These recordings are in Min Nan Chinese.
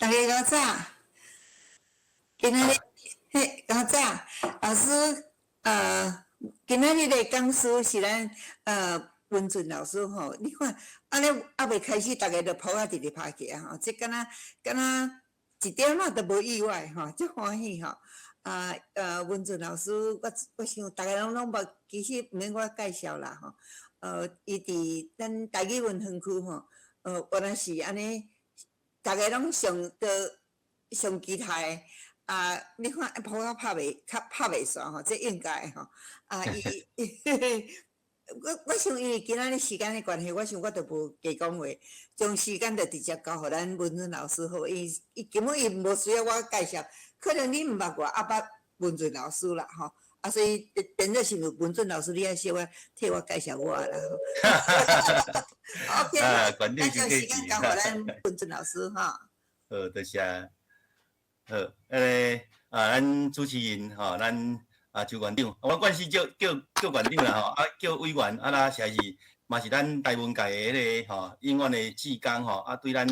逐家較早，今仔日嘿，較早，老師，今仔日的講師是咱文俊老師吼，你看，按呢猶未開始，逐家就噗仔直直拍起來吼，這敢若敢若一點仔都無意外吼，足歡喜吼。啊，文俊老師，我想逐家攏攏捌，其實毋免我介紹啦吼。伊佇咱台語文園區吼，原來是按呢，逐家攏上的上期待的。啊，你看噗仔拍袂，較拍袂煞吼，這應該的吼。啊，伊，我想因為今仔日時間的關係，我想我就無加講話，將時間就直接交予咱文俊老師好，伊伊根本伊無需要我介紹，可能你毋捌我，也捌文俊老師啦吼。啊，所以變做是文俊老師，你愛小可替我介紹我啦。OK，咱將時間交予咱文俊老師吼。好，多謝。好，彼个啊，咱主持人吼，咱啊周縣長，我慣勢叫叫叫縣長啦吼，啊叫委員，啊啦實在是嘛是咱台文界的彼个吼，永遠的志工吼，啊對咱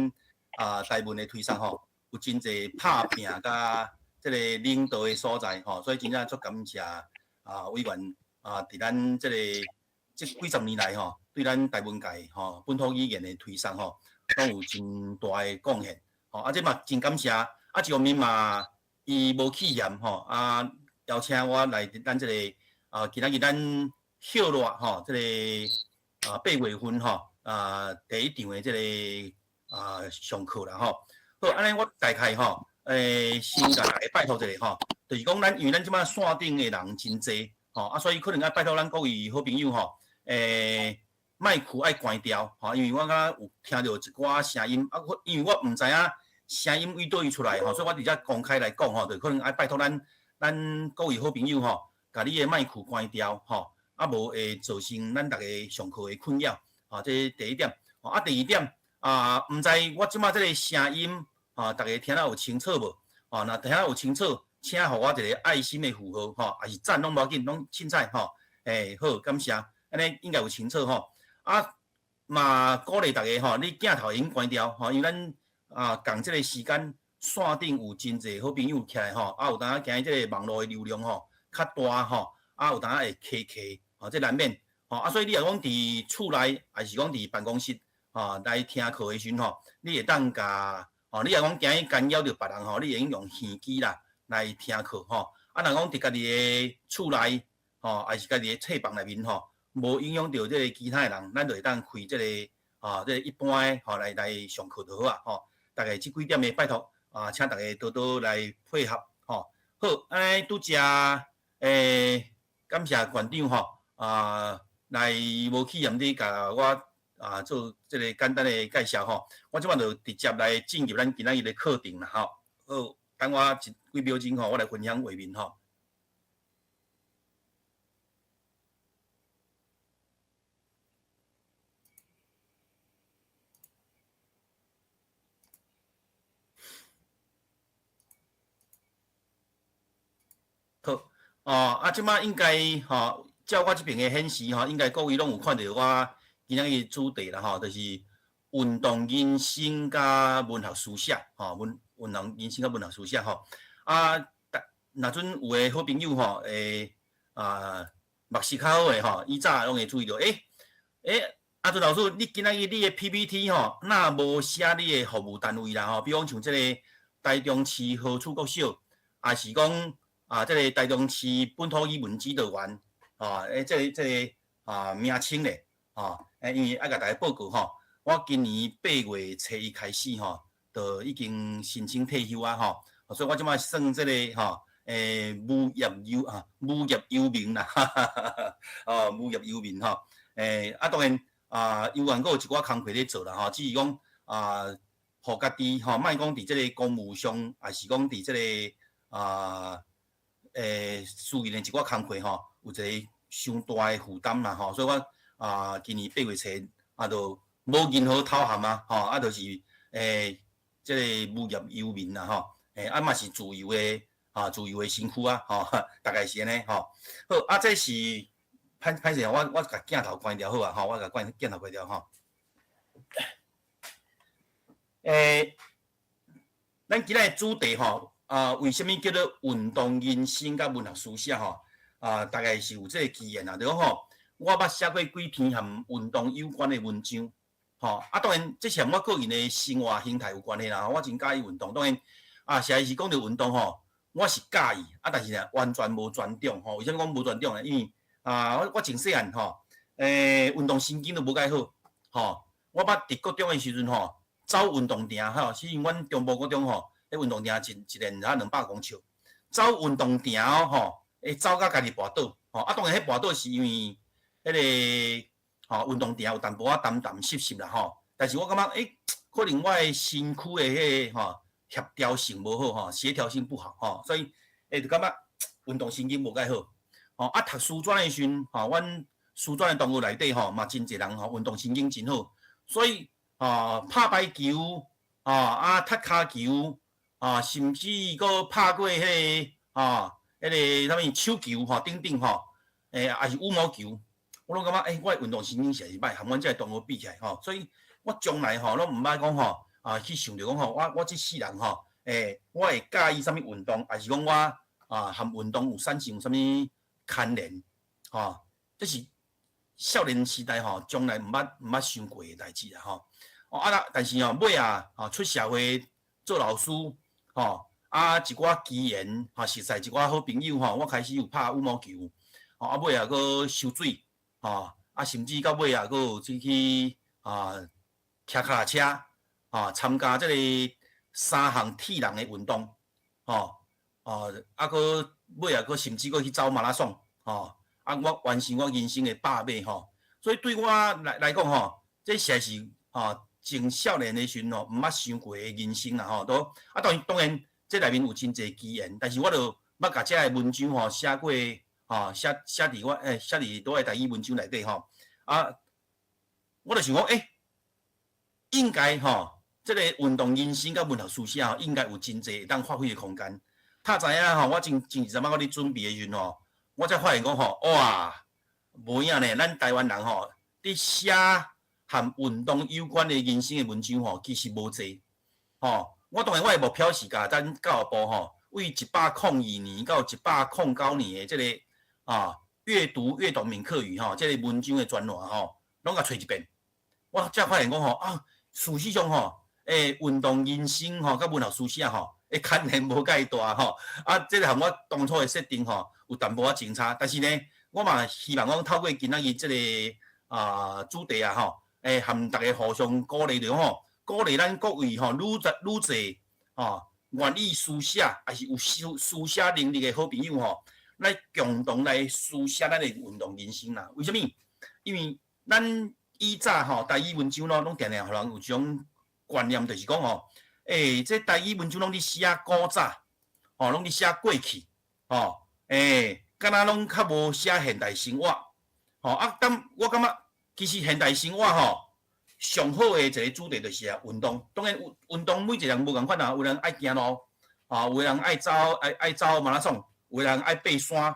啊台文的推廣吼，有真濟拍拚佮這個領導的所在吼，所以真正足感謝啊委員啊，佇咱這個這幾十年來吼，對咱台文界吼本土語言的推廣吼，攏有真大的貢獻吼，啊這嘛真感謝。啊，一方面嘛，伊無棄嫌吼，啊，邀請我來咱這個啊，今仔日咱歇熱吼，這個啊8月份吼啊第一場的這個啊上課啦吼。好，按呢我大概吼，先共大家拜託一下吼，就是講咱因為咱這擺線頂的人真濟吼，啊，所以可能愛拜託咱各位好朋友吼，麥克愛關掉吼，因為我敢若有聽著一寡聲音，啊，我因為我毋知影聲音佇佗位出來吼，所以我佇遮公開來講吼，就可能愛拜託咱各位好朋友吼，共你的麥克關掉吼，啊無會造成咱逐家上課的困擾，吼，這是第一點。啊，第二點啊，毋知我這擺這個聲音，啊，逐家聽得有清楚無？吼，若聽得有清楚，請予我一個愛心的符號，吼，抑是讚攏無要緊，攏凊彩吼。欸，好，感謝，按呢應該有清楚吼。啊，嘛鼓勵逐家吼，你鏡頭會用關掉吼，因為咱啊，仝這個時間線頂有真濟好朋友起來吼，啊有當時驚這個網路的流量吼較大吼，啊有當時會卡卡，吼，這難免吼，啊所以你若講佇厝內，抑是講佇辦公室吼來聽課的時陣吼，你會當共吼，你若講驚干擾著別人吼，你會用用耳機啦來聽課吼，啊若講佇家己的厝內吼，抑是家己的冊房內面吼，無影響著這個其他的人，咱就會當開這個吼，這個一般的吼來上課就好啊吼。大概這幾點的拜託啊，請大家多多來配合吼。好，按呢拄才感謝縣長吼啊，來無棄嫌地共我啊做這個簡單的介紹吼。我這擺就直接來進入咱今仔日的課程啦吼。好，等我一幾秒鐘吼，我來分享畫面吼。好，哦，啊，這擺應該吼，照我這邊的顯示吼，應該各位攏有看著我今仔日主題啦吼，就是運動人生佮文學書寫吼，運運動人生佮文學書寫吼。啊，若陣有的好朋友吼，會啊，目視較好的吼，以早攏會注意著，欸欸，阿俊老師，你今仔日你的 PPT 吼，若無寫你的服務單位啦吼，比如講像這個台中市河處國小，抑是講啊，這個台中市本土語文指導員，吼，欸，這個這個啊名稱咧，吼，欸，因為愛共大家報告吼，我今年8月初一開始吼，就已經申請退休啊吼，所以我這擺算這個吼，欸，無業遊啊，無業遊民啦，哈哈哈哈，哦，無業遊民吼，欸，啊，當然。啊，猶原閣有一寡工課咧做啦吼，只是講啊，予家己吼，莫講佇這個公務上，抑是講佇這個啊，欸，私人的一寡工課吼，有一個傷大的負擔啦吼，所以我啊，今年8月初啊，就無任何頭銜啊，吼，啊，就是欸，這個無業遊民啦吼，欸，啊嘛是自由的啊，自由的身軀啊，吼，大概是按呢吼。好，啊，這是。歹歹勢，我共鏡頭關掉好啊，吼，我共關鏡頭關掉吼。欸，咱今仔的主題吼，啊，為啥物叫做運動人生佮文學書寫吼？啊，大概是有這個機緣啊，就講吼，我捌寫過幾篇和運動有關的文章，吼，啊，當然這是和我個人的生活形態有關係啦。我真佮意運動，當然啊，實在是講著運動吼，我是佮意，啊，但是呢，完全無專長吼。為啥物講無專長呢？因為啊，我從細漢吼，運動神經都無蓋好，吼。我捌佇國中的時陣吼，走運動場吼，是因阮中部國中吼，彼運動場一一連才200公尺，走運動場吼，會走甲家己跋倒，吼，啊，當然彼跋倒是因為彼個吼運動場有淡薄仔澹澹濕濕啦吼，但是我感覺可能我的身軀的彼個吼協調性無好吼，協調性不好吼，所以就感覺運動神經無蓋好，吼，啊，讀師專的時陣吼，阮師專的同學內底吼嘛真濟人吼運動神經真好，所以啊拍排球啊啊踢跤球啊，甚至閣拍過彼個啊彼個啥物手球吼等等吼，抑是羽毛球，我攏感覺我的運動神經實在是歹，和阮這个同學比起來吼，所以我從來吼攏毋捌講吼啊去想著講吼，我這世人吼，我會佮意啥物運動，抑是講我啊和運動有產生啥物牽連，吼，這是少年時代吼，從來毋捌想過的代誌啦吼。哦啊啦，但是吼尾仔吼出社會做老師吼，啊一寡機緣吼，熟似一寡好朋友吼，我開始有拍羽毛球，吼啊尾仔閣泅水，吼啊甚至到尾仔閣有出去啊騎腳踏車，啊參加這個三項鐵人的運動，吼哦啊閣尾仔閣甚至閣去走馬拉松，吼啊我完成我人生的百馬吼，所以對我來講吼，這實在是吼從少年的時陣吼，毋捌想過的人生啦吼，都啊當然當然，這內面有真濟機緣，但是我就捌共這个文章吼寫過，吼寫佇我寫佇我的台語文章內底吼，啊，我就想講，應該吼，這個運動人生佮文學書寫吼，應該有真濟會當發揮的空間。透知影吼，我前一陣仔我咧準備的時陣吼，我才發現講吼，哇，無影呢，咱台灣人吼，佇寫和運動有關的人生的文章吼，其實無濟，吼。我當然我的目標是共咱教育部吼，為102年到109年的這個啊閱讀閱讀閩客語吼，這個文章的專欄吼，攏共揣一遍。我才發現講吼啊，事實上吼，運動人生吼，佮文學書寫吼，牽連無蓋大吼。啊，這個和我當初的設定吼，有淡薄仔相差。但是呢，我嘛希望講透過今仔日這個啊主題啊吼，和大家互相鼓勵著吼，鼓勵咱各位吼，愈濟愈濟吼，願意書寫，抑是有書寫能力的好朋友吼，來共同來書寫咱的運動人生啦。為啥物？因為咱以早吼台語文章咯，攏定定予人有一種觀念，就是講吼，這台語文章攏佇寫古早，吼，攏佇寫過去，吼，敢若攏較無寫現代生活，吼啊，但我感覺其實現代生活吼，上好的一個主題就是啊運動。當然運動每一個人無仝款啊，有人愛行路，啊，有人愛走愛走馬拉松，有人愛爬山，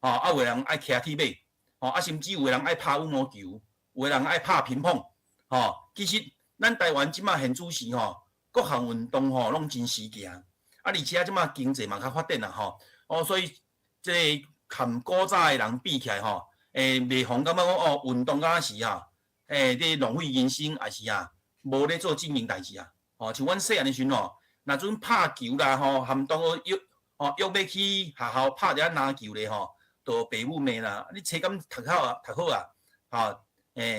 吼，啊，有人愛騎鐵馬，吼，啊，甚至有人愛拍羽毛球，有人愛拍乒乓，吼。其實咱台灣這馬現主時吼，各項運動吼攏真時行，啊，而且這馬經濟嘛較發展啦吼，哦，所以這個含古早的人比起來吼，袂妨感覺講哦，運動敢若是哈，咧浪費人生，抑是啊，無咧做正經代誌啊，吼，像阮細漢的時陣吼，若陣拍球啦吼，含同學約吼約欲去學校拍一下籃球咧吼，就爸母罵啦，你冊敢讀好啊？讀好啊？吼，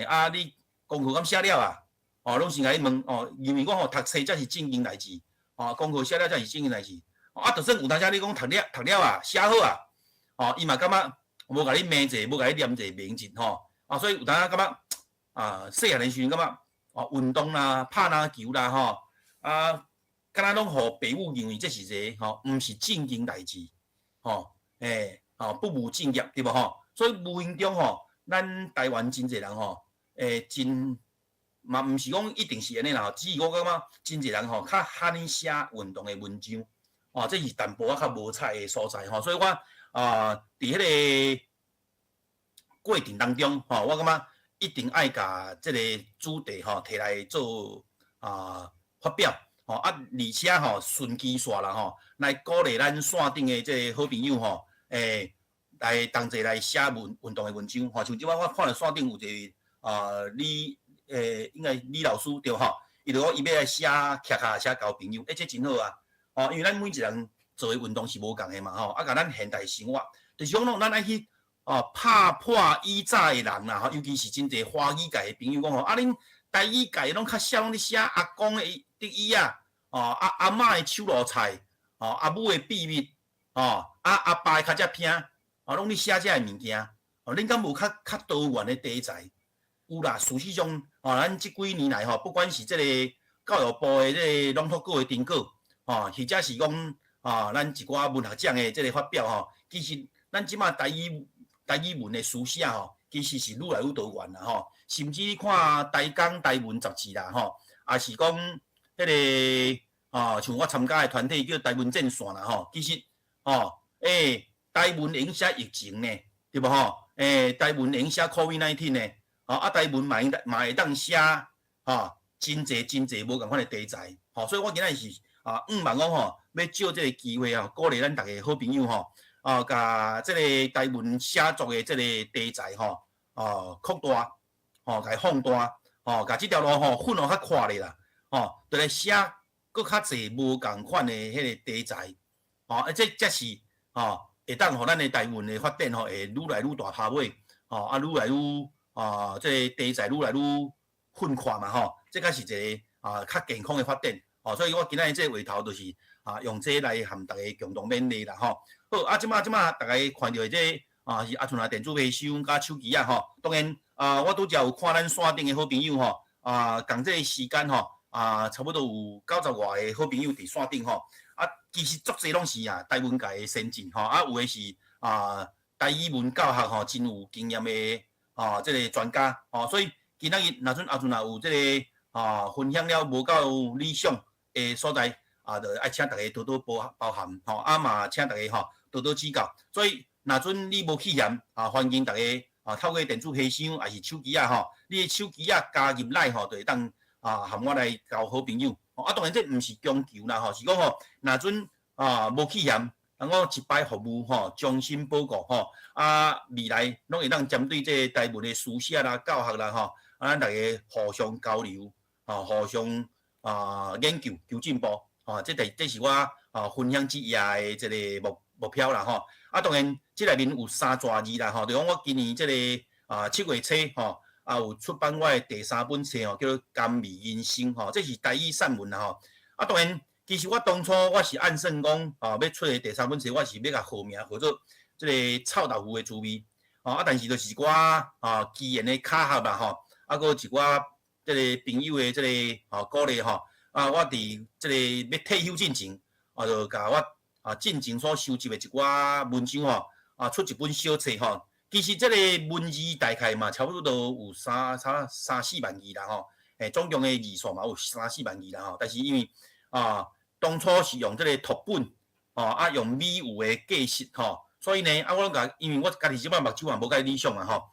啊，你功課敢寫了啊？哦，攏先共你問哦，認為講吼讀冊才是正經代誌，哦，功課寫了才是正經代誌。啊，就算有當時你講讀了啊，寫好啊，哦，伊嘛感覺無共你罵者，無共你念者名字吼，啊，所以有當時感覺啊，細漢的時陣感覺哦，運動啦，拍籃球啦，吼，啊，敢若攏予爸母認為這是一個吼，毋是正經代誌，吼，吼，不務正業，對無吼？所以無形中吼，咱台灣真濟人吼，真嘛毋是講一定是按呢啦，只是我感覺真濟人吼較罕寫運動的文章，哦，這是淡薄仔較無彩的所在吼，所以我啊，佇彼個過程當中吼，我感覺一定愛共這個主題吼提來做啊發表。吼啊，而且吼順其煞啦吼，來鼓勵咱線頂的這個好朋友吼，來同齊來寫文運動的文章，吼，像這擺我看著線頂有一個啊李應該李老師對吼，伊就講伊欲來寫騎腳踏車交朋友，這真好啊，吼，因為咱每一個人做的運動是無仝的嘛，吼，啊，共咱現代生活，就是講咱愛去哦拍破以早的人啦，吼，尤其是真濟華語界的朋友講吼，啊，恁台語界攏較少攏咧寫阿公的得意仔，哦，阿阿嬤的手路菜，哦，阿母的秘密，哦，啊阿爸的跤跡片，哦，攏咧寫這个物件，哦，恁敢無較較多元的題材？有啦，事實上，哦，咱這幾年來吼，不管是這個教育部的這個朗讀稿的成果，吼，或者是講，啊，咱一寡文學獎的這個發表吼，其實咱這馬台語台語文的書寫吼，其實是愈來愈多元啦吼，甚至你看台江台文雜誌啦吼，也是講彼個啊，像我參加的團體叫台文戰線啦吼，其實吼，台文會用寫疫情呢，對無吼？台文會用寫 COVID-19 呢，吼啊，台文嘛嘛會當寫吼，真濟真濟無仝款的題材，吼，所以我今仔日是啊，向望講吼，欲藉這個機會吼，鼓勵咱逐个好朋友吼，啊，共這個台文寫作的這個題材吼，哦，擴大，吼，共伊放大，吼，共這條路吼，分予較闊咧啦，吼，就來寫閣較濟無仝款的彼個題材，吼，啊，這才是吼，會當予咱的台文的發展吼，會愈來愈大拍尾，吼，啊，愈來愈啊，這個題材愈來愈寬闊嘛，吼，這才是一個啊較健康的發展，吼，所以我今仔日這個話頭就是啊，用這來和大家共同勉勵啦，吼。好，啊，這馬這馬逐家看著的這個啊是阿春仔電子皮箱佮手機仔吼，當然啊，我拄才有看咱線頂的好朋友吼，啊，仝這個時間吼，啊，差不多有九十外个好朋友佇線頂吼，啊，其實足濟攏是啊台文界的先進吼，啊，有的是啊台語文教學吼真有經驗的啊這個專家吼，所以今仔日若陣阿陣若有這個啊分享了無夠理想的所在，啊，就愛請逐家多多包包涵吼，啊嘛請逐家吼多多指教。所以若準你無去嫌啊，歡迎逐家啊透過電子皮箱抑是手機仔吼，你的手機仔加入來吼，就會當啊和我來交好朋友。啊，當然這毋是強求啦吼，是講吼，若準啊無去嫌，人講一擺服務吼，終身保固吼，啊未來攏會當針對這個台文的書寫啦、教學啦吼，啊咱逐家互相交流，吼，互相啊研究求進步，吼，這第這是我啊分享這頁的這個目目標啦吼。啊，當然這內面有三大字啦吼，就講我今年這個啊7月初吼，啊有出版我的第三本冊吼，叫做《甘味人生》吼，這是台語散文啦吼。啊，當然，其實我當初我是按算講，啊，欲出的第三本冊，我是欲共號名號做這個臭豆腐的滋味，吼啊，但是就是一寡啊機緣的巧合啦吼，啊，閣一寡這個朋友的這個吼鼓勵吼，啊，我佇這個欲退休進前，啊，就共我啊進前所收集的一寡文章吼，啊，出一本小冊吼。其實這個文字大概嘛，差不多有三差三四萬字啦吼，總共的字數嘛有三四萬字啦吼。但是因為啊，當初是用這個拓本，吼啊用米有的格式吼，所以呢，啊我攏共，因為我家己這擺目睭嘛無介理想啊吼，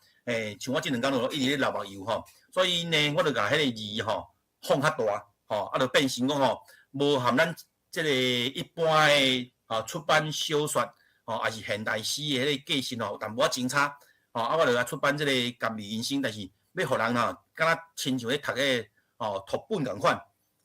像我這兩工都一直咧流目油吼，所以呢，我就共彼個字吼放較大，吼，啊就變成講吼，無含咱這個一般的啊出版小說。吼，抑是現代詩的彼個格式吼，有淡薄仔差，吼，啊，我就來出版這個《甘味人生》，但是欲予人吼，敢若親像咧讀彼個吼拓本仝款，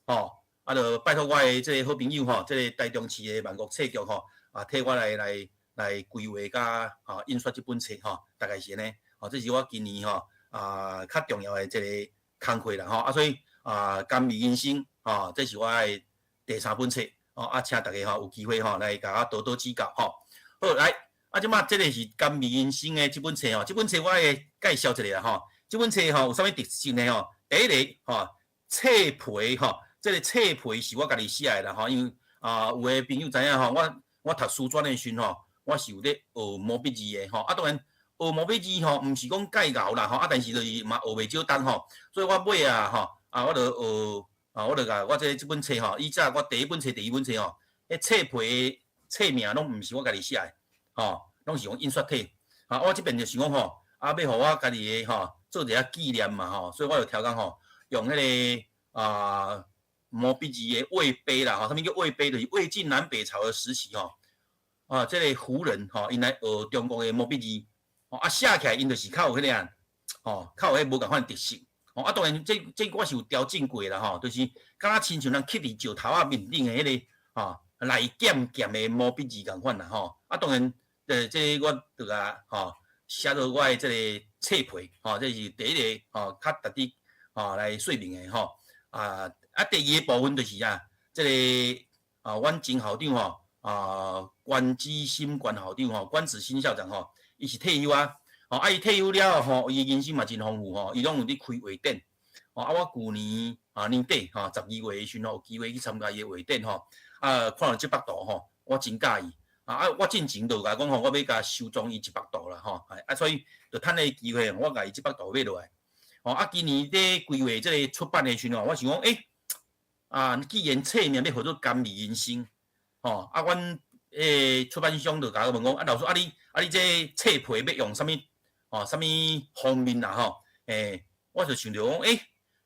吼，啊，就拜託我的這個好朋友吼，這個台中市的萬國冊局吼，啊，替我來來來規劃佮吼印刷這本冊吼，大概是按呢，吼，這是我今年吼啊較重要的一個工課啦吼，啊，所以啊，《甘味人生》吼，這是我的第三本冊，吼，啊，請大家吼有機會吼來共我多多指教吼。好，來，啊，這馬這個是《甘味人生》的這本冊吼，這本冊我會介紹一下吼。這本冊吼有啥物特色呢？吼，第一個吼，冊皮吼，這個冊皮是我家己寫的啦吼，因為啊，有的朋友知影吼，我我讀師專的時陣吼，我是有咧學毛筆字的吼，啊，當然學毛筆字吼，毋是講介𠢕啦吼，啊，但是就是嘛學袂少冬吼，所以我尾啊吼，啊，我就學啊，我就共我這這本冊吼，以前我第一本冊、第二本冊吼，彼冊皮冊名攏毋是我家己寫的，吼，攏是用印刷體。啊，我這邊就是講吼，啊，欲予我家己的吼做一下紀念嘛吼，所以我就調工吼，用彼個啊毛筆字的魏碑啦，吼，啥物叫魏碑？就是魏晉南北朝的時期吼，啊，這個胡人吼，𪜶來學中國的毛筆字，吼，啊寫起來𪜶就是較有彼個啊，吼，較有彼無仝款特色，吼，啊當然這我是有調整過啦，吼，就是敢若親像人刻佇石頭仔面頂的彼個，吼，內劍劍的毛筆字仝款啦，吼，啊當然，這個我就共吼寫做我的這個冊皮，吼，這是第一個吼，較特別吼來說明的吼，啊啊第二個部分就是啊，這個啊，阮前校長吼，啊關子新關校長吼，關子新校長吼，伊是退休啊，吼啊伊退休了後吼，伊人生嘛真豐富吼，伊攏有佇開畫展，吼啊我舊年啊年底吼12月的時陣吼，有機會去參加伊的畫展吼，啊看著這幅圖吼，我真佮意，啊啊我進前就有共伊講吼，我欲共收藏伊一幅圖啦吼，啊所以就趁彼個機會，我共伊這幅圖買落來，吼啊今年佇規劃這個出版的時陣吼，我想講，欸，啊既然冊名欲號做甘味人生，吼啊阮彼個出版商就共我問講，啊老師啊你啊你這冊皮欲用啥物吼啥物封面啦吼，欸，我就想著講，欸，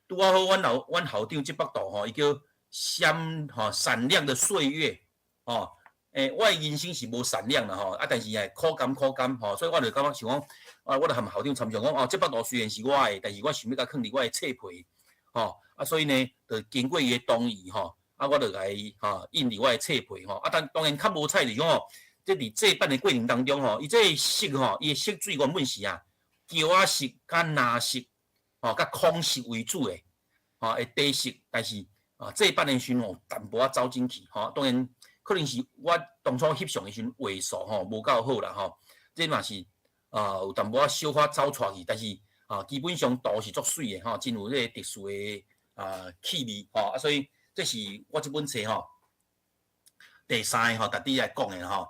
拄仔好阮老阮校長這幅圖吼，伊叫閃吼閃亮的歲月，吼，欸，我的人生是無閃亮啦吼，啊但是會苦甘苦甘吼，所以我就感覺想講，啊我就含校長參詳講，哦，這幅圖雖然是我的，但是我想欲共囥佇我的冊皮，吼，啊所以呢，就經過伊的同意吼，啊我就共伊吼印佇我的冊皮吼，啊但當然較無彩就是講吼，這佇製版的過程當中吼，伊這個色吼，伊的色水原本是啊，膠仔色佮藍色，吼，佮空色為主的，吼，的底色，但是啊製版的時陣吼，淡薄仔走進去，吼，當然可能是我當初翕相的時陣畫素吼無夠好啦吼，這嘛是啊有淡薄仔小可走錯去，但是啊基本上圖是足媠的吼，真有這個特殊的啊氣味吼，啊所以這是我這本冊吼第三個吼，家己來講的吼，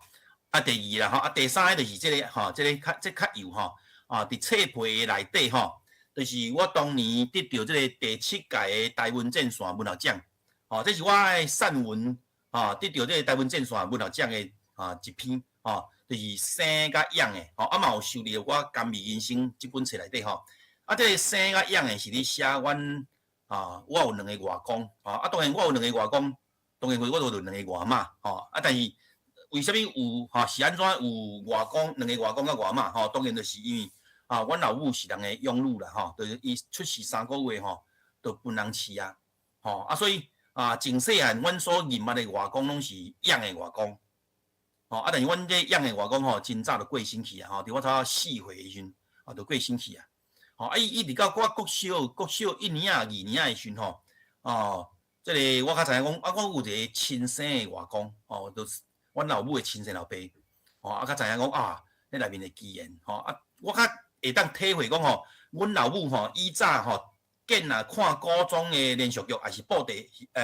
啊第二啦吼，啊第三個就是這個吼，這個較這較幼吼，啊佇冊皮的內底吼，就是我當年得著這個第七屆的台文戰線文學獎，吼，這是我的散文，吼，得著這個台文戰線文學獎的啊一篇，吼，就是生佮養的，吼，啊嘛有收佇我甘味人生這本冊內底吼，啊這個生佮養的是咧寫阮啊，我有兩个外公，吼，啊當然我有兩個外公，當然我就有兩個外媽，吼，啊但是為啥物有吼是按怎有外公兩個外公佮外媽，吼，當然就是因為啊，阮老母是人的養女啦，吼，就是伊出世3個月吼，就分人飼啊，吼，啊所以啊，從細漢阮所認捌的外公攏是養的外公，吼，啊但是阮這養的外公吼，真早就過身去啊，吼，佇我差4歲的時陣啊，就過身去啊，吼，啊伊一直到我國小一年仔、二年仔的時陣吼，哦，這個我較知影講，啊，我有一個親生的外公，哦，就是阮老母的親生老爸，吼，啊，較知影講啊，彼內面的機緣，吼，啊，我較會當體會講吼，阮老母吼以早吼，見若看古裝的連續劇，抑是布袋，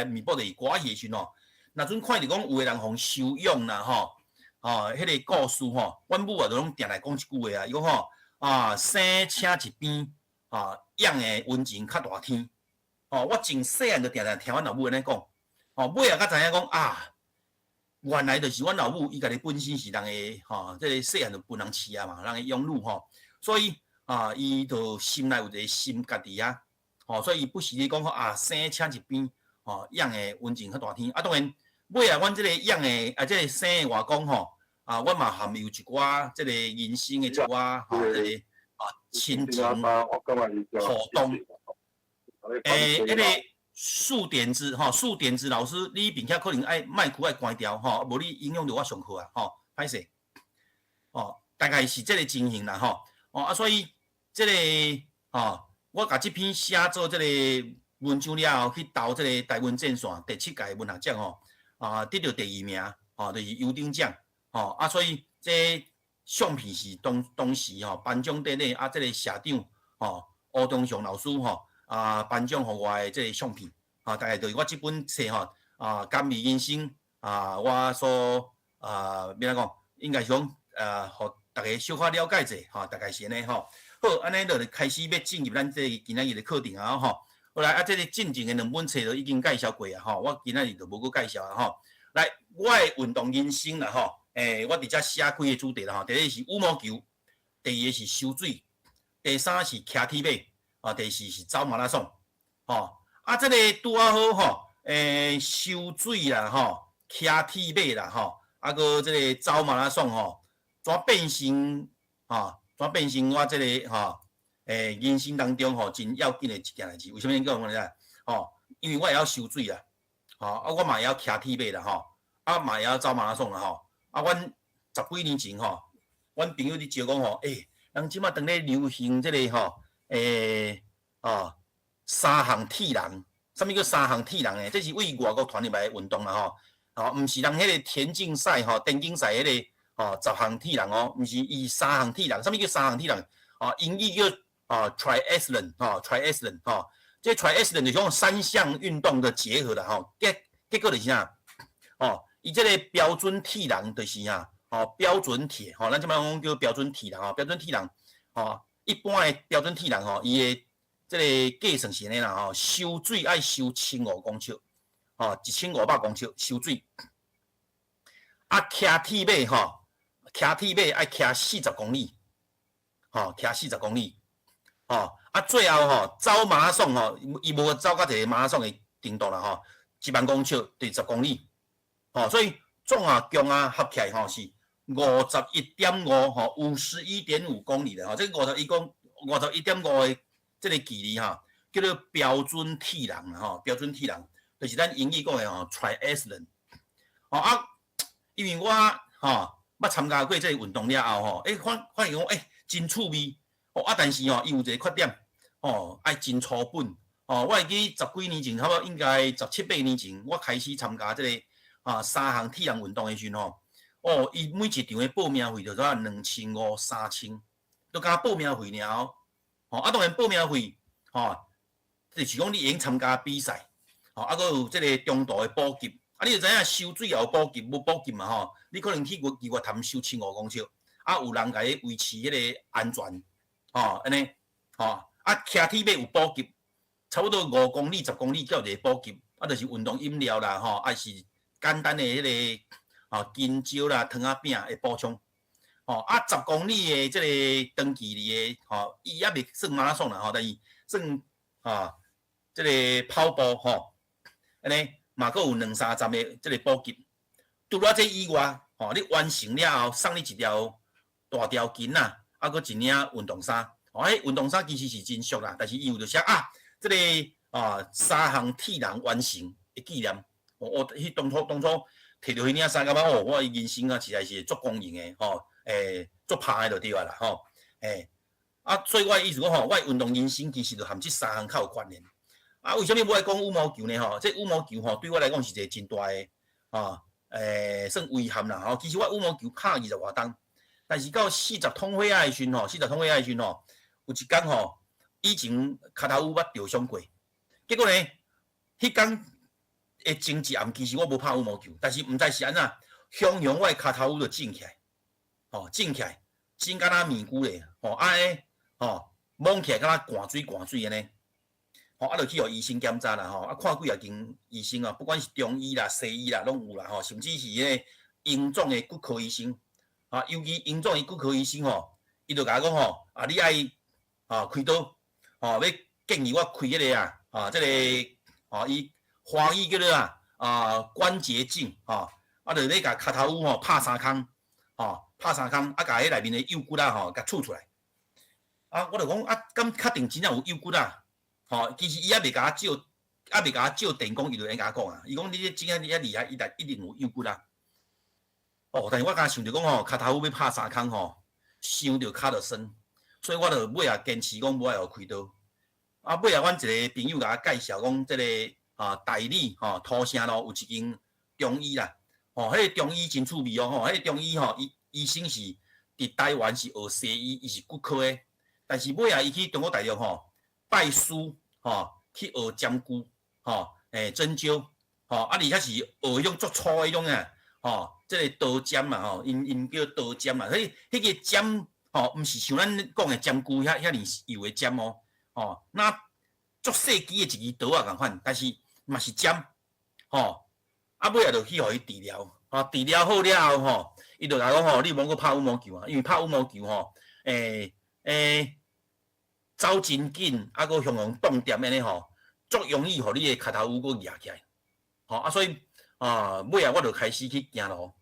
毋是布袋戲，歌仔戲的時陣吼，若陣看著講有的人予收養啦吼，吼，彼個故事吼，阮母啊就攏定來講一句話啊，伊講吼，啊，生請一邊，啊，養的溫情較大天，吼，我從細漢就定定聽阮老母按呢講，吼，尾仔才知影講啊，原來就是阮老母伊家己本身是人的吼，這個細漢就分人飼啊嘛，人的養女吼，所以啊，伊就心內有一個心結佇遐，吼，所以伊不時咧講啊，生請一邊，吼，養的溫情較大天，啊，當然尾仔阮這個養的啊，這個生的外公吼，啊，阮嘛含有一寡這個人生的一寡吼，這個啊親情互動。欸，彼個數點子吼，數點子老師，你並且可能愛麥克愛關掉吼，無你影響著我上課啊，吼，歹勢。哦，大概是這個情形啦，吼。哦啊，所以這個吼，我共這篇寫做這個文章了後，去投這個台灣戰線第七屆文學獎吼，啊，得著第二名，吼，就是優等獎，吼啊，所以這相片是當當時吼頒獎典禮啊，這個社長吼吳忠雄老師吼啊頒獎予我的這個相片，啊，大概就是我這本冊吼啊，甘味人生啊，我所啊，欲按怎講，應該是講啊，予大家小可了解者吼，大概是按呢吼。好，按呢就開始欲進入咱這個今仔日的課程啊吼。好來啊，這個進前的兩本冊都已經介紹過啊吼，我今仔日就無閣介紹啊吼。來，我的運動人生啦吼，欸，我佇遮寫幾個主題啦吼。第一個是羽毛球，第二個是游水，第三是騎鐵馬，啊，第四是走馬拉松，吼。啊，這個拄仔好吼，泅水啦吼，騎鐵馬啦吼，啊閣這个走馬拉松吼，怎變成吼，怎變成我這个吼，人生當中吼真要緊的一件代誌。為啥物講你知？吼，因為我會曉泅水啦，吼，啊我嘛會曉騎鐵馬啦吼，啊嘛會曉走馬拉松啦吼，啊阮十幾年前吼，阮朋友佇招講吼，人這馬當咧流行這个吼，哦，三項鐵人，啥物叫三項鐵人呢？這是對外國傳入來的運動啦吼，吼，毋是人彼个田徑賽吼，田徑賽彼个吼十項鐵人哦，毋是伊三項鐵人，啥物叫三項鐵人？哦，英語叫啊 triathlon 吼，triathlon 吼，這 triathlon 就是講三項運動的結合啦吼，結果就是啥？哦，伊這个標準鐵人就是啥？哦，標準鐵吼，咱這擺講叫標準鐵人吼，標準鐵人吼，一般的標準鐵人吼，伊的這个計算是按呢啦吼，泅水愛泅千五公尺，吼，1500公尺泅水。啊，騎鐵馬吼，騎鐵馬愛騎40公里，吼，騎四十公里，吼，啊，最後吼走馬拉松吼，伊無走到一个馬拉松的程度啦吼，1萬公尺就是10公里，吼，所以總啊共啊合起來吼是五十一點五吼，51.5公里的吼，這51.5的這个距離吼，叫做標準鐵人吼，標準鐵人就是咱英語講的吼 triathlon，吼啊，因為我吼捌參加過這个運動了後吼，發現講真趣味，哦啊，但是吼伊有一个缺點，吼愛真粗本，吼，我會記十幾年前，差不多應該十七八年前，我開始參加這个啊三項鐵人運動的時陣吼，哦，伊每一場的報名費就怎2500、3000，都敢報名費爾哦，吼啊當然報名費，吼，就是講你會用參加比賽，吼啊閣有這个中途的補給，啊你就知影泅水也有補給，無補給嘛吼，你可能去日月潭泅千五公尺，啊有人共你維持彼个安全，吼按呢，吼啊騎鐵馬有補給，差不多5公里、10公里才有一个補給，啊就是運動飲料啦，吼，啊是簡單的彼个吼香蕉啦、糖仔餅會補充，吼啊十公里的這个長距離的，吼伊猶未算馬拉松啦，吼，但是算吼這个跑步吼，按呢嘛閣有兩三站的這个補給。除了這以外，吼你完成了後送你一條大條巾仔，啊閣一領運動衫，吼，彼運動衫其實是真俗啦，但是伊有就寫啊，這个啊三項鐵人完成的紀念。我彼當初摕著彼領衫，感覺哦，我人生啊實在是足光榮的吼，足拍的就對啊啦吼，啊，所以我的意思講吼，我的運動人生其實就和這三項較有關聯。啊，為啥物我愛講羽毛球呢？吼，這羽毛球吼對我來講是一個真大的啊，算遺憾啦吼。其實我羽毛球拍二十外冬，但是到四十通歲仔的時陣吼，四十通歲仔的時陣吼，有一工吼，以前跤頭趺捌著傷過，結果呢，彼工的前一暗，其實我無拍羽毛球，但是毋知是按怎，雄雄我的跤頭趺就腫起來，吼腫起來，腫敢若麵龜咧，吼啊呢，吼摸起來敢若灌水灌水按呢，吼啊就去予醫生檢查啦，吼啊看幾若間醫生啊，不管是中醫啦、西醫啦，攏有啦，吼，甚至是彼個榮總的骨科醫生，啊，尤其榮總的骨科醫生吼，伊就共我講吼，啊你愛啊開刀，吼欲建議我開彼個啊，啊這個，吼伊華語叫做啊啊關節鏡，吼，啊就欲共跤頭趺吼拍三空，吼拍三空，啊共彼內面的幼骨仔吼共取出來。啊，我就講啊，敢確定真正有幼骨仔？吼，其實伊猶未共我照，猶未共我照電光，伊就會共我講啊。伊講你這真正你遐厲害，伊內一定有幼骨仔。哦，但是我敢想著講吼，跤頭趺欲拍三空吼，想著跤就酸，所以我就尾仔堅持講無愛予開刀。啊，尾仔阮一個朋友共我介紹講，這個啊大里吼土城路有一間中醫啦，吼，彼個中醫真趣味哦，吼，彼個中醫吼，醫醫生是佇台灣是學西醫，伊是骨科的，但是尾仔伊去中國大陸吼拜師吼去學針灸吼，針灸吼，啊而且是學彼種足粗的彼種啊，吼，這個刀針嘛吼，𪜶叫刀針嘛，彼彼個針吼，毋是像咱講的針灸遐遐爾幼的針哦，吼，若足細支的一支刀仔仝款，但是嘛是針，吼，啊尾仔就去予伊治療，吼，治療好了後吼，伊就共我講吼，你毋通閣拍羽毛球啊，因為拍羽毛球吼，走真緊，啊閣雄雄動點按呢吼，足容易予你的跤頭趺閣夯起來。吼啊，所以啊，尾仔我就開始去行路。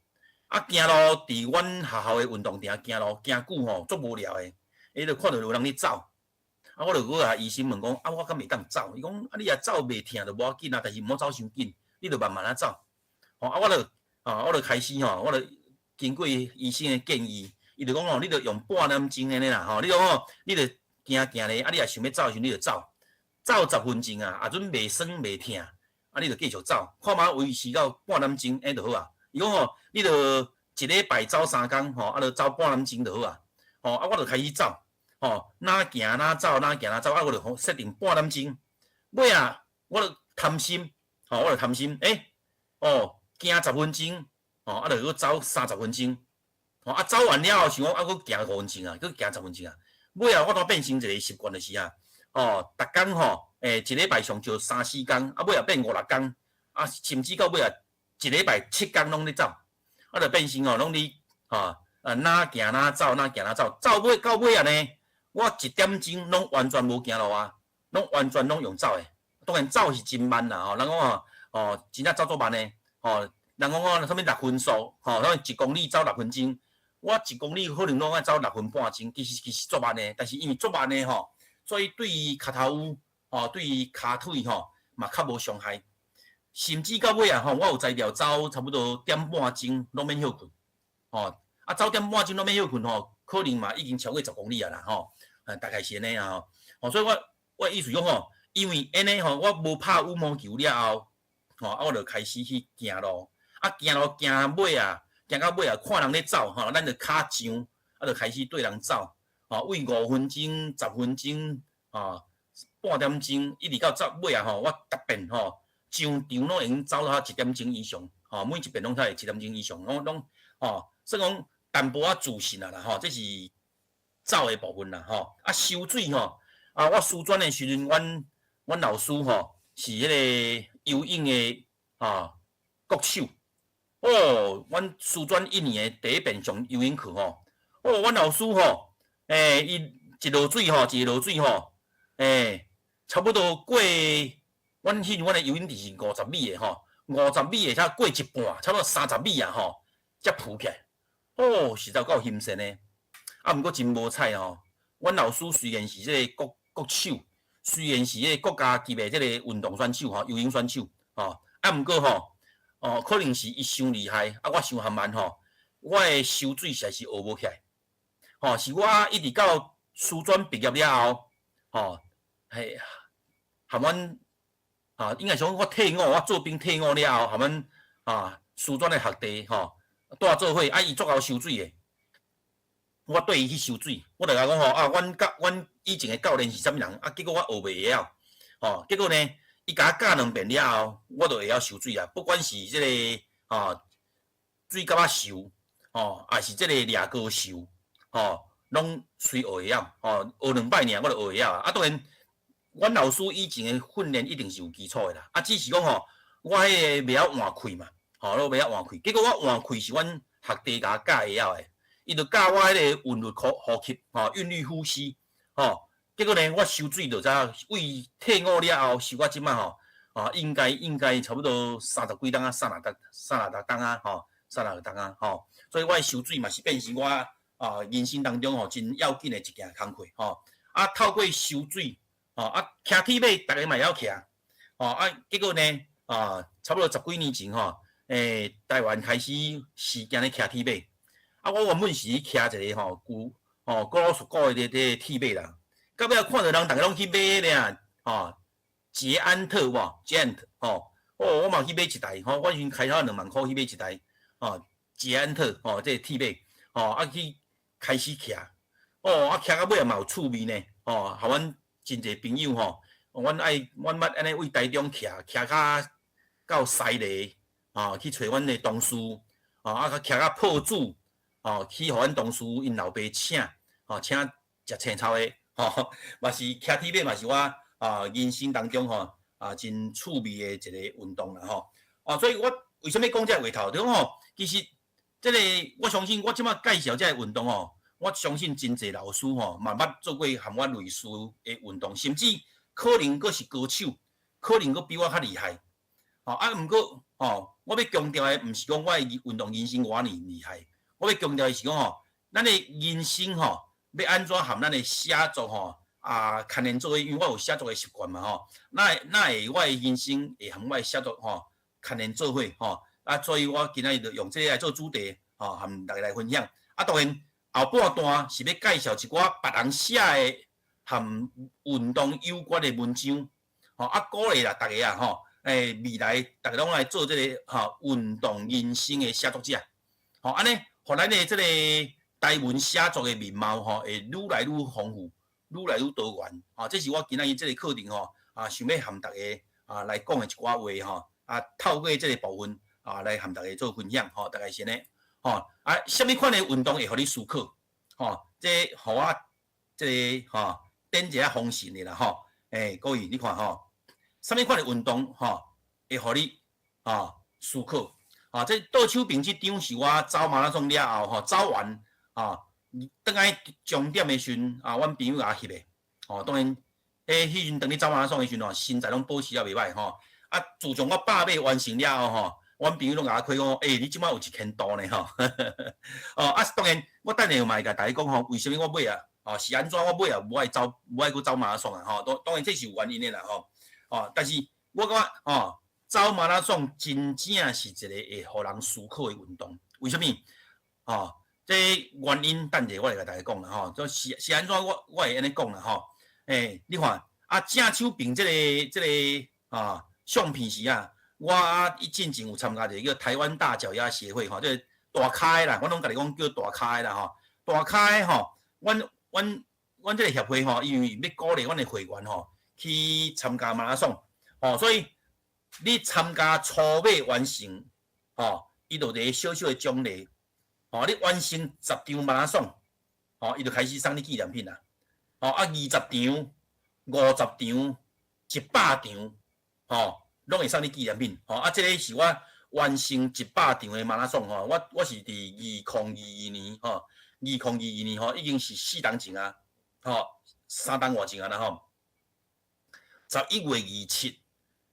啊，行路佇阮學校的運動場行路，行久吼足無聊的，伊就看著有人咧走。啊，我就閣共醫生問講，啊，我敢會當走？伊講，啊，你若走袂疼就無要緊啊，但是毋好走傷緊，你著慢慢仔走。吼，啊，我就開始吼，我就經過醫生的建議，伊就講吼，你著用半點鐘按呢啦，吼，你講吼，你著行行咧，啊，你若想欲走的時陣，你就走，走10分鐘啊，啊陣袂酸袂疼，啊，你就繼續走，看覓維持到半點鐘，按呢就好啊。伊講吼，你著一禮拜走3工吼，啊，就走半點鐘就好啊。吼，啊，我就開始走，吼，若行若走，若行若走，啊，我就設定半點鐘。尾仔，我就貪心，吼，我就貪心，欸，哦，行十分鐘，吼，啊，就閣走30分鐘，吼，啊，走完了後想講，啊，閣行5分鐘啊，閣行十分鐘啊。尾仔我都變成一個習慣就是啊，哦，逐工吼，欸，一禮拜上少三四工，啊，尾仔變五六工，啊，甚至到尾仔一禮拜7工攏咧走，啊，就變成吼，攏咧，吼，啊，若行若走，若行若走，走尾到尾仔呢，我一點鐘攏完全無行路啊，攏完全攏用走的。當然走是真慢啦，吼，人講吼，哦，真正走足慢的，吼，人講講啥物六分速，吼，咱1公里走6分鐘，我一公里可能攏愛走6分半鐘，其實足慢的，但是因為足慢的吼，所以對於跤頭趺，吼，對於跤腿吼，嘛較無傷害。甚至到尾仔吼，我有才調走差不多點半鐘攏免歇睏，吼，啊走點半鐘攏免歇睏吼，可能嘛已經超過十公里啊啦，吼，大概是按呢啊吼，吼，所以我意思講吼，因為按呢吼，我無拍羽毛球了後，吼，啊我就開始去行路，啊行路行尾仔，行到尾仔看人咧走吼，咱就跤上，啊就開始綴人走，吼，為5分鐘、十分鐘，吼，半點鐘，一直到走尾仔吼，我逐遍吼。上場攏會用走到一點鐘以上，吼，每一遍攏才會一點鐘以上，攏攏吼，算講淡薄仔自信啊啦，吼，這是走的部分啦，吼。啊，泅水吼，啊，我師專的時陣，阮老師吼是彼個游泳的啊國手。哦，阮師專一年的第一遍上游泳課吼，哦，阮老師吼，欸，伊一落水吼，一落水吼，欸，差不多過。阮彼陣阮的游泳池是五十米的吼，五十米的才過一半，差不多30米啊吼，才浮起來。哦，實在夠興奮的。啊，毋過真無彩吼，阮老師雖然是這個國手，雖然是彼個國家級的這個運動選手吼，游泳選手吼，啊，毋過吼，哦，可能是伊傷厲害，啊，我傷含慢吼，我的泅水實在是學無起來。吼，是我一直到師專畢業了後，吼，嘿，含阮。啊，應該是講我退伍，我做兵退伍了後，含阮啊師專的學弟吼，蹛做伙，啊伊足𠢕泅水的，我綴伊去泅水，我就共伊講吼，啊，阮教阮以前的教練是啥物人，啊，結果我學袂曉，吼，結果呢，伊共我教兩遍了後，我就會曉泅水啊，不管是這個吼水蛤仔泅，吼，抑是這個掠高泅，吼，攏隨學會曉，吼，學兩擺爾，我就學會曉啊，啊，當然。阮老師以前的訓練一定是有基礎的啦，啊，只是講吼，我彼個袂曉換氣嘛，吼，我袂曉換氣，結果我換氣是阮學弟共我教會曉的，伊就教我彼個韻律呼吸，吼，韻律呼吸，吼，結果呢，我泅水就知影，為退伍了後，泅到這擺吼，啊，應該差不多三十幾冬啊，三十六冬啊，吼，36冬啊，吼，所以我的泅水嘛是變成我啊人生當中吼真要緊的一件工課，吼，啊，透過泅水。吼啊，騎鐵馬，逐个嘛會曉騎，吼啊，結果呢，啊，差不多十幾年前吼，欸，台灣開始試行咧騎鐵馬，啊，我原本是去騎一個吼舊吼古老復古的這個鐵馬啦，到尾看著人逐个攏去買彼個吼捷安特無捷安特吼，哦，我嘛去買一台，吼，我彼陣開了2萬箍去買一台，吼，捷安特吼，這個鐵馬，吼，啊去開始騎，哦，啊騎到尾嘛有趣味呢，吼，予阮真濟朋友吼，阮愛阮捌按呢為台中騎騎較到西螺，吼，去揣阮的同事，吼，啊，閣騎到朴子，吼，去予阮同事𪜶老爸請，吼，請食青草的，吼，嘛是騎鐵馬嘛是我啊人生當中吼啊真趣味的一個運動啦吼。啊，所以我為啥物講這個話頭？就講吼，其實這個我相信我這擺介紹這個運動吼。我相信真濟老師吼嘛捌做過和我類似的運動，甚至可能閣是高手，可能閣比我較厲害。吼啊，毋過吼，我欲強調的毋是講我的運動人生偌爾厲害，我欲強調的是講吼，咱的人生吼，欲按怎和咱的寫作吼啊牽連做伙，因為我有寫作的習慣嘛吼，哪會哪會我的人生會和我的寫作吼牽連做伙吼？啊，所以我今仔日就用這个來做主題吼，和大家來分享。啊，當然後半段是欲介紹一寡別人寫的和運動有關的文章，吼啊，鼓勵啦逐家啊吼，未來逐家攏來做這个吼運動人生的寫作者，吼按呢，予咱的這个台文寫作的面貌吼，會愈來愈豐富，愈來愈多元，吼，這是我今仔日這个課程吼，啊，想欲和逐家啊來講的一寡話吼，啊，透過這个部分啊來和逐家做分享，吼，大概是按呢，吼，啊，啥物款的運動會予你思考，吼，這予我這个吼點一下風神的啦，吼，各位你看吼，啥物款的運動吼會予你吼思考？啊，這倒手邊這張是我走馬拉松了後吼，走完啊，轉來終點的時陣啊，阮朋友共我翕的，吼，當然，彼陣當咧走馬拉松的時陣吼，身材攏保持了袂䆀吼。啊，自從我百米完成了後吼，阮朋友攏共我開講，欸，你這擺有一千度呢吼。哦，啊，當然，我等下嘛會共大家講吼，為啥物我尾啊，哦，是按怎我尾啊無愛走，無愛閣走馬拉松啊吼。當然這是有原因的啦吼。哦，但是我感覺吼，走馬拉松真正是一个會予人思考的運動。為啥物？吼，這原因等下我會共大家講啦吼。這是是按怎我會按呢講啦吼。欸，你看啊，正手邊這個啊相片是啊，我伊進前有參加一個叫台灣大腳丫協會吼，這個大跤的啦，我攏共你講叫大跤的啦吼，大跤的吼，阮這個協會吼，因為欲鼓勵阮的會員吼去參加馬拉松，吼，所以你參加初馬完成，吼，伊就有一個小小的獎勵，吼，你完成十場馬拉松，吼，伊就開始送你紀念品啦，吼，啊，20場、50場、100場，吼，攏會送你紀念品，吼，啊，這个是我完成100場的馬拉松，吼，我是佇2022年，吼，2022年吼，已經是4冬前啊，吼，3冬外前啊啦吼，11月27，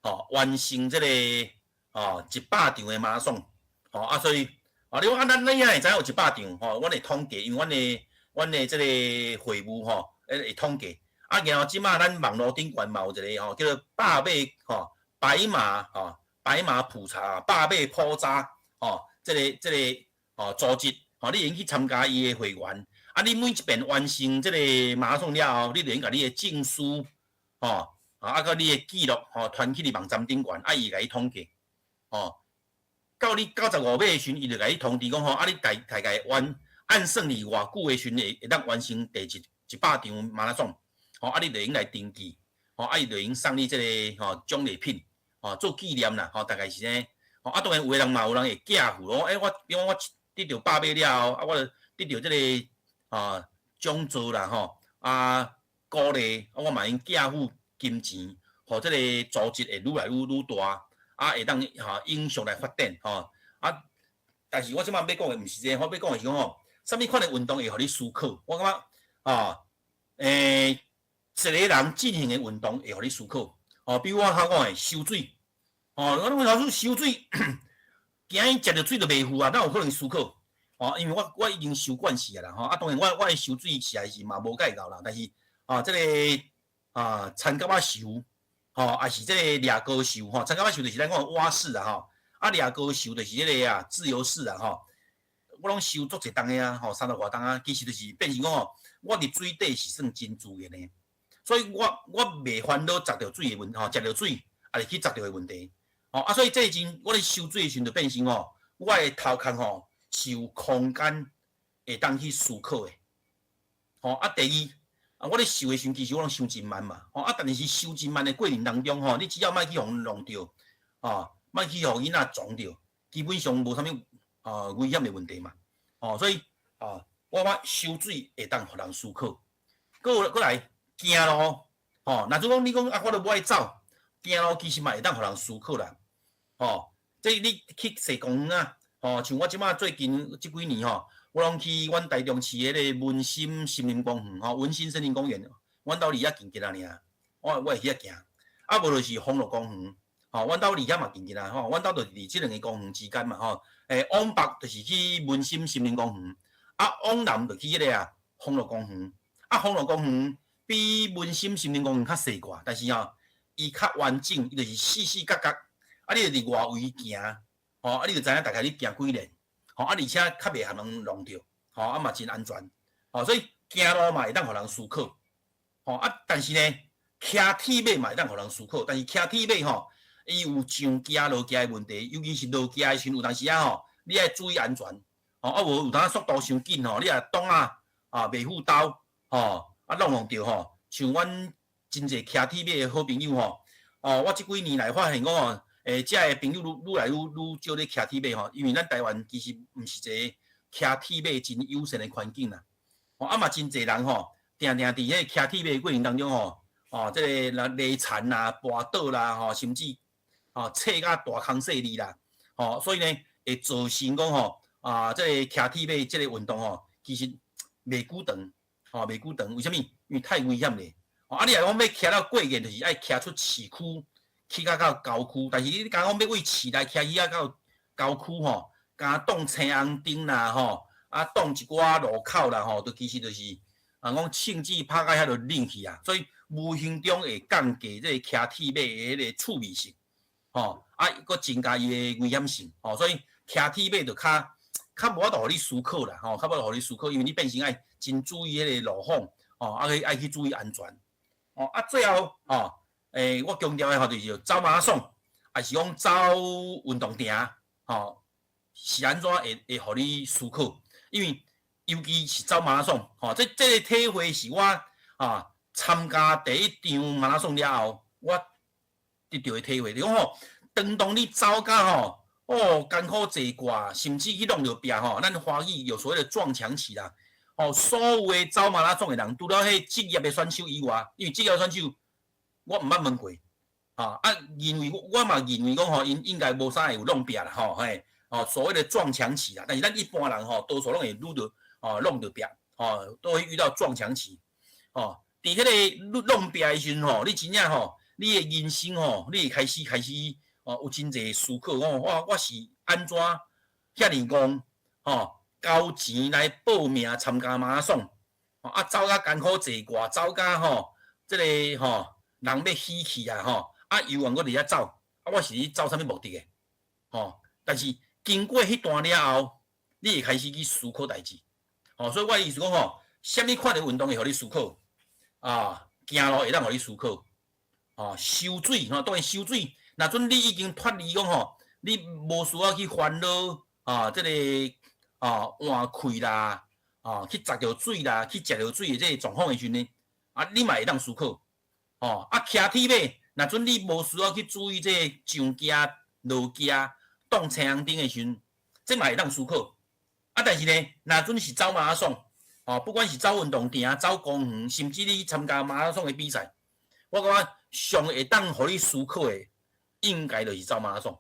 吼，完成這个吼一百場的馬拉松，吼，啊，所以，啊，你講啊，咱哪會知影有一百場？吼，阮會統計，因為阮的這個會務吼，會統計，啊，然後這擺咱網路頂懸嘛有一個吼，叫做百馬吼。白馬吼，白馬普查，百馬普查吼，這個吼組織吼，你會用去參加伊的會員，啊，你每一遍完成這個馬拉松了後，你就用共你的證書吼，啊，佮你的記錄吼，傳去你網站頂懸，啊，伊會共你統計，吼，到你95碼的時陣，伊就共你通知講吼，啊，你大概完按算你偌久的時陣會當完成第100場馬拉松，吼，啊，你就用來登記，吼，啊，伊就用送你這個吼獎勵品。吼，做紀念啦，吼，大概是按呢。吼，啊，當然有的人嘛有人會寄付咯，欸，我比如講我得著百馬了後，啊，我就得著這个啊獎座啦，吼，啊鼓勵，啊，我嘛用寄付金錢，予這个組織會愈來愈愈大，啊，會當吼永續來發展，吼，啊，但是我這擺欲講的毋是這个，我欲講的是講吼，啥物款的運動會予你思考？我感覺啊，一个人進行的運動會予你思考。哦，比如我頭講的泅水，哦，我講老師泅水，驚伊食著水就袂赴啊，哪有可能思考？哦，因為我已經泅慣勢啊啦，吼，啊，當然我的泅水實在是嘛無蓋𠢕啦，但是啊，這個啊，田蛤仔泅，吼，也是這個掠高泅，吼，田蛤仔泅就是咱講的蛙式啊，吼，啊，掠高泅就是彼个啊自由式啊，吼，我攏泅足濟冬的啊，吼，30外冬啊，其實就是變成講吼，我佇水底是算真自然的。所以我袂煩惱齧著水的問，吼，食著水，抑是去齧著的問題，吼，啊，所以這陣我咧泅水的時陣就變成吼，我的頭殼吼是有空間會當去思考的，吼，啊，第二，啊，我咧泅的時陣，其實我攏泅真慢嘛，吼，啊，但是泅真慢的過程當中吼，你只要莫去予弄著，吼，莫去予囡仔撞著，基本上無啥物啊危險的問題嘛，吼，所以啊，我感覺泅水會當予人思考，閣來。行路，吼，若如講你講啊，我都無愛走，行路其實嘛會當予人思考啦，吼，這你去踅公園啊，吼，像我這擺最近這幾年吼，我攏去阮台中市彼个文心森林公園，吼，文心森林公園，阮兜離遐近近仔爾，我會去遐行，啊無就是豐樂公園，吼，阮兜離遐嘛近近啊，吼，阮兜就是佇這兩个公園之間嘛，吼。往北就是去文心森林公園，啊，往南就去彼个啊豐樂公園。啊，豐樂公園比文心森林公園較細寡，但是吼，伊較完整，伊就是四四角角，啊，你就佇外圍行，吼，啊，你就知影大概你行幾里，吼，啊，而且較袂予人弄著，吼，啊嘛真安全，吼，所以行路嘛會當予人思考，吼，啊，但是呢，騎鐵馬嘛會當予人思考，但是騎鐵馬吼，伊有上崎落崎的問題，尤其是落崎的時陣，有當時仔吼，你愛注意安全，吼，啊無有當速度傷緊吼，你若擋啊啊袂赴兜，吼，啊弄著吼，像阮真濟騎鐵馬的好朋友吼，哦，我這幾年來發現講吼，遮的朋友愈來愈少咧騎鐵馬吼，因為咱台灣其實毋是一个騎鐵馬真友善的環境啦，吼，啊嘛真濟人吼，定定佇彼个騎鐵馬的過程當中吼，哦，這个犁田啦、跋倒啦，吼，甚至吼，切甲大空細膩啦，吼，所以呢，會造成講吼，啊，這个騎鐵馬這个運動吼，其實袂久長，吼，袂久長，為啥物？因為太危險咧。吼，啊，你若講欲騎到過癮，就是愛騎出市區，去到郊區。但是你敢講欲佇市內騎去到郊區吼，敢擋青紅燈啦，吼，啊，擋一寡路口啦，吼，就其實就是啊，講銃子拍甲遐就冷去啊，所以無形中會降低這个騎鐵馬的彼个趣味性。吼，啊，閣增加伊的危險性，吼，所以騎鐵馬就較較無法度予你思考啦，吼，較無法度予你思考，因為你變成愛真注意彼個路況，吼，啊去愛去注意安全，吼，啊，最後，吼，我強調的吼就是走馬拉松，抑是講走運動場，吼，是按怎會予你思考？因為尤其是走馬拉松，吼，這个體會是我啊參加第一場馬拉松了後，我得著的體會，就講吼，當你走甲吼，哦，艱苦坐掛，甚至去弄著壁吼，咱華語有所謂的撞牆期啦。哦，所有的走馬拉松的人，除了彼職業的選手以外，因為職業選手我毋捌問過，啊，認為我嘛認為講吼，𪜶應該無啥會有弄壁啦，吼嘿，哦，所謂的撞牆期啦，但是咱一般人吼，多數攏會拄著，哦，弄著壁，哦，都會遇到撞牆期，哦，佇彼个弄壁的時陣吼，你真正吼，你的人生吼，你會開始哦，有真濟思考，講我是按怎遐爾戇，吼，交錢來報名參加馬拉松，啊，走甲艱苦坐掛，走甲吼，這个吼，人欲死去啊，吼，啊，猶原閣佇遐走，啊，我是咧走啥物目的的？吼，但是經過彼段了後，你會開始去思考代誌，吼，所以我的意思講吼，啥物款的運動會予你思考？啊，行路會當予你思考，哦，泅水吼，當然泅水，若準你已經脫離講吼，你無需要去煩惱啊，這个啊換氣啦，啊去雜著水啦，去食著水的這个狀況的時陣呢，啊，你嘛會當思考，哦，啊，騎鐵馬，若準你無需要去注意這个上崎落崎擋青紅燈的時陣，這嘛會當思考。啊，但是呢，若準是走馬拉松，哦，不管是走運動場、走公園，甚至你參加馬拉松的比賽，我感覺上會當予你思考的，應該就是走馬拉松。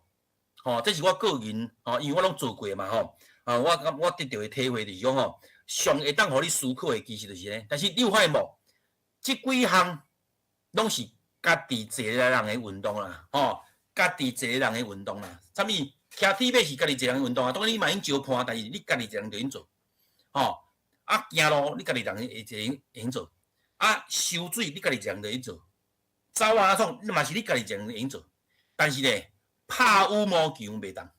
吼，這是我個人，吼，因為我攏做過嘛，吼，啊，我得著的體會就是講，吼，上會當予你思考的其實就是呢。但是你有發現無？這幾項攏是家己一个人的運動啦，吼，家己一个人的運動啦。啥物？騎鐵馬是家己一個人的運動啊，當然你嘛用招伴，但是你家己一個人就用做，吼。啊，行路你家己一人會一個人會用做，啊，泅水你家己一個人就用做，走馬拉松你嘛是你家己一個人會用做。但是咧，拍羽毛球袂當，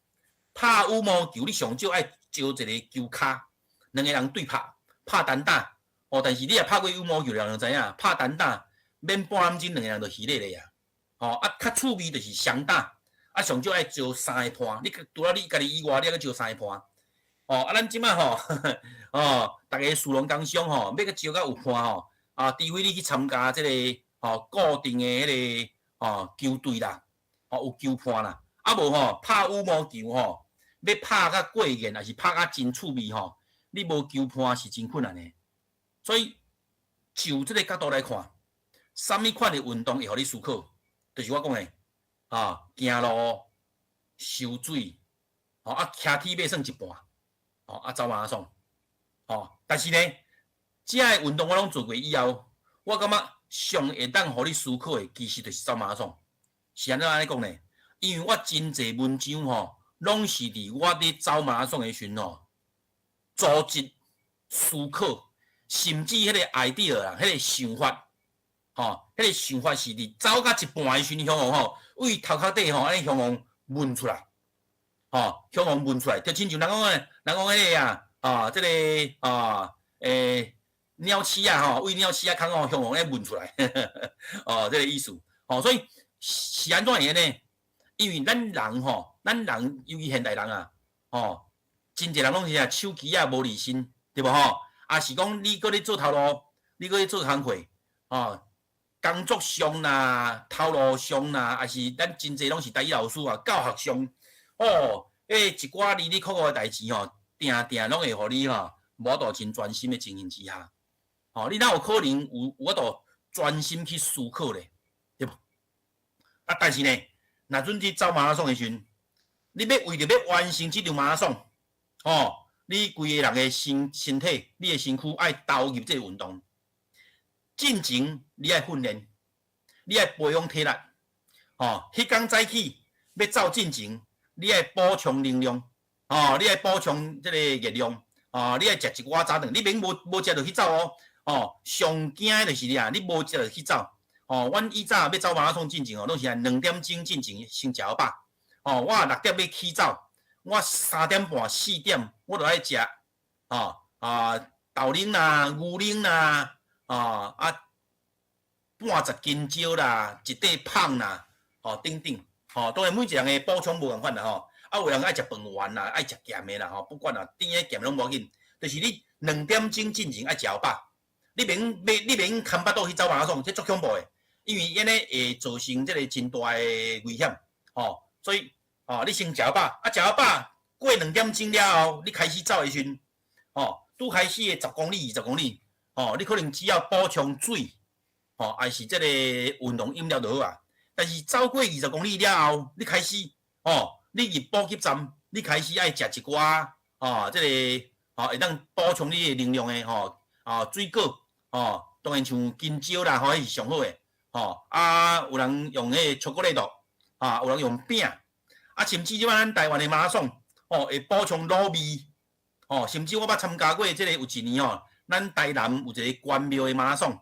拍羽毛球你上少愛招一个球跤，兩个人對拍，拍單打。哦，但是你若拍過羽毛球，人就知影，拍單打免半點鐘，兩个人就虛咧咧啊。吼，啊，較趣味就是雙打，啊，上少愛招三个伴。你除了你家己以外，你還閣招三个伴。哦，啊，咱這擺吼，哦，逐个士農工商吼，欲閣招較有伴吼，啊，除非你去參加這个吼固定的彼个吼球隊啦，吼有球伴啦，啊無吼拍羽毛球吼，欲拍較過癮，抑是拍較真趣味吼，你無球伴是真困難的。所以就這个角度來看，啥物款的運動會予你思考？就是我講的，啊，行路、泅水，吼啊，騎鐵馬算一半。哦，啊，走馬拉松，哦，但是呢，這个運動我攏做過以後，我感覺上會當予你思考的，其實就是走馬拉松。是按怎按呢講呢？因為我真濟文章吼，攏是佇我咧走馬拉松的時陣吼，組織思考，甚至彼個 idea 啊，彼個想法，吼，彼個想法是佇走到一半的時陣，向予吼，為頭殼底吼，按呢向予問出來，吼，向予問出來，就親像人講的，人講彼個啊，啊，這個啊，鳥鼠仔吼，為鳥鼠仔空吼，向予咧問出來，哦，這個意思，吼，所以是按怎樣呢？因為咱人吼，咱人尤其現代人啊，吼，真濟人攏是啊，手機仔無離身，對無吼？啊是講你閣咧做頭路，你閣咧做工課，吼，工作上啦，頭路上啦，抑是咱真濟攏是台語老師啊，教學上，哦，彼一寡哩哩扣扣的代誌吼，定定攏會予你吼，無法度真專心的情形之下，吼，你哪有可能有法度專心去思考咧？對無？啊，但是呢，若準去走馬拉松的時陣，你欲為著欲完成這場馬拉松，吼，你規個人的身體，你的身軀愛投入這個運動。進前你愛訓練，你愛培養體力，吼，彼工早起欲走進前，你愛補充能量，吼，你愛補充這個熱量，吼，你愛食一寡早頓，你免無食就去走哦，吼，上驚的就是你啊，你無食就去走。吼，阮以早欲走馬拉松進前哦，攏是按2點鐘進前先食予飽。吼，我6點欲起走，我3點半、4點我就愛食，吼啊豆奶啦、牛奶啦，啊半十斤蕉啦、一塊麭啦，吼等等，吼當然每一個人的補充無仝款啦吼，啊有人愛食飯圓啦，愛食鹹的啦吼，不管啦，甜的鹹的攏無要緊，就是你2點鐘進前愛食予飽，你免空腹肚去走馬拉松，這足恐怖的。因為按呢會造成這個真大的危險，吼，所以，吼，你先食飽，啊，食飽過2點鐘了後，你開始走的時陣，吼，拄開始的十公里、20公里，吼，你可能只要補充水，吼，還是這個運動飲料就好啊。但是走過二十公里了後，你開始，吼，你入補給站，你開始愛食一寡，吼，這個，吼，會當補充你的能量的，吼，啊，水果，吼，當然像香蕉啦，吼，彼是上好的。吼啊，有人用彼個巧克力豆，啊，有人用餅，啊，甚至這擺咱台灣的馬拉松，吼，會補充滷味，吼，甚至我捌參加過這個有一年吼，咱台南有一個關廟的馬拉松，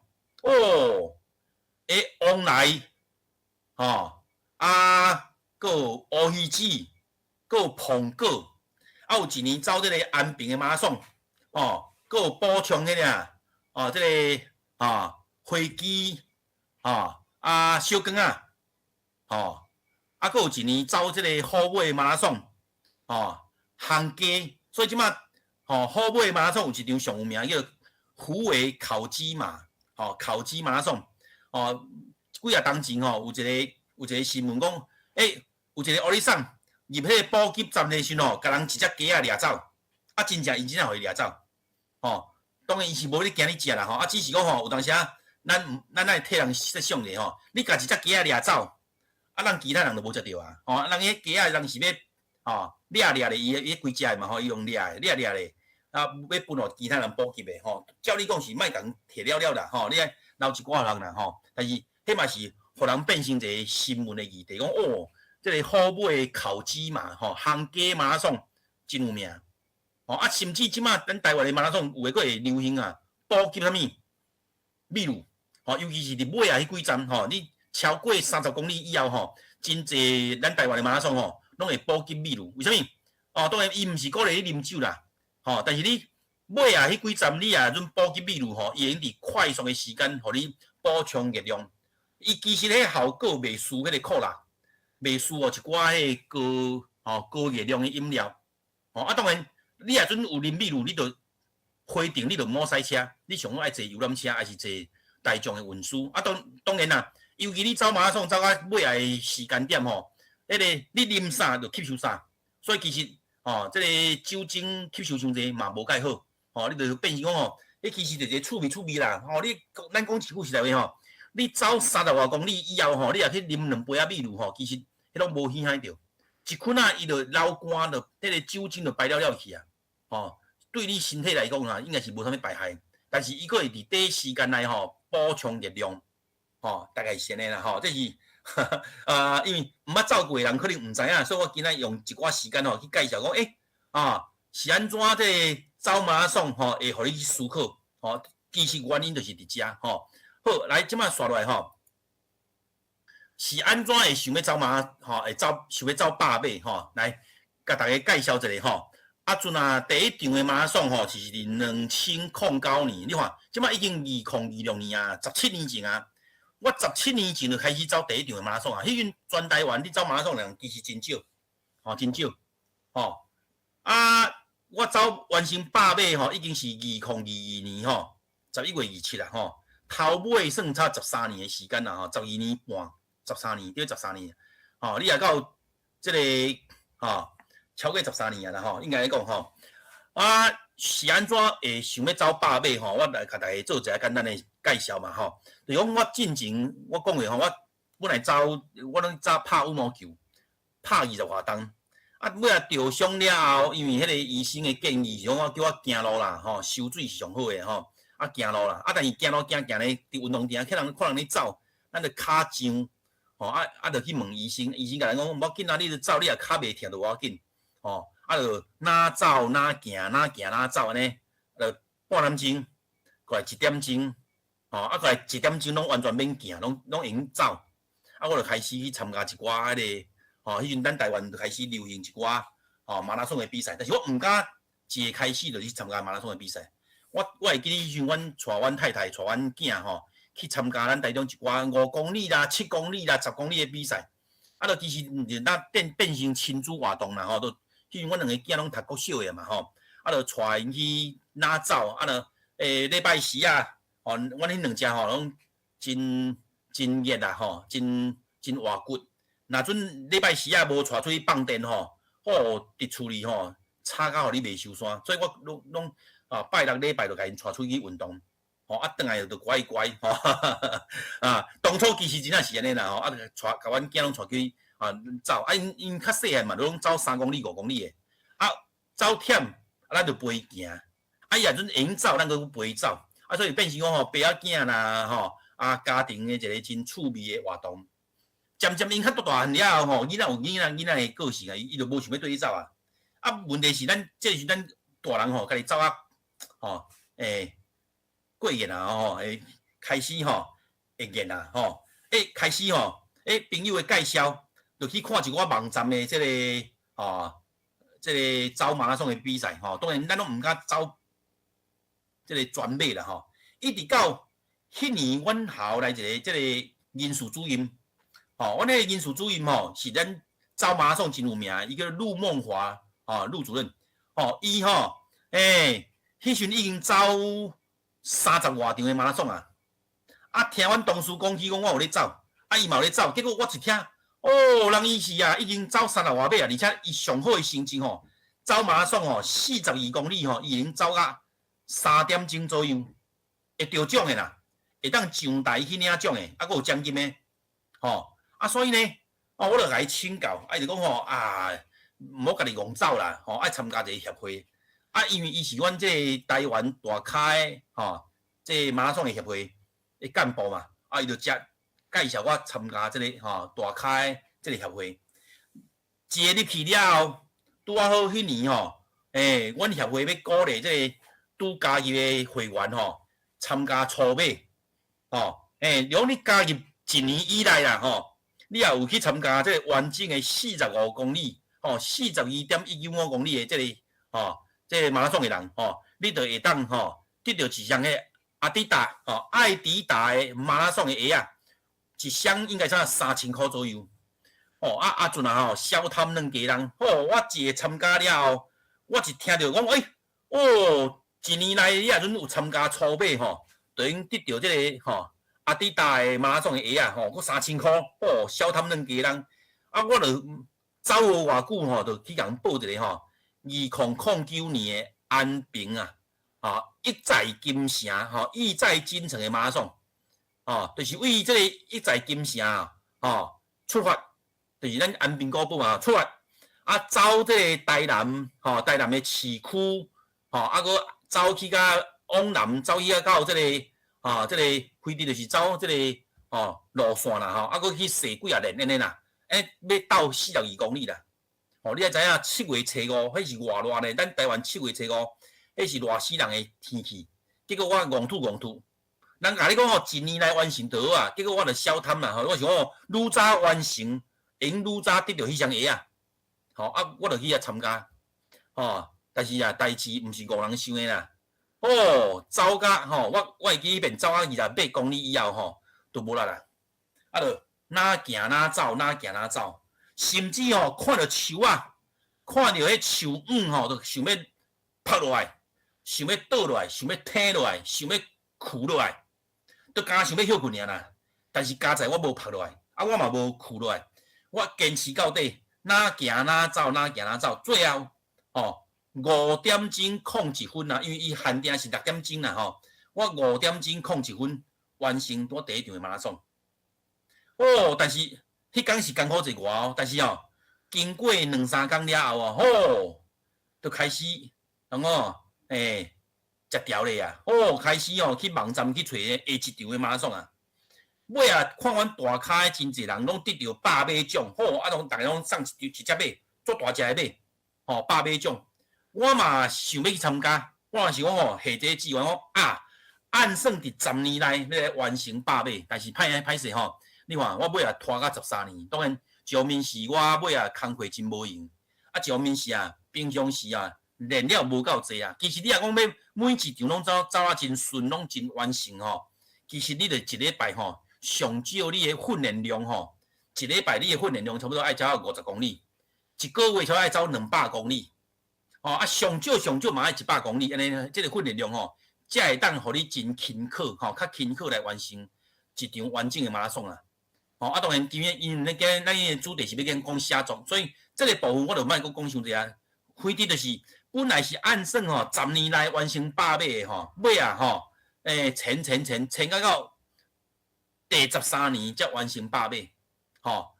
哦，會旺來，吼，啊，閣有烏魚子，閣有蘋果，啊，有一年走這個安平的馬拉松，吼，閣有補充彼個，哦，這個啊，飛機。吼啊，小羹仔，吼，啊，閣有一年走這個虎尾馬拉松，吼，烘雞，所以這擺吼虎尾馬拉松有一場上有名叫虎尾烤雞馬，吼，烤雞馬拉松，吼，幾仔冬前吼有一個新聞講，有一個烏里桑入彼個補給站的時陣吼，共人一隻雞仔掠走，啊，真正伊真正予伊掠走，吼，當然伊是無咧驚你食啦，吼，啊，只是講吼有當時啊。咱愛替人設想者吼，你共一隻雞仔掠走，啊，咱其他人就無食著啊，吼，人彼雞仔人是欲吼掠掠咧，伊規隻的嘛吼，伊用掠的掠掠咧，啊，欲分予其他人補給的吼。照理講是莫共摕了了啦，吼，你愛留一寡予人啦，吼。但是彼嘛是予人變成一個新聞的議題，講哦，這個虎尾烤雞嘛，吼，烘雞馬拉松真有名，吼啊，甚至這擺咱台灣的馬拉松有的閣會流行啊，補給啥物？秘魯。吼，尤其是佇尾仔彼幾站吼，你超過30公里以後吼，真濟咱台灣的馬拉松吼，攏會補給秘魯。為啥物？哦，當然伊毋是鼓勵你啉酒啦，吼，但是你尾仔彼幾站你若陣補給秘魯吼，伊會用佇快速的時間，予你補充熱量。伊其實彼效果袂輸彼個可樂，袂輸哦一寡彼個高吼高熱量的飲料。吼啊，當然你若陣有啉秘魯，你就回程你就毋好駛車，你上好愛坐遊覽車，抑是坐大眾的運輸。啊，當然啦，尤其你走馬拉松走到尾仔的時間點吼，彼個你啉啥就吸收啥，所以其實吼，這個酒精吸收傷濟嘛無蓋好，吼，你就變成講吼，彼其實就是一個趣味趣味啦。吼，你咱講一句實在話吼，你走三十外公里以後吼，你若去啉兩杯仔秘魯吼，其實彼攏無影響著。一困仔伊就流汗，就彼個酒精就排了了去啊，吼，對你身體來講啊，應該是無啥物排害。但是伊閣會佇短時間內吼補充熱量，吼，大概是按呢啦，吼，這是啊，因為毋捌走過的人可能毋知影，所以我今仔用一寡時間吼去介紹講，啊，是按怎這个走馬拉松吼，會予你去思考，吼，其實原因就是佇遮吼。好，來，這擺紲落來吼，是按怎會想欲走馬吼，會走想欲走百馬吼？來，共大家介紹一下吼。啊，陣啊，第一場的馬拉松吼，是佇2009年，你看，這擺已經2026年啊，十七年前啊。我十七年前就開始走第一場的馬拉松啊，彼陣全台灣咧走馬拉松的人其實真少，吼，真少，吼。啊，我走完成百馬吼，已經是2022年吼，11月27啦吼，頭尾算差十三年的時間啦吼，12年半，十三年對十三年，吼，你若到這个吼，超過十三年啊啦吼，應該來講吼，啊，是按怎會想欲走百馬吼？我來共大家做一下簡單的介紹嘛吼。就是講我進前我講過吼，我本來走我攏早拍羽毛球，拍二十外冬。啊，尾仔著傷了後，因為彼个醫生的建議是講我叫我行路啦，吼，收水是上好的吼。啊，行路啦，啊，但是行路行行咧，佇運動場看人看人咧走，咱就跤脹，吼，啊啊，就去問醫生，醫生共咱講無要緊啊，你著走，你若跤袂疼就無要緊，吼，啊，就哪走哪行，哪行哪走按呢，就半點鐘，過來一點鐘，吼，啊，過來一點鐘攏完全免行，攏攏會用走。啊，我就開始去參加一寡彼个。吼，彼陣咱台灣就開始流行一寡吼馬拉松的比賽，但是我毋敢一個開始就去參加馬拉松的比賽。我會記得彼陣，阮帶阮太太、帶阮囝吼去參加咱台中一寡5公里啦、7公里啦、十公里的比賽。啊，就其實就那變變成親子活動啦吼，就彼陣阮兩個囝攏讀國小的嘛吼，啊，就帶𪜶去哪走，啊，就禮拜四啊，吼，阮彼兩隻吼攏真真熱啊吼，真真活骨。若準禮拜四啊無帶出去放電吼，哦，佇厝裡吼吵甲予你袂收山，所以我攏攏啊拜六禮拜就共𪜶帶出去運動，吼啊轉來就乖乖吼，啊當初其實真正是按呢啦吼，啊就帶共阮囝攏帶去啊走，啊𪜶𪜶較細漢嘛，攏走3公里、5公里的，啊走忝啊咱就陪行，啊伊若陣會用走，咱閣陪伊走，啊所以變成講吼爸仔囝啦吼，啊家庭的一个真趣味的活動。漸漸𪜶較大大漢了後吼，囡仔有囡仔囡仔的個性啊，伊就無想欲綴你走啊。啊，問題是咱這時咱大人吼，家己走啊，吼，過熱啊吼，會開始吼會熱啊吼，開始吼，朋友的介紹，就去看一寡網站的這个吼，這个走馬拉松的比賽吼。當然咱攏毋敢走這个全馬啦吼。一直到彼年，阮校來一个這个人事主任。吼，阮彼个人事主任吼，是咱走馬拉松真有名，伊叫陸夢華，吼，陸主任，吼，伊吼，彼時陣已經走三十外場的馬拉松啊，啊，聽阮同事講起講我有咧走，啊，伊嘛有咧走，結果我一聽，哦，人伊是啊，已經走三十外馬啊，而且伊上好的成績吼，走馬拉松吼，42公里吼，伊已經走到3點鐘左右，會得獎的啦，會當上台去領獎的，啊，閣有獎金的，吼。啊，所以呢，哦，我就共伊請教，啊，伊就講吼，啊，毋好家己戇走啦，吼，愛參加一個協會。啊，因為伊是阮這个台灣大跤的吼，這个馬拉松的協會的幹部嘛，啊，伊就才介紹我參加這个吼大跤的這个協會。一个入去了後，拄仔好彼年吼，阮協會欲鼓勵這个拄加入的會員吼，參加初馬，吼，如果你加入一年以內啦，吼。你也有去參加這个完整的45公里，吼，42.195公里的這个，吼，這個馬拉松的人，吼，你就會當吼得著一雙彼阿迪達，吼，愛迪達的馬拉松的鞋仔，一雙應該才3000箍左右，吼，啊阿陣啊吼，痟貪兩家人，吼，我一个參加了後，我一聽著講，哦，一年內你若陣有參加初馬吼，就已經得著這个吼。阿迪達的馬拉松的鞋仔吼，閣三千箍，哦，痟貪兩家人，啊，我就走無偌久吼，就去共人報一个吼，2009年的安平啊，吼，億載金城吼，億載金城的馬拉松，吼，就是為這个億載金城啊，吼，出發，就是咱安平古堡嘛，出發，啊，走這个台南，吼，台南的市區，吼，啊，閣走去甲往南，走去啊到這个。啊，這个非得就是走這个吼路線啦吼，啊，閣去踅幾仔輪按呢啦，欸，欲鬥42公里啦。吼，你愛知影七月初五，彼是偌熱呢？咱台灣七月初五，彼是熱死人的天氣。結果我戇吐戇吐，人共你講吼，一年來完成就好啊。結果我就小貪啦，吼，我想講愈早完成，會用愈早得著彼雙鞋仔。吼啊，我就去遐參加，吼，但是啊，代誌毋是戇人想的啦。哦，走甲吼，我會記彼遍走到28公里以後吼，就無力啦。啊，就若行若走，若行若走，甚至吼看著樹仔，看著彼樹影吼，就想欲趴落來，想欲倒落來，想欲䖙落來，想欲跍落來，就敢若想欲歇睏爾啦。但是佳哉我無趴落來，啊，我嘛無跍落來，我堅持到底，若行若走，若行若走，最後吼5點鐘01分啊，因為伊限定是6點鐘啦吼，我5點鐘01分完成我第一場的馬拉松。哦，但是彼工是艱苦濟我哦，但是哦，經過兩三工了後哦，吼，就開始，人講欸，食調咧啊，哦，開始哦去網站去揣下一場的馬拉松啊。尾啊，看阮大跤的真濟人攏得著百馬獎，吼，啊，攏逐家攏送一一隻馬，足大隻的馬，吼，百馬獎。我嘛想欲去參加，我嘛想講吼，下這個志願講啊，按算佇10年內欲來完成百馬，但是歹歹勢吼，你看我尾仔拖到13年，當然一方面是我尾仔工課真無閒，啊，一方面是啊，平常時啊練了無夠濟啊。其實你若講欲每一場攏走走啊真順，攏真完成吼，其實你著一禮拜吼，上少你的訓練量吼，一禮拜你的訓練量差不多愛走到50公里，一個月差不多愛走200公里。吼啊，上少上少嘛愛100公里，按呢，這個訓練量吼，才會當予你真勤苦吼，較勤苦來完成一場完整的馬拉松啊。吼啊，當然，今日因為咱咱的主題是欲講寫作，所以這個部分我就莫閣講傷濟啊。非得就是本來是按算吼，十年內完成百馬的吼，尾仔吼，欸，前前前前到到第13年才完成百馬，吼，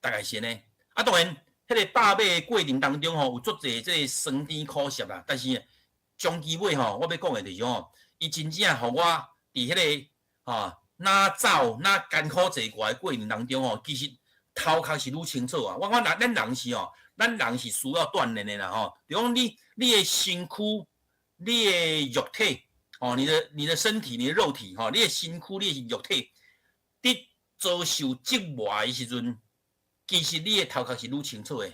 大概是按呢。啊，當然，彼個百馬的過程當中吼，有足濟這個酸甜苦澀啦。但是終其尾吼，我欲講的就是吼，伊真正予我佇彼個吼，若走若艱苦濟過的過程當中吼，其實頭殼是愈清楚啊。我講咱人是吼，咱人是需要鍛鍊的啦吼。就講你的身軀、你的肉體，吼，你的身體、你的肉體，吼，你的身軀、你的肉體，佇遭受折磨的時陣，其實你的頭殼是愈清楚的，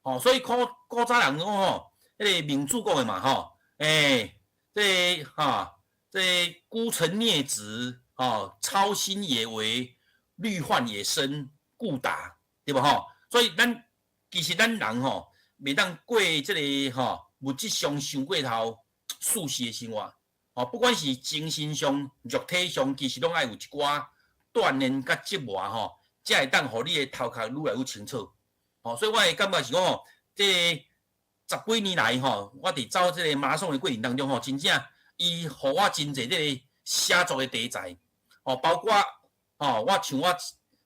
吼，所以古古早人講吼，彼個孟子講的嘛，吼，欸，這個哈，這個孤臣孽子，吼，操心也為，慮患也深，故達，對無吼？所以咱其實咱人吼，袂當過這個吼物質上傷過頭舒適的生活，吼，不管是精神上、肉體上，其實攏愛有一寡鍛鍊佮折磨吼，才會當予你的頭殼愈來愈清楚，吼，所以我會感覺是講吼，這十幾年來吼，我佇走這個馬拉松的過程當中吼，真正伊予我真濟這個寫作的題材，吼，包括吼，我像我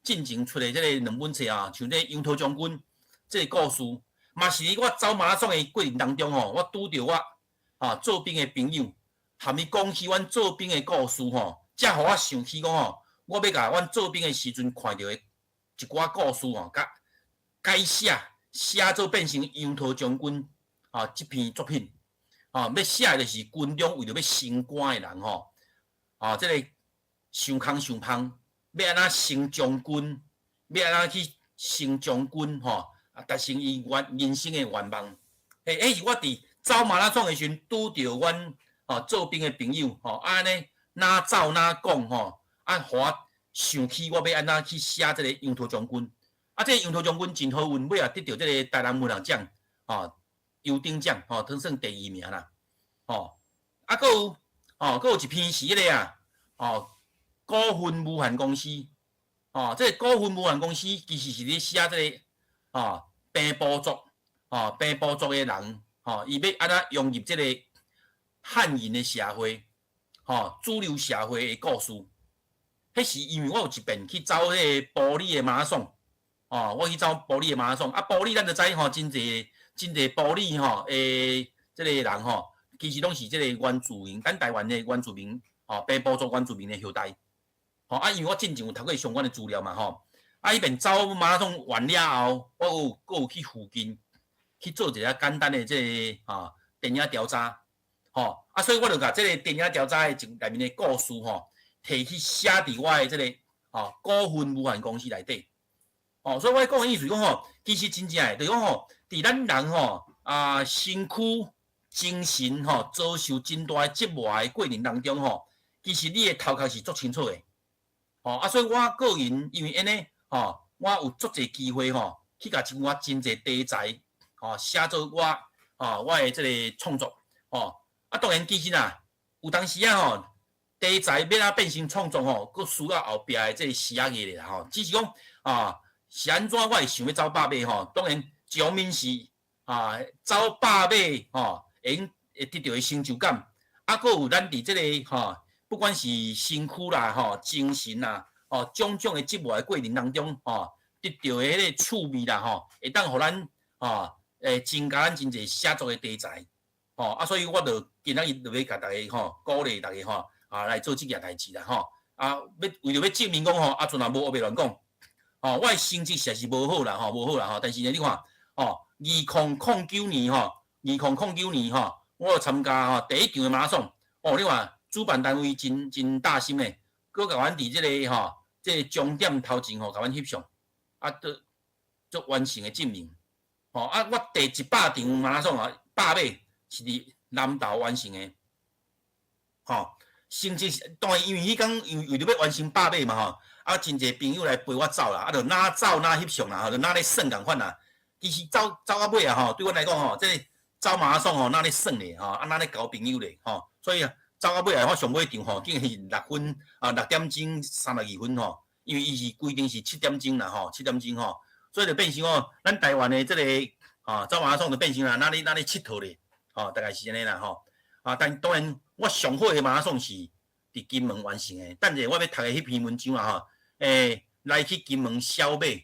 進前出的這個兩本冊啊，像這個楊桃將軍這個故事，嘛是佇我走馬拉松的過程當中吼，我拄著我啊做兵的朋友，含伊講起阮做兵的故事吼，才予我想起講吼，我欲共阮做兵的時陣看著的一寡故事吼，共改寫寫做變成楊桃將軍啊這篇作品啊，欲寫的就是軍中為著欲升官的人吼，啊，這個傷空傷芳，欲按怎升將軍，欲按怎去升將軍吼，啊，達成伊願人生的願望。欸，彼是我佇走馬拉松的時陣拄著阮吼做兵的朋友吼，啊按呢若走若講吼，啊，予我想起我欲按怎去寫這個楊桃將軍。啊，這個楊桃將軍真好運，尾仔得著這個台南文學獎，吼，優等獎，吼，當算第二名啦，吼。啊，閣有，吼，閣有一篇是彼個啊，吼，股份無限公司，吼，這個股份無限公司其實是咧寫這個，吼，平埔族，吼，平埔族的人，吼，伊欲按怎融入這個漢人的社會，吼，主流社會的故事。彼是因為我有一遍去走彼個埔里的馬拉松，吼，我去走埔里的馬拉松，啊，埔里咱就知吼，真濟真濟埔里吼的這個人吼，其實攏是這個原住民，咱台灣的原住民，吼，平埔族原住民的後代。吼啊，因為我進前有讀過相關的資料嘛吼，啊，彼遍走馬拉松完了後，我有閣有去附近去做一下簡單的這個啊電影調查，吼啊，所以我就共這個電影調查的一內面的故事吼，提去寫佇我的這個吼股份無限公司內底，哦，所以我講的意思講吼，其實真正的就是講吼，佇咱人吼啊身軀精神吼遭受真大的折磨的過程當中吼，其實你的頭殼是足清楚的。吼啊，所以我個人因為按呢，吼，我有足濟機會吼，去共一寡真濟題材，吼，寫做我，吼，我的這個創作，吼，啊，當然其實啊，有當時啊吼，題材欲按怎變成創作吼，閣需要後壁的這個時壓的啦吼，只是講啊，是按怎我會想欲走百馬吼，當然一方面是啊，走百馬吼，會用會得著的成就感，啊，閣有咱佇這個吼，不管是身軀啦、吼精神啦、吼種種的折磨的過程當中，吼得著的彼個趣味啦、吼會當予咱吼會增加咱真濟寫作的題材，吼啊，所以我就今仔日就欲共大家吼鼓勵大家吼啊來做這件代誌啦，吼啊，欲為著欲證明講吼，阿陣也無烏白亂講，吼我的成績實在是無好啦，吼無好啦，吼，但是呢，你看，吼2009年吼，2009年吼，我有參加吼第一場的馬拉松，哦，你看。主辦單位真真大心的，閣共阮佇這個吼，這個終點頭前吼，共阮翕相，啊，做做完成的證明。吼啊，我第100場馬拉松啊，百馬是佇南投完成的。吼，成績當然因為彼工因為為著欲完成百馬嘛吼，啊，真濟朋友來陪我走啦，啊，就若走若翕相啦，吼，就若咧耍仝款啦。其實走走到尾啊吼，對阮來講吼，這個走馬拉松吼，若咧耍咧吼，啊，若咧交朋友咧吼，所以啊。走到尾啊，我上尾場吼，竟然是6分啊，6點鐘32分吼，因為伊是規定是7點鐘啦吼，7點鐘吼，所以就變成哦，咱台灣的這個啊走馬拉松就變成啦，若咧若咧𨑨迌咧，吼，大概是按呢啦吼。啊，但當然我上好的馬拉松是佇金門完成的。等下我欲讀的彼篇文章啊吼，來去金門小馬，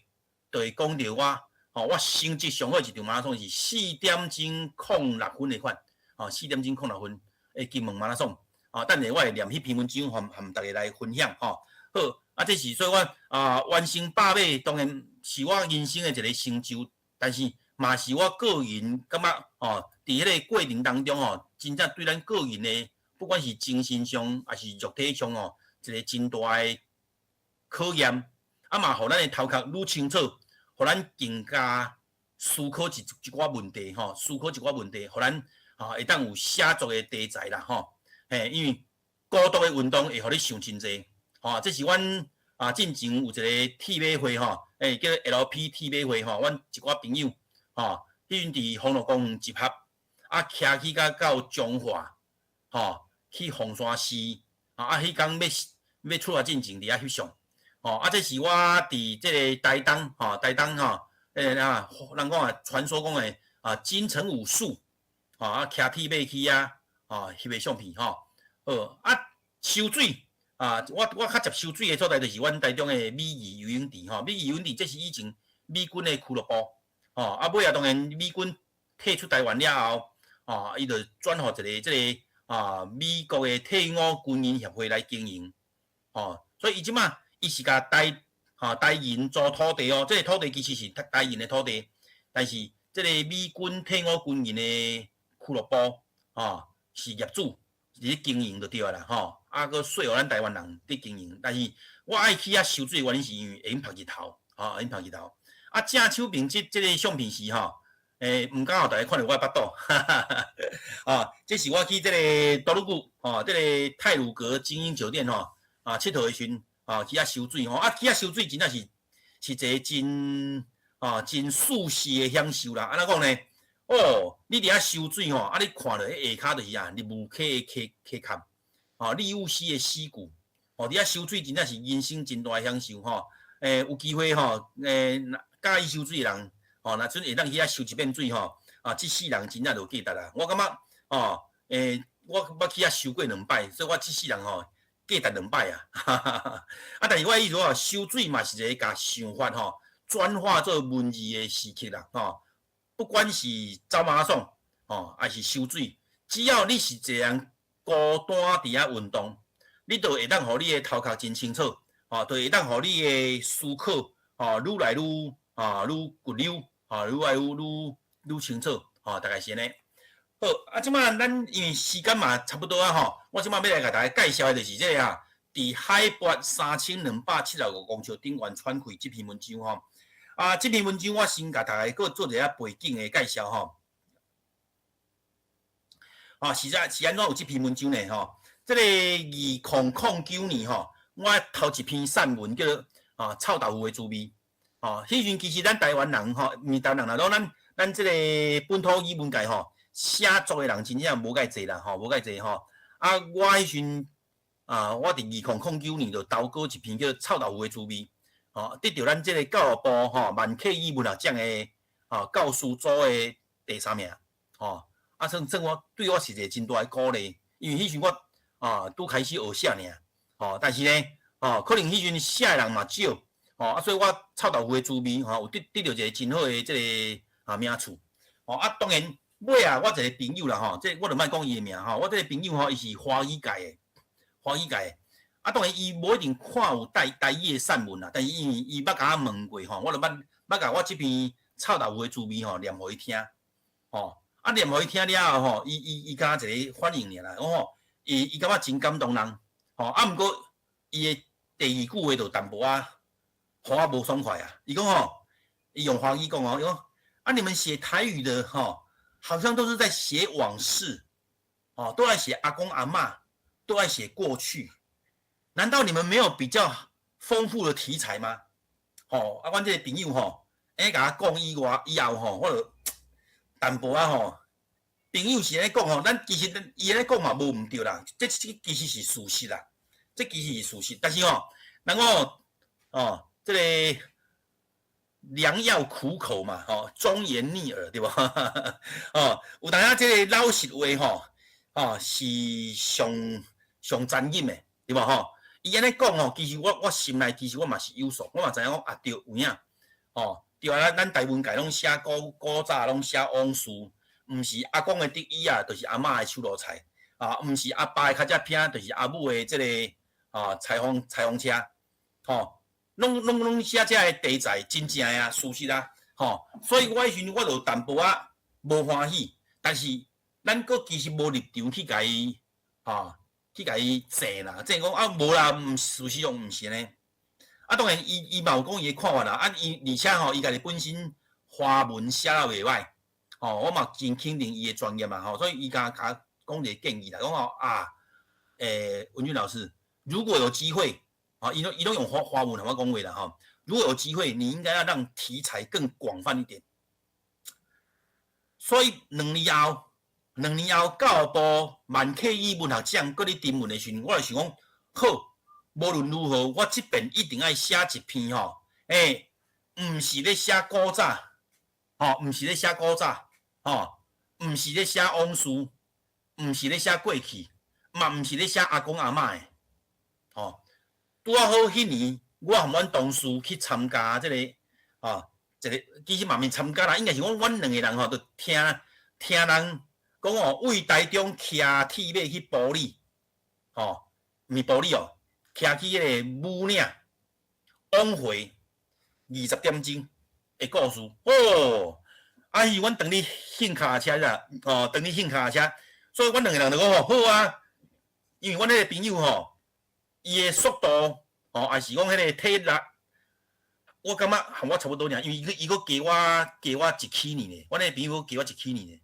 就會講著我，吼，我成績上好一場馬拉松是4點鐘06分的款，吼，4點鐘06分的金門馬拉松。啊，等下我會念彼篇文章，和和大家來分享吼。好，啊，這是所以我啊完成百馬，當然是我人生的一個成就，但是嘛是我個人感覺吼，佇彼個過程當中吼，真正對咱個人的，不管是精神上抑是肉體上吼，一個真大的考驗，啊嘛，予咱的頭殼愈清楚，予咱更加思考一一寡問題吼，思考一寡問題，予咱吼會當有寫作的題材啦吼。嘿，因為孤獨的運動會予你想真濟，吼，這是阮啊進前有一個鐵馬會吼，叫 LP 鐵馬會吼，阮一寡朋友吼，彼陣佇豐樂公園集合，啊，騎去甲到彰化，吼，去鳳山寺，啊，彼工欲欲出發進前佇遐翕相，吼，啊，這是我佇這個台東，吼，台東吼，啊，人講啊，傳說講的啊，金城武樹，吼，啊，騎鐵馬去遐。哦，翕的相片吼，好啊，泅水啊，我我較捷泅水的所在就是阮台中的美義游泳池吼，美義游泳池這是以前美軍的俱樂部，吼，啊尾仔當然美軍退出台灣了後，哦，伊就轉予一個這個啊美國的退伍軍人協會來經營，吼，所以伊這馬伊是共台吼台人租土地哦，這個土地其實是台人的土地，但是這個美軍退伍軍人的俱樂部，吼，是業主佇咧經營就對啦，吼，啊，閣稅予咱台灣人佇經營，但是我愛去遐泅水的原因是因為會用曝日頭，吼，會用曝日頭。啊，正手邊這這個相片是吼，毋敢予大家看著我的腹肚，哈哈哈。啊，這是我去這個多魯閣，吼，這個太魯閣晶英酒店吼，啊，𨑨迌的時陣，啊，去遐泅水吼，啊，去遐泅水真正是是一個真啊真舒適的享受啦。按怎講呢？哦，你佇遐泅水吼，啊，你看著彼下跤就是啊，立霧溪的溪溪坎，吼，立霧溪的溪谷，吼，佇遐泅水真正是人生真大的享受吼。有機會吼，佮意泅水的人，吼，若準會當去遐泅一遍水吼，啊，這世人真正就有價值啦。我感覺，吼，我捌去遐泅過兩擺，所以我這世人吼價值兩擺啊。啊，但是我的意思講，泅水嘛是一個共想法吼轉化做文字的時刻啦，吼。不管是走馬拉松，吼，抑是泅水，只要你是一個人孤單佇遐運動，你就會當予你的頭殼真清楚，吼，就會當予你的思考，吼，愈來愈，啊，愈骨溜，吼，愈來愈愈愈清楚，吼，大概是按呢。好，啊，這擺咱因為時間嘛差不多啊，吼，我這擺欲來共大家介紹的就是這個啊，佇海拔3275公尺頂懸喘氣這篇文章吼。啊，這篇文章我先共大家閣做一下背景的介紹吼。啊，實在是按怎有這篇文章呢？吼，這個2009年吼，我頭一篇散文叫做《啊臭豆腐的滋味》。吼，彼陣其實咱台灣人吼，毋是台灣人啦，攏咱這個本土語文界吼，寫作的人真正無蓋濟啦，吼，無蓋濟吼。啊，我彼陣啊，我佇2009年就投稿一篇叫做《臭豆腐的滋味》，吼，得著咱這個教育部吼萬客語文學獎的吼教師組的第三名，吼。啊，算算我對我是一個真大的鼓勵，因為彼時我啊拄開始學寫爾，吼，但是呢，吼，可能彼陣寫的人嘛少，吼，啊，所以我臭豆腐的滋味吼，有得著一個真好的這個啊名次，吼，啊，當然尾啊，我一個朋友啦，吼，這我就莫講伊的名吼，我這個朋友吼，伊是華語界的，華語界的，啊，當然伊無一定看有台台語的散文啦，但是因為伊捌共我問過吼，我就捌捌共我這篇臭豆腐的滋味吼念予伊聽，吼。啊，念予伊聽了後吼，伊伊伊敢若一個反應爾啦，講吼，伊伊感覺真感動人，吼，啊，毋過伊的第二句話就淡薄仔，予我無爽快啊。伊講吼，伊用華語講哦，伊講啊，你們寫台語的吼，好像都是在寫往事，哦，都在寫阿公阿嬤，都在寫過去，難道你們沒有比較豐富的題材嗎？吼，啊，阮這個朋友吼，欸，共我講以外以後吼，我就淡薄仔吼，朋友是按呢講吼，咱其實伊按呢講嘛無毋對啦，這這其實是事實啦，這其實是事實，但是吼，人講哦，這個良藥苦口嘛，吼，忠言逆耳，對無？哦，有當時這個老實話吼，哦，是上上殘忍的，對無吼？伊按呢講吼，其實我我心內其實我嘛是有數，我嘛知影講啊對，有影，吼。對啊，咱台文界攏寫古古早攏寫往事，毋是阿公的竹椅仔，就是阿嬤的手路菜，啊，毋是阿爸的跤車餅，就是阿母的這個啊裁縫裁縫車，吼，攏攏攏寫這个題材，真正啊，事實啊，吼，所以我彼時陣我就淡薄仔無歡喜，但是咱閣其實無立場去共伊，吼，去共伊爭啦，爭講啊無啦，毋事實上毋是按呢。啊，當然，伊伊嘛有講伊的看法啦。啊，伊而且吼，伊家己本身華文寫了袂䆀，吼，我嘛真肯定伊的專業嘛，吼，所以伊共共講一個建議啦，講吼啊，文俊老師，如果有機會，啊，伊攏伊攏用華華文同我講話啦，吼，如果有機會，你應該要讓題材更廣泛一點。所以兩年後，兩年後教育部萬客語文學獎閣咧徵文的時陣，我就想講好。無論如何，我這遍一定愛寫一篇吼，欸，毋是咧寫古早，吼，毋是咧寫古早，吼，毋是咧寫往事，毋是咧寫過去，嘛毋是咧寫阿公阿嬤的，吼。拄仔好彼年，我和阮同事去參加這個，吼，一個其實嘛毋是參加啦，應該是講阮兩個人吼，就聽聽人講哦，為台中騎鐵馬去埔里，吼，毋是埔里哦。騎去彼個武嶺往回20點鐘的故事哦，啊是阮當咧興跤車啦，哦，當咧興跤車，所以阮兩個人就講吼好啊，因為阮彼個朋友吼，伊的速度吼，抑是講彼個體力，我感覺和我差不多爾，因為伊閣伊閣加我加我一起爾呢，阮彼個朋友閣加我一起爾呢，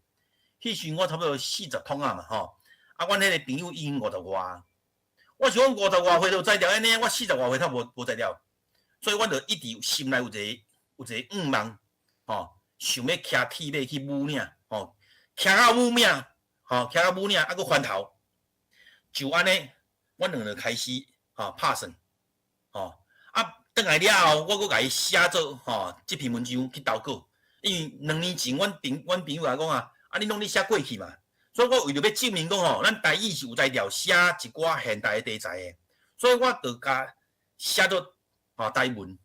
彼時陣我差不多40通仔嘛吼，啊，阮彼個朋友已經五十外。我想講五十外歲就有才調按呢，我四十外歲才無無才調，所以阮就一直心內有一個有一個願望，吼，想欲騎鐵馬去武嶺，吼，騎到武嶺，吼，騎到武嶺，啊，閣翻頭，就按呢，阮兩個開始吼拍算，吼，啊，轉來了後，我閣共伊寫做吼這篇文章去投稿，因為兩年前阮朋阮朋友來講啊，啊，你攏咧寫過去嘛。所以我為著欲證明講吼，咱台語是有才調寫一寡現代的題材的，所以我就共寫做吼台文，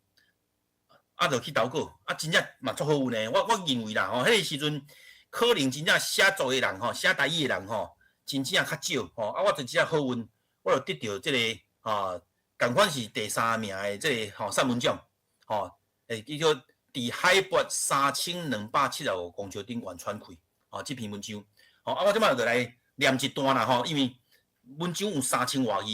啊，就去投稿，啊，真正嘛足好運的。我我認為啦吼，彼個時陣可能真正寫作的人吼，寫台語的人吼，真正較少吼。啊，我就真正好運，我就得著這個吼仝款是第三名的這個吼散文獎，吼，會叫做佇海拔3275公尺頂懸喘氣，吼，這篇文章，吼，啊，我這擺就來念一段啦，吼，因為文章有三千外字，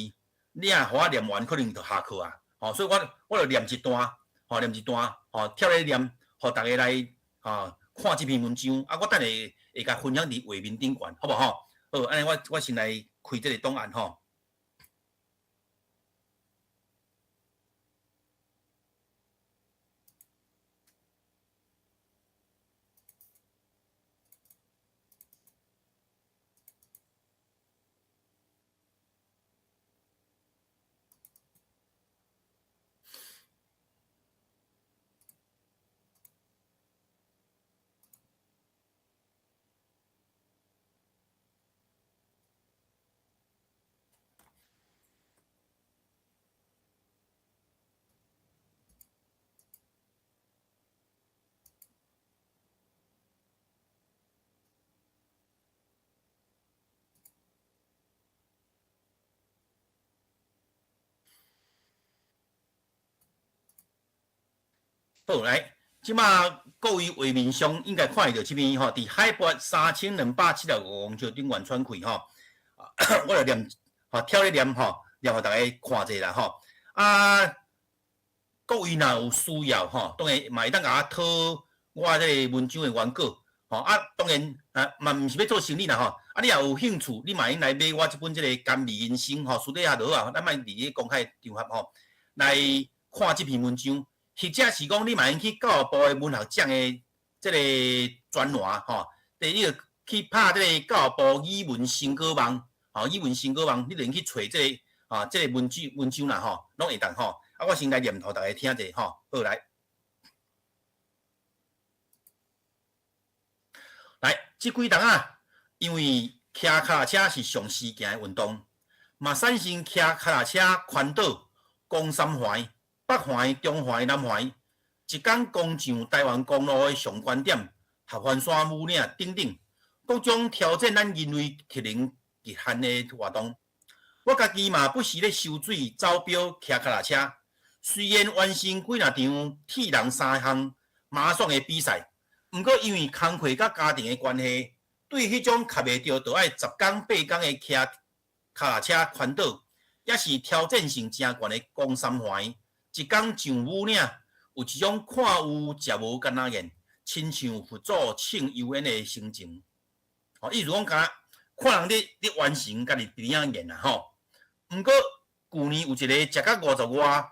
你若予我念完，可能就下課啊，吼，所以我我就念一段，吼，念一段，吼，跳咧念，予大家來啊看這篇文章，啊，我等下會共分享佇畫面頂懸，好無吼？好，按呢我我先來開這個檔案吼。好，來，這馬各位畫面上應該看會著這篇吼，佇海拔3275公尺頂懸喘氣吼，我就念吼，跳咧念吼，念予大家看者啦吼。啊，各位若有需要吼，當然嘛會當共我討我這個文章的原稿吼。啊，當然啊，嘛毋是欲做生意啦吼。啊，你若有興趣，你嘛會用來買我這本這個《甘味人生》吼，私底下就好啊，咱莫佇咧公開場合吼來看這篇文章。或者是講，你嘛會用去教育部的文學獎的這個專欄吼，第你就去拍這個教育部語文成果網，吼，語文成果網，你就用去揣這個啊，這個文章文章啦吼，攏會當吼。啊，我先來念予大家聽者吼，好來，來，這幾冬仔，因為騎跤踏車是上時行的運動，嘛產生騎跤踏車環島、攻三環。北環、中環、南環，一工攻上台灣公路的上懸點，合歡山、武嶺等等，各種挑戰咱人類體能極限的活動。我家己嘛不時咧泅水、走標、騎腳踏車。雖然完成幾若場鐵人三項馬拉松的比賽，毋過因為工課佮家庭的關係，對彼種卡袂著，就愛十工八工的騎腳踏車環島，抑是挑戰性誠懸的攻三環。一工上武嶺，有一種看有食無干焦咽，親像佛祖唱油煙的心情。吼，意思講，敢若看人咧咧完成，家己佇遐咽啦吼。毋過舊年有一个食甲五十外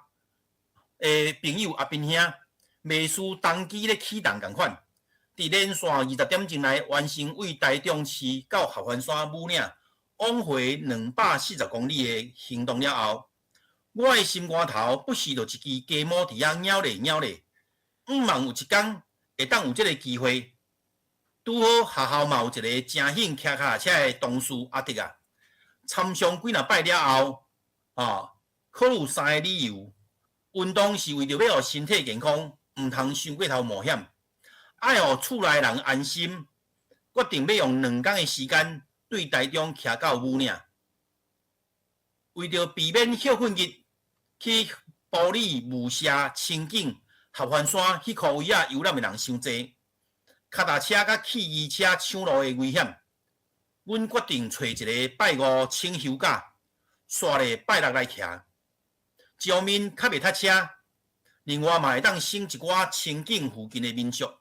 的朋友阿斌兄，袂輸當機咧啟動仝款，佇連續20點鐘內完成對台中市到合歡山武嶺往回240公里的行動了後。我的心肝頭不時就一支雞毛佇遐拗咧拗咧，向望有一工會當有這个機會，拄好學校嘛有一个誠興騎腳踏車的同事阿迪啊，參詳幾若擺了後，吼，考慮三个理由：運動是為著欲予身體健康，毋通傷過頭冒險；愛予厝內人安心，決定欲用兩工的時間對台中騎到武嶺。為著避免歇睏日去埔里、霧社、清境、合歡山彼箍位仔遊覽的人傷濟，跤踏車佮汽機車搶路的危險，阮決定揣一个拜五請休假，煞咧拜六來騎。一方面較袂塞車，另外嘛會當省一寡清境附近的民宿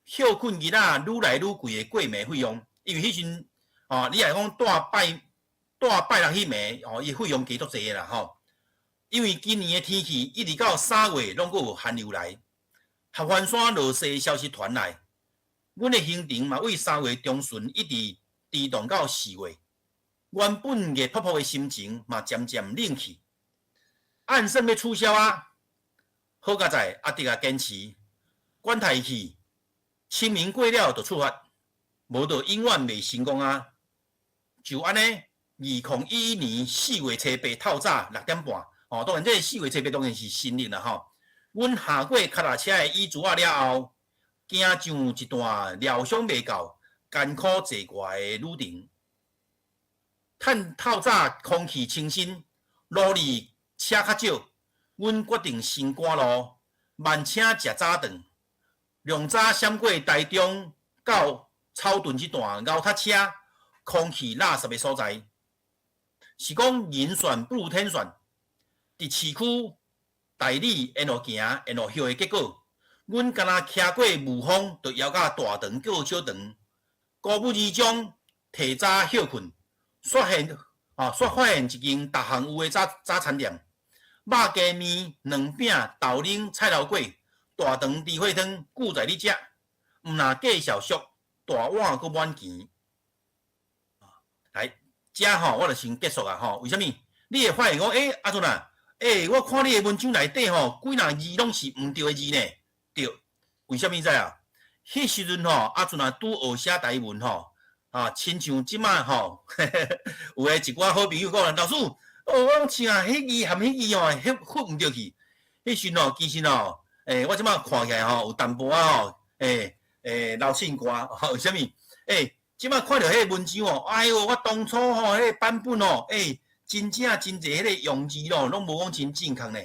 歇睏日仔愈來愈貴的過暝費用，因為彼時哦，你若講蹛拜。蹛拜六彼暝吼，伊費用加足濟的啦吼。因為今年的天氣一直到三月攏閣有寒流來，合歡山落雪的消息傳來，阮的行程嘛對三月中旬一直移動到四月。原本熱撲撲的心情嘛漸漸冷去。按算欲取消啊，好佳哉阿弟仔堅持，管他去，清明過了就出發，無就永遠袂成功啊。就按呢。2011年4月初八透早6點半，吼，當然這個四月初八當然是新曆啦吼。阮下過跤踏車的椅子仔了後，行上一段料想袂到艱苦濟外的旅程。趁透早空氣清新，努力一車較少，阮決定先趕路，慢車食早頓。量早閃過台中到草屯這段牛踏車、空氣垃圾的所在，是講人算不如天算。佇市區代理沿路行沿路歇的結果，阮敢若騎過霧峰，就搖到大腸叫小腸。鼓舞二中提早歇睏，煞現啊，煞發現一間逐項有的早早餐店，肉雞麵、卵餅、豆奶、菜頭粿、大腸豬血湯，久在咧食。毋若介紹俗，大碗閣滿錢。來，遮吼，我就先結束啊吼。為啥物？你會發現講，欸，阿陣啊，欸，我看你的文章內底吼，幾若字攏是毋對的字呢？對，為啥物知影？彼時陣吼，阿陣啊拄學寫台文吼，啊，親像這馬吼，有的一寡好朋友講，老師，哦，我講像啊，彼字含彼字吼，彼分毋著去。彼時吼，其實吼，欸，我這馬看起來吼，有淡薄仔吼，欸欸，流凊汗，為啥物？欸，這馬看著彼个文章哦，哎喲，我當初吼，彼个版本哦，欸，真正真濟彼個用字哦，攏無講真正確呢。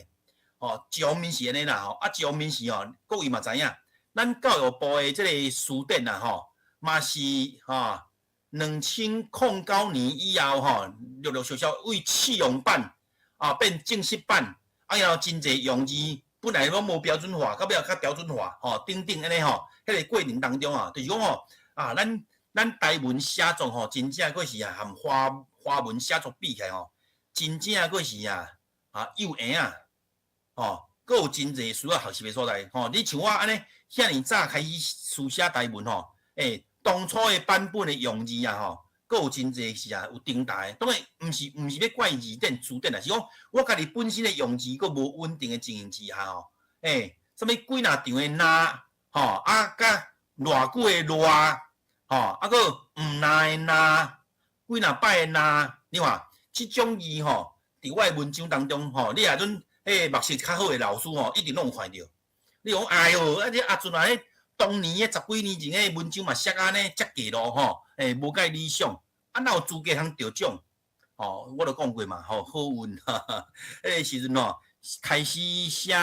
哦，一方面是按呢啦吼，啊，一方面是哦，各位嘛知影，咱教育部的這個辭典啊吼，嘛是吼，2009年以後吼，陸陸續續為試用版啊變正式版，啊，然後真濟用字本來攏無標準化，到尾仔較標準化，吼，等等按呢吼，彼個過程當中啊，就是講吼，啊，咱咱台文寫作吼，真正閣是啊，含華華文寫作比起來吼，真正閣是啊，啊有閒啊，吼，閣有真濟需要學習的所在，吼。你像我按呢，遐爾早開始書寫台文吼，欸，當初的版本的用字啊，吼，閣有真濟是啊有重疊的。當然，毋是欲怪字典、辭典啊，是講我家己本身的用字閣無穩定的情形之下吼，欸，啥物幾若場的若，吼，啊，佮偌久的偌，吼，啊，閣毋若的若，幾若擺的若，你看這種字吼，佇我的文章當中吼，你若陣彼個目色較好的老師吼，一定攏有看著。你講，哎喲，啊這阿陣啊，彼當年彼十幾年前彼文章嘛寫按呢，遮低落吼，欸，無蓋理想，啊，哪有資格通得獎？吼，我都講過嘛，吼，好運，哈哈，彼個時陣吼，開始寫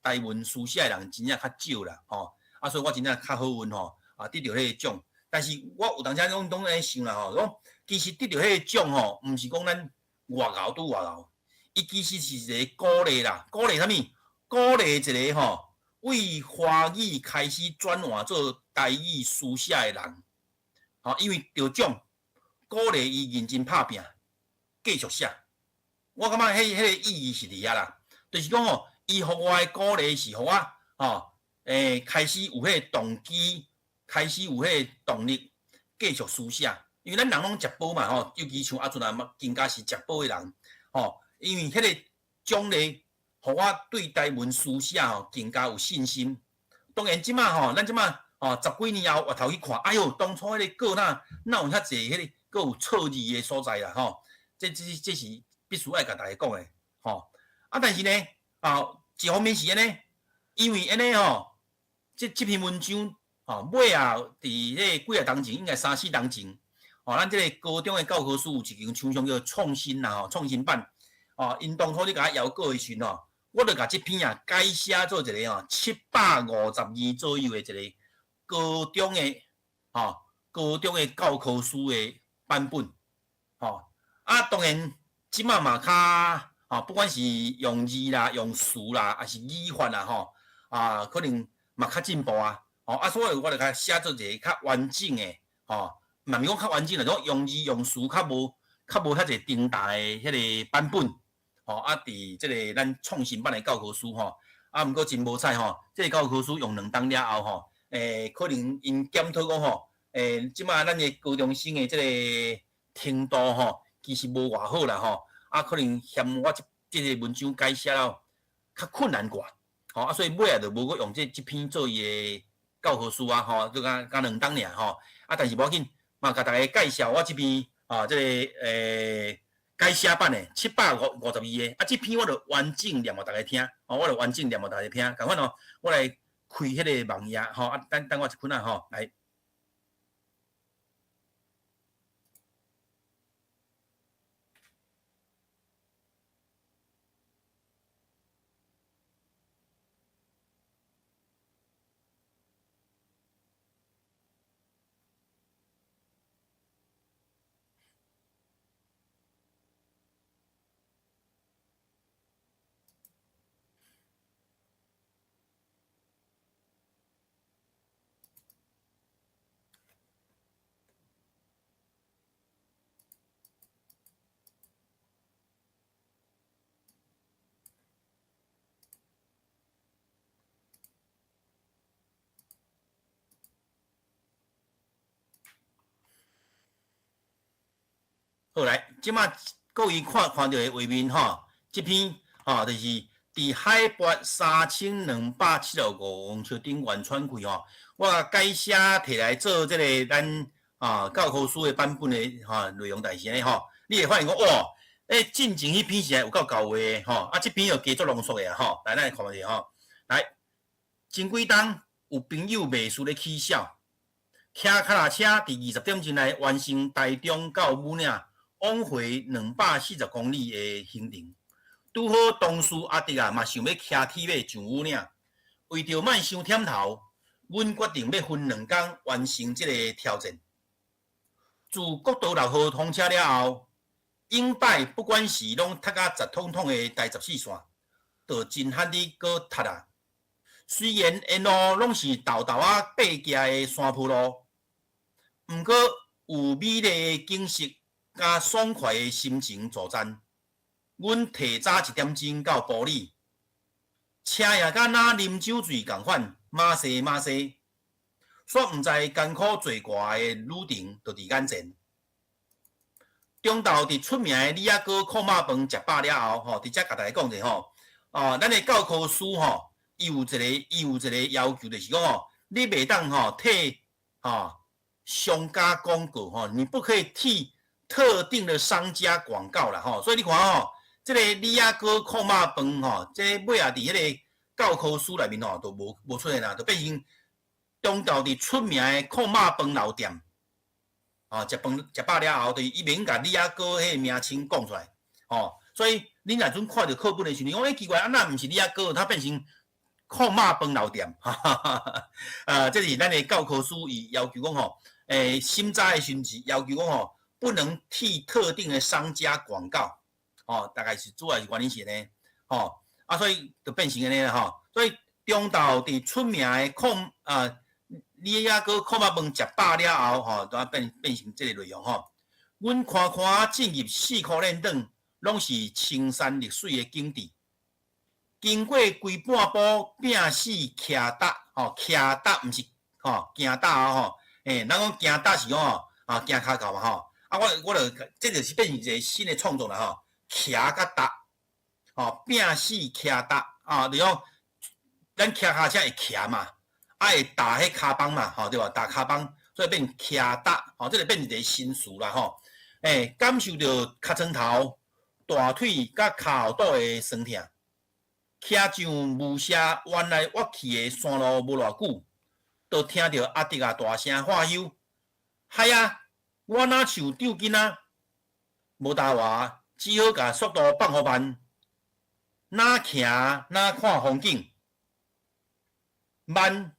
台文書寫的人真正較少啦，吼，啊，所以我真正較好運吼，啊，得著彼個獎。但是我有當時攏攏按呢想啦吼，講其實得著彼個獎吼，毋是講咱偌𠢕拄偌𠢕，伊其實是一個鼓勵啦，鼓勵啥物？鼓勵一個吼，為華語開始轉換做台語書寫的人，吼，因為得獎，鼓勵伊認真拍拚，繼續寫。我感覺彼彼個意義是佇遐啦，就是講吼，伊予我的鼓勵是予我吼，欸，開始有彼個動機，開始有彼個動力，繼續書寫。因為咱人攏食飽嘛吼，尤其像阿陣啊，更加是食飽的人吼。因為彼個獎勵，予我對台文書寫吼更加有信心。當然，這馬吼，咱這馬吼十幾年後回頭去看，哎喲，當初彼個稿哪哪有遐濟彼個閣有錯字的所在啦吼。這這這是必須愛共大家講的吼。啊，但是呢，啊，一方面是按呢，因為按呢吼，這這篇文章吼，尾仔佇彼個幾若冬前，應該三四冬前，吼，咱這個高中的教科書有一間廠商叫創新啦吼，創新版，吼，𪜶當初咧共我邀稿的時陣吼，我就共這篇啊改寫做一個吼750字左右的一個高中的吼高中的教科書的版本，吼，啊，當然這馬嘛較吼，不管是用字啦、用詞啦，抑是語法啦吼，啊，可能嘛較進步啊，吼，啊，所以我就共寫做一個較完整的，吼，嘛毋是講較完整啦，講用字用詞較無遐濟重疊的彼個版本，吼，啊，佇這個咱創新版的教科書吼，啊，毋過真無彩吼，這個教科書用兩冬了後吼，欸，可能𪜶檢討講吼，欸，這馬咱的高中生的這個程度吼，其實無偌好啦吼，啊，可能嫌我這這個文章改寫了較困難寡，吼，啊，所以尾仔就無閣用這這篇做伊的教科書啊，吼，就敢敢兩冬爾吼，啊，但是無要緊，嘛共大家介紹我這篇啊，這個欸改寫版的752字的，啊，這篇我就完整念予大家聽，吼，我就完整念予大家聽，仝款哦，我來開彼個網頁，吼，啊，等等我一分仔吼，來。好來，這馬各位看看著的畫面吼，這篇吼就是佇海拔3275公尺頂懸喘氣吼，我改寫提來做這个咱啊教科書的版本的吼內容，但是呢吼，你會發現講哇，欸，進前彼篇是有夠厚的吼，啊，這篇又加做濃縮的吼，來，咱來看一下吼，來，前幾冬有朋友袂輸咧起痟，騎跤踏車佇20點鐘內完成台中到武嶺往回240公里的行程。拄好同事阿迪啊嘛想欲騎鐵馬上武嶺，為著莫傷忝頭，阮決定欲分兩工完成這个挑戰。自國道6號通車了後，永擺不管是攏塞甲實通通的台14線，就真罕得閣塞啊。雖然沿路攏是沓沓仔爬行的山坡路，毋過有美麗的景色佮爽快的心情助陣。阮提早1點鐘到埔里，車也敢若啉酒醉仝款，馬踅馬踅，煞毋知艱苦濟外的旅程就佇眼前。中晝佇出名的理仔哥炕肉飯食飽了後，吼，佇遮共大家講者吼，哦，咱的教科書吼，伊有一个要求，就是講吼，你袂當吼替吼商家廣告吼，你不可以替特定的商家廣告啦吼，所以你看吼，這个理仔哥炕肉飯吼，這尾仔佇彼个教科書內面吼，都無出現啦，就變成中晝佇出名的炕肉飯老店，哦，食飯食飽了後，就是伊袂用共理仔哥彼个名稱講出來，吼，所以恁若陣看著課本的時陣，你講欸奇怪，啊若毋是理仔哥，它變成炕肉飯老店，哈哈哈，啊，這是咱的教科書伊要求講吼，審查的時陣是要求講吼，不能替特定的商家廣告。哦，大概是主要是原因是按呢，吼，啊，所以就變成按呢啦吼。所以中晝佇出名的炕啊，理仔哥炕肉飯食飽了後，吼，就變成這个內容吼。阮看看進入四箍鏈轉，攏是青山綠水的景致。經過規半晡拼死騎踏，吼，騎踏毋是吼行踏吼，欸，咱講行踏是講吼啊行跤夠嘛吼。啊，我就這就是變成一个新的創作啦吼。騎佮踏，吼，拼死騎踏，啊，就講咱騎跤車會騎嘛，啊會踏彼跤枋嘛，吼對無？踏跤枋，所以變騎踏，吼，這个變一个新詞啦吼。欸，感受著尻川頭、大腿佮跤後肚的酸痛，騎上霧社彎來彎去的山路無偌久，就聽著阿迪仔大聲喝唏：嗨啊！我若像釣囡仔，無答話，只好共速度放予慢，若騎若看風景，慢，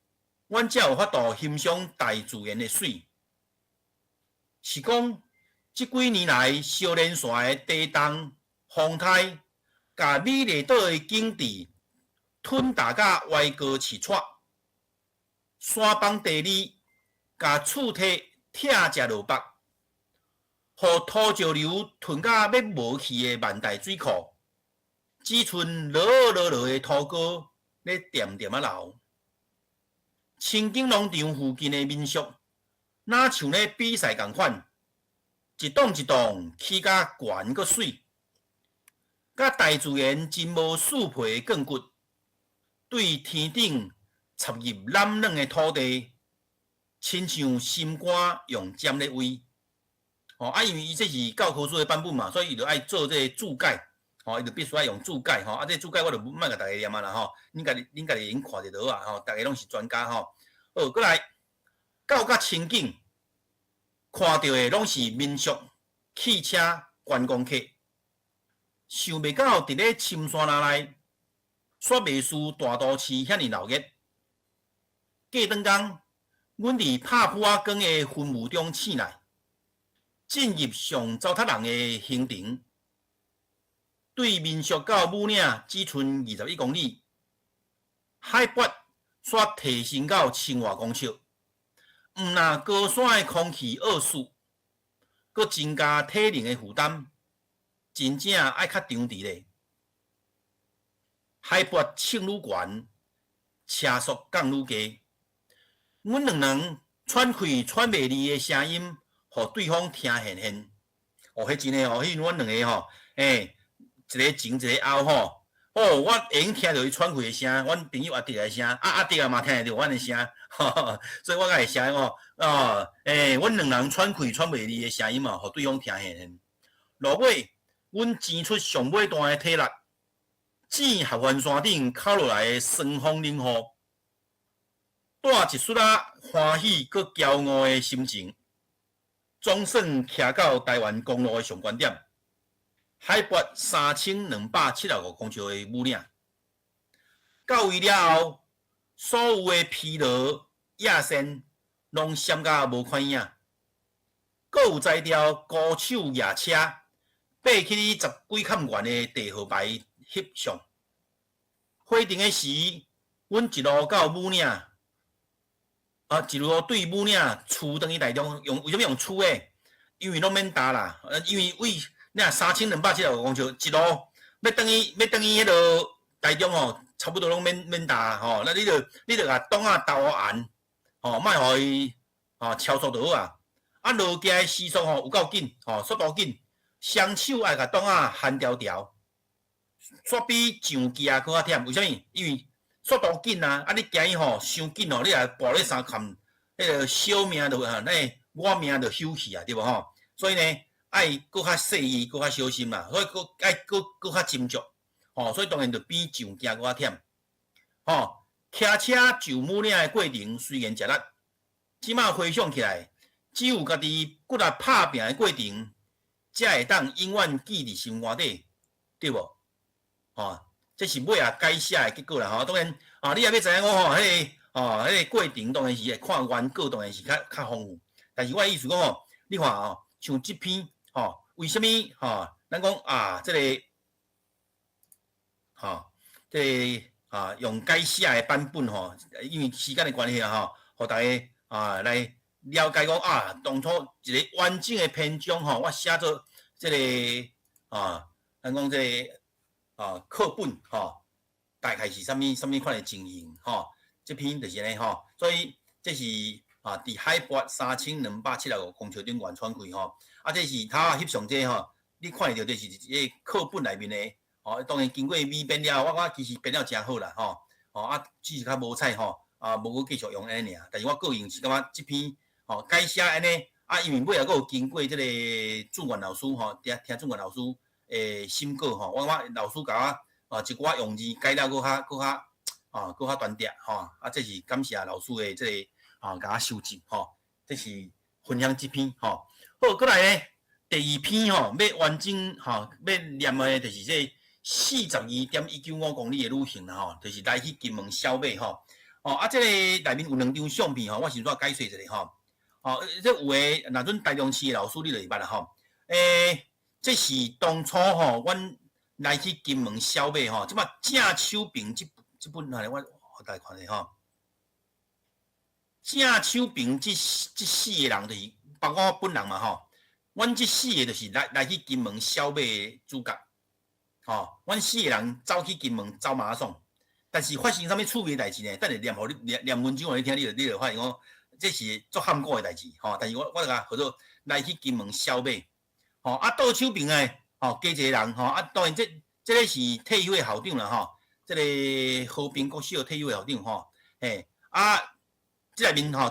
阮才有法度欣賞大自然的媠。是講，這幾年來相連紲的地動、風颱，共美麗島的景致吞噬甲歪高揤掣，山崩地裂，共厝體拆食落腹。予土石流吞甲欲無去的萬大水庫，只賰落落落的土膏咧恬恬仔流。清境農場附近的民宿，若像咧比賽仝款，一棟一棟起甲懸閣媠，佮大自然真無輸皮的鋼骨，對天頂插入軟軟的土地，親像心肝用針咧崴。哦，啊，因為伊這是教科書的版本嘛，所以伊就愛做這个注解，吼，伊就必須愛用注解，吼，啊，這个注解我就莫共大家念啊啦，吼，恁家己會用看就好啊，吼，逐个攏是專家吼。好，過來到甲清境，看著的攏是民宿、汽車、觀光客，想袂到佇咧深山內，煞袂輸大都市遐爾鬧熱。過轉工，阮佇拍殕仔光的雲霧中醒來。進入上糟蹋人的行程，對民宿到武嶺只賰21公里，海拔煞提升到千外公尺。毋若高山的空氣惡劣，閣增加體能的負擔，真正愛較張弛咧。海拔衝愈懸，車速降愈低。阮兩人喘氣喘袂離的聲音，予對方聽現現。哦，彼真的哦，彼陣阮兩个吼，欸，一个前一个後吼，哦，我會用聽著伊喘氣的聲，阮朋友阿弟的聲，啊阿弟啊嘛聽會著阮的聲，所以我才會寫哦，哦，欸，阮兩人喘氣喘袂離的聲音哦，予對方聽見。落尾，阮擠出上尾段的體力，糋合歡山頂敲落來的霜風冷雨，帶一絲仔歡喜閣驕傲的心情，總算騎到台灣公路的上懸點，海拔3275公尺的武嶺。到位了後，所有的疲勞、野線攏閃甲無看影，閣有才調高手轧車，爬去十幾崁懸的地號牌翕相。回程的時，阮一路到武嶺，啊，一路對武嶺驅轉去台中，用為啥物用驅的？因為攏免踏啦，因為為你若3275公尺，一路欲轉去欲轉去彼落台中吼，差不多攏免免踏吼。那你就共擋仔兜按，吼，莫予伊吼超速就好啊。啊，落行的時速吼有夠緊，吼，速度緊，雙手愛共擋仔牽牢牢，煞比上機閣較忝。為啥物？因為速度緊啊！啊，你驚伊吼傷緊吼，你若跋咧相崁，彼个小命就哈，那我命就休去啊，對無吼？所以呢，愛閣較細膩，閣較小心啦，所以閣愛閣閣較斟酌，吼，所以當然就比上機閣較忝。吼，騎車上武嶺的過程雖然食力，這馬回想起來，只有家己骨力拍拚的過程，才會當永遠記佇心肝底，對無？吼，這是尾仔改寫的結果啦，吼。當然，啊，你若欲知影講吼，彼个，哦，彼个過程當然是會看原稿，當然是較較豐富。但是我的意思講吼，你看吼，像這篇吼，為啥物吼？咱講啊，這個，吼，這个啊，用改寫的版本吼，因為時間的關係啊，吼，予大家啊來了解講啊，當初一個完整的篇章吼，我寫做這個啊，咱講這個啊課本吼，大概是啥物啥物款的情形吼？這篇就是按呢吼，所以這是啊，佇海拔3275公尺頂懸喘氣吼，啊，這是頭仔翕相這吼，你看會著就是一个課本內面的，吼，當然經過美編了後，我感覺其實編了誠好啦，吼，吼啊，只是較無彩吼，啊，無閣繼續用按呢爾，但是我個人是感覺這篇吼改寫按呢，啊，因為尾仔閣有經過這个志願老師吼，聽聽志願老師的審稿吼，我感覺老師共我啊一寡用字改了閣較閣較啊閣較端正吼，啊，這是感謝老師的這个啊，共我修正吼，這是分享這篇吼。好，閣來呢，第二篇吼，欲完整吼，欲念的就是這42.195公里的旅行啦吼，就是來去金門小馬吼。哦，啊，這个內面有兩張相片吼，我先煞解說一下吼。哦，這有的若準台中市的老師你就會捌啦吼。欸，這是當初吼，阮來去金門小馬吼，這擺正手邊這這本來我予大家看下吼。正手邊這這四個人就是包括我本人嘛吼。阮這四個就是來來去金門小馬的主角。吼，阮四個人走去金門走馬拉松，但是發生啥物趣味代誌呢？等下念予你念念文章予你聽，你就發現講這是足坎坷的代誌吼。但是我我共號做來去金門小馬，吼啊倒手邊的吼加一個人吼啊，當然這這个是退休的校長啦吼，這个和平國小退休的校長吼，嘿啊，這內面吼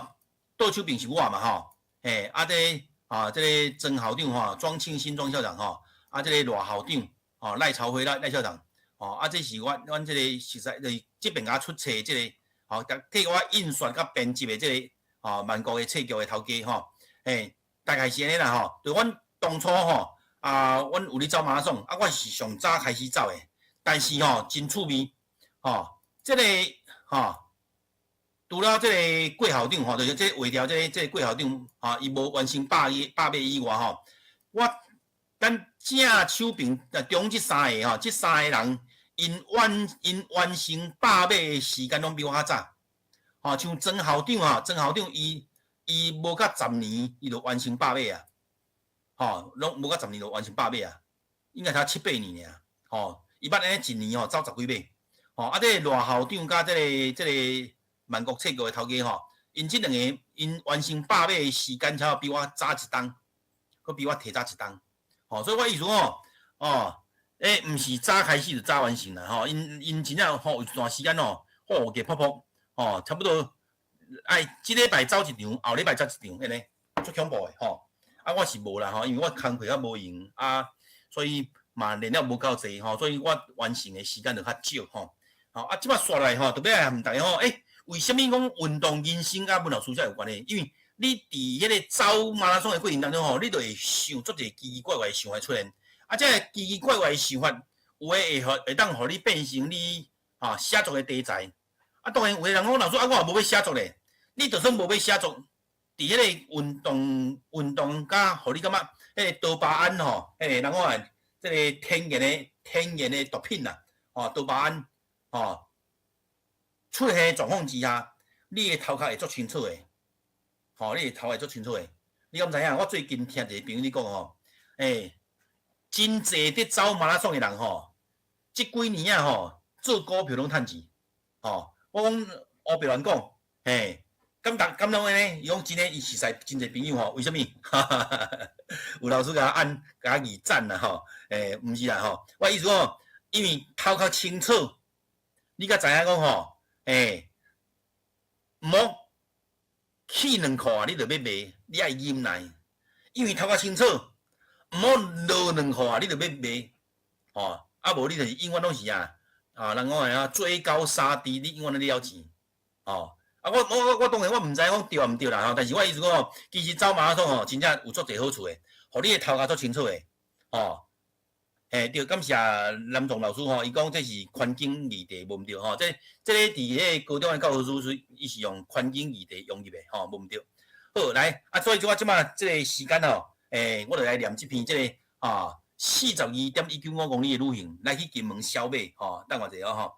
倒手邊是我嘛吼，嘿啊這个啊這个曾校長吼，莊慶新莊校長吼，啊這个賴校長吼賴朝輝賴賴校長，吼啊這是阮阮這个實在就是這邊共我出冊這個，吼替我印刷佮編輯的這个吼萬國的冊局的頭家吼，嘿大概是按呢啦吼，就阮當初吼啊，阮有咧走馬拉松，啊我是上早開始走的，但是吼真趣味，吼這个吼除了這个郭校長吼，就是這個畫條這个這个郭校長吼，伊無完成百米百米以外吼，我咱正手邊中這三个吼，這三个人𪜶完𪜶完成百米的時間攏比我較早，吼像曾校長吼，曾校長伊伊無到十年，伊就完成百米啊，吼攏無到十年就完成百米啊，應該才七八年爾，吼伊捌按呢一年吼走十幾碼，吼啊這个賴校長佮這个這个萬國冊局的頭家吼，𪜶這兩个𪜶完成百米的時間，才比我早一冬，閣比我提早一冬。吼，所以我意思講哦，欸，毋是早開始就早完成啦，吼，𪜶𪜶真正吼有一段時間吼，吼個泡泡，吼，差不多愛這禮拜走一場，後禮拜走一場，按呢，足恐怖的吼。啊，我是無啦吼，因為我工課較無閒啊，所以嘛練了無夠濟吼，所以我完成的時間就較少吼。吼啊，這擺煞來吼，特別來問大家吼，欸，為啥物講運動人生佮文老師才有關係？因為你佇彼個走馬拉松的過程當中吼，你就會想足濟奇奇怪怪的想法出現。啊，這個奇奇怪怪的想法，有的會予會當予你變成你吼寫作的題材。啊，當然有的人講老師啊，我也無欲寫作咧。你就算無欲寫作，佇彼個運動運動佮予你感覺彼個多巴胺吼，彼個人講的這個天然的天然的毒品啦，吼多巴胺吼出現的狀況之下，你的頭殼會足清楚的。吼，你的頭會足清楚的。你敢知影？我最近聽一個朋友咧講吼，欸，真濟佇走馬拉松的人吼，這幾年啊吼，做股票攏趁錢。吼，我講烏白亂講，嘿，敢當敢攏按呢？伊講真的，伊熟似真濟朋友吼，為啥物？有老師共我按共我二讚啦吼，欸，毋是啦吼，我意思講，因為頭殼清楚，你才知影講吼，欸，毋好起兩箍啊，你就欲賣，你愛忍耐，因為頭殼清楚，毋好落兩箍啊，你就欲賣，吼，啊無你就是永遠攏是啊，啊人講的啊，追高殺低，你永遠攏咧了錢，吼，啊我我我當然我毋知講對抑毋對啦吼，但是我意思講吼，其實走馬拉松吼，真正有足濟好處的，予你的頭殼足清楚的，吼，嘿對，感謝南總老師吼，伊講這是環境議題無毋對吼，這這个佇彼個高中的教科書是伊是用環境議題融入的吼，無毋對。好，來，啊，所以我這擺這個時間吼，欸，我就來念這篇這個啊42.195公里的旅行，來去金門小馬吼，等我一下吼。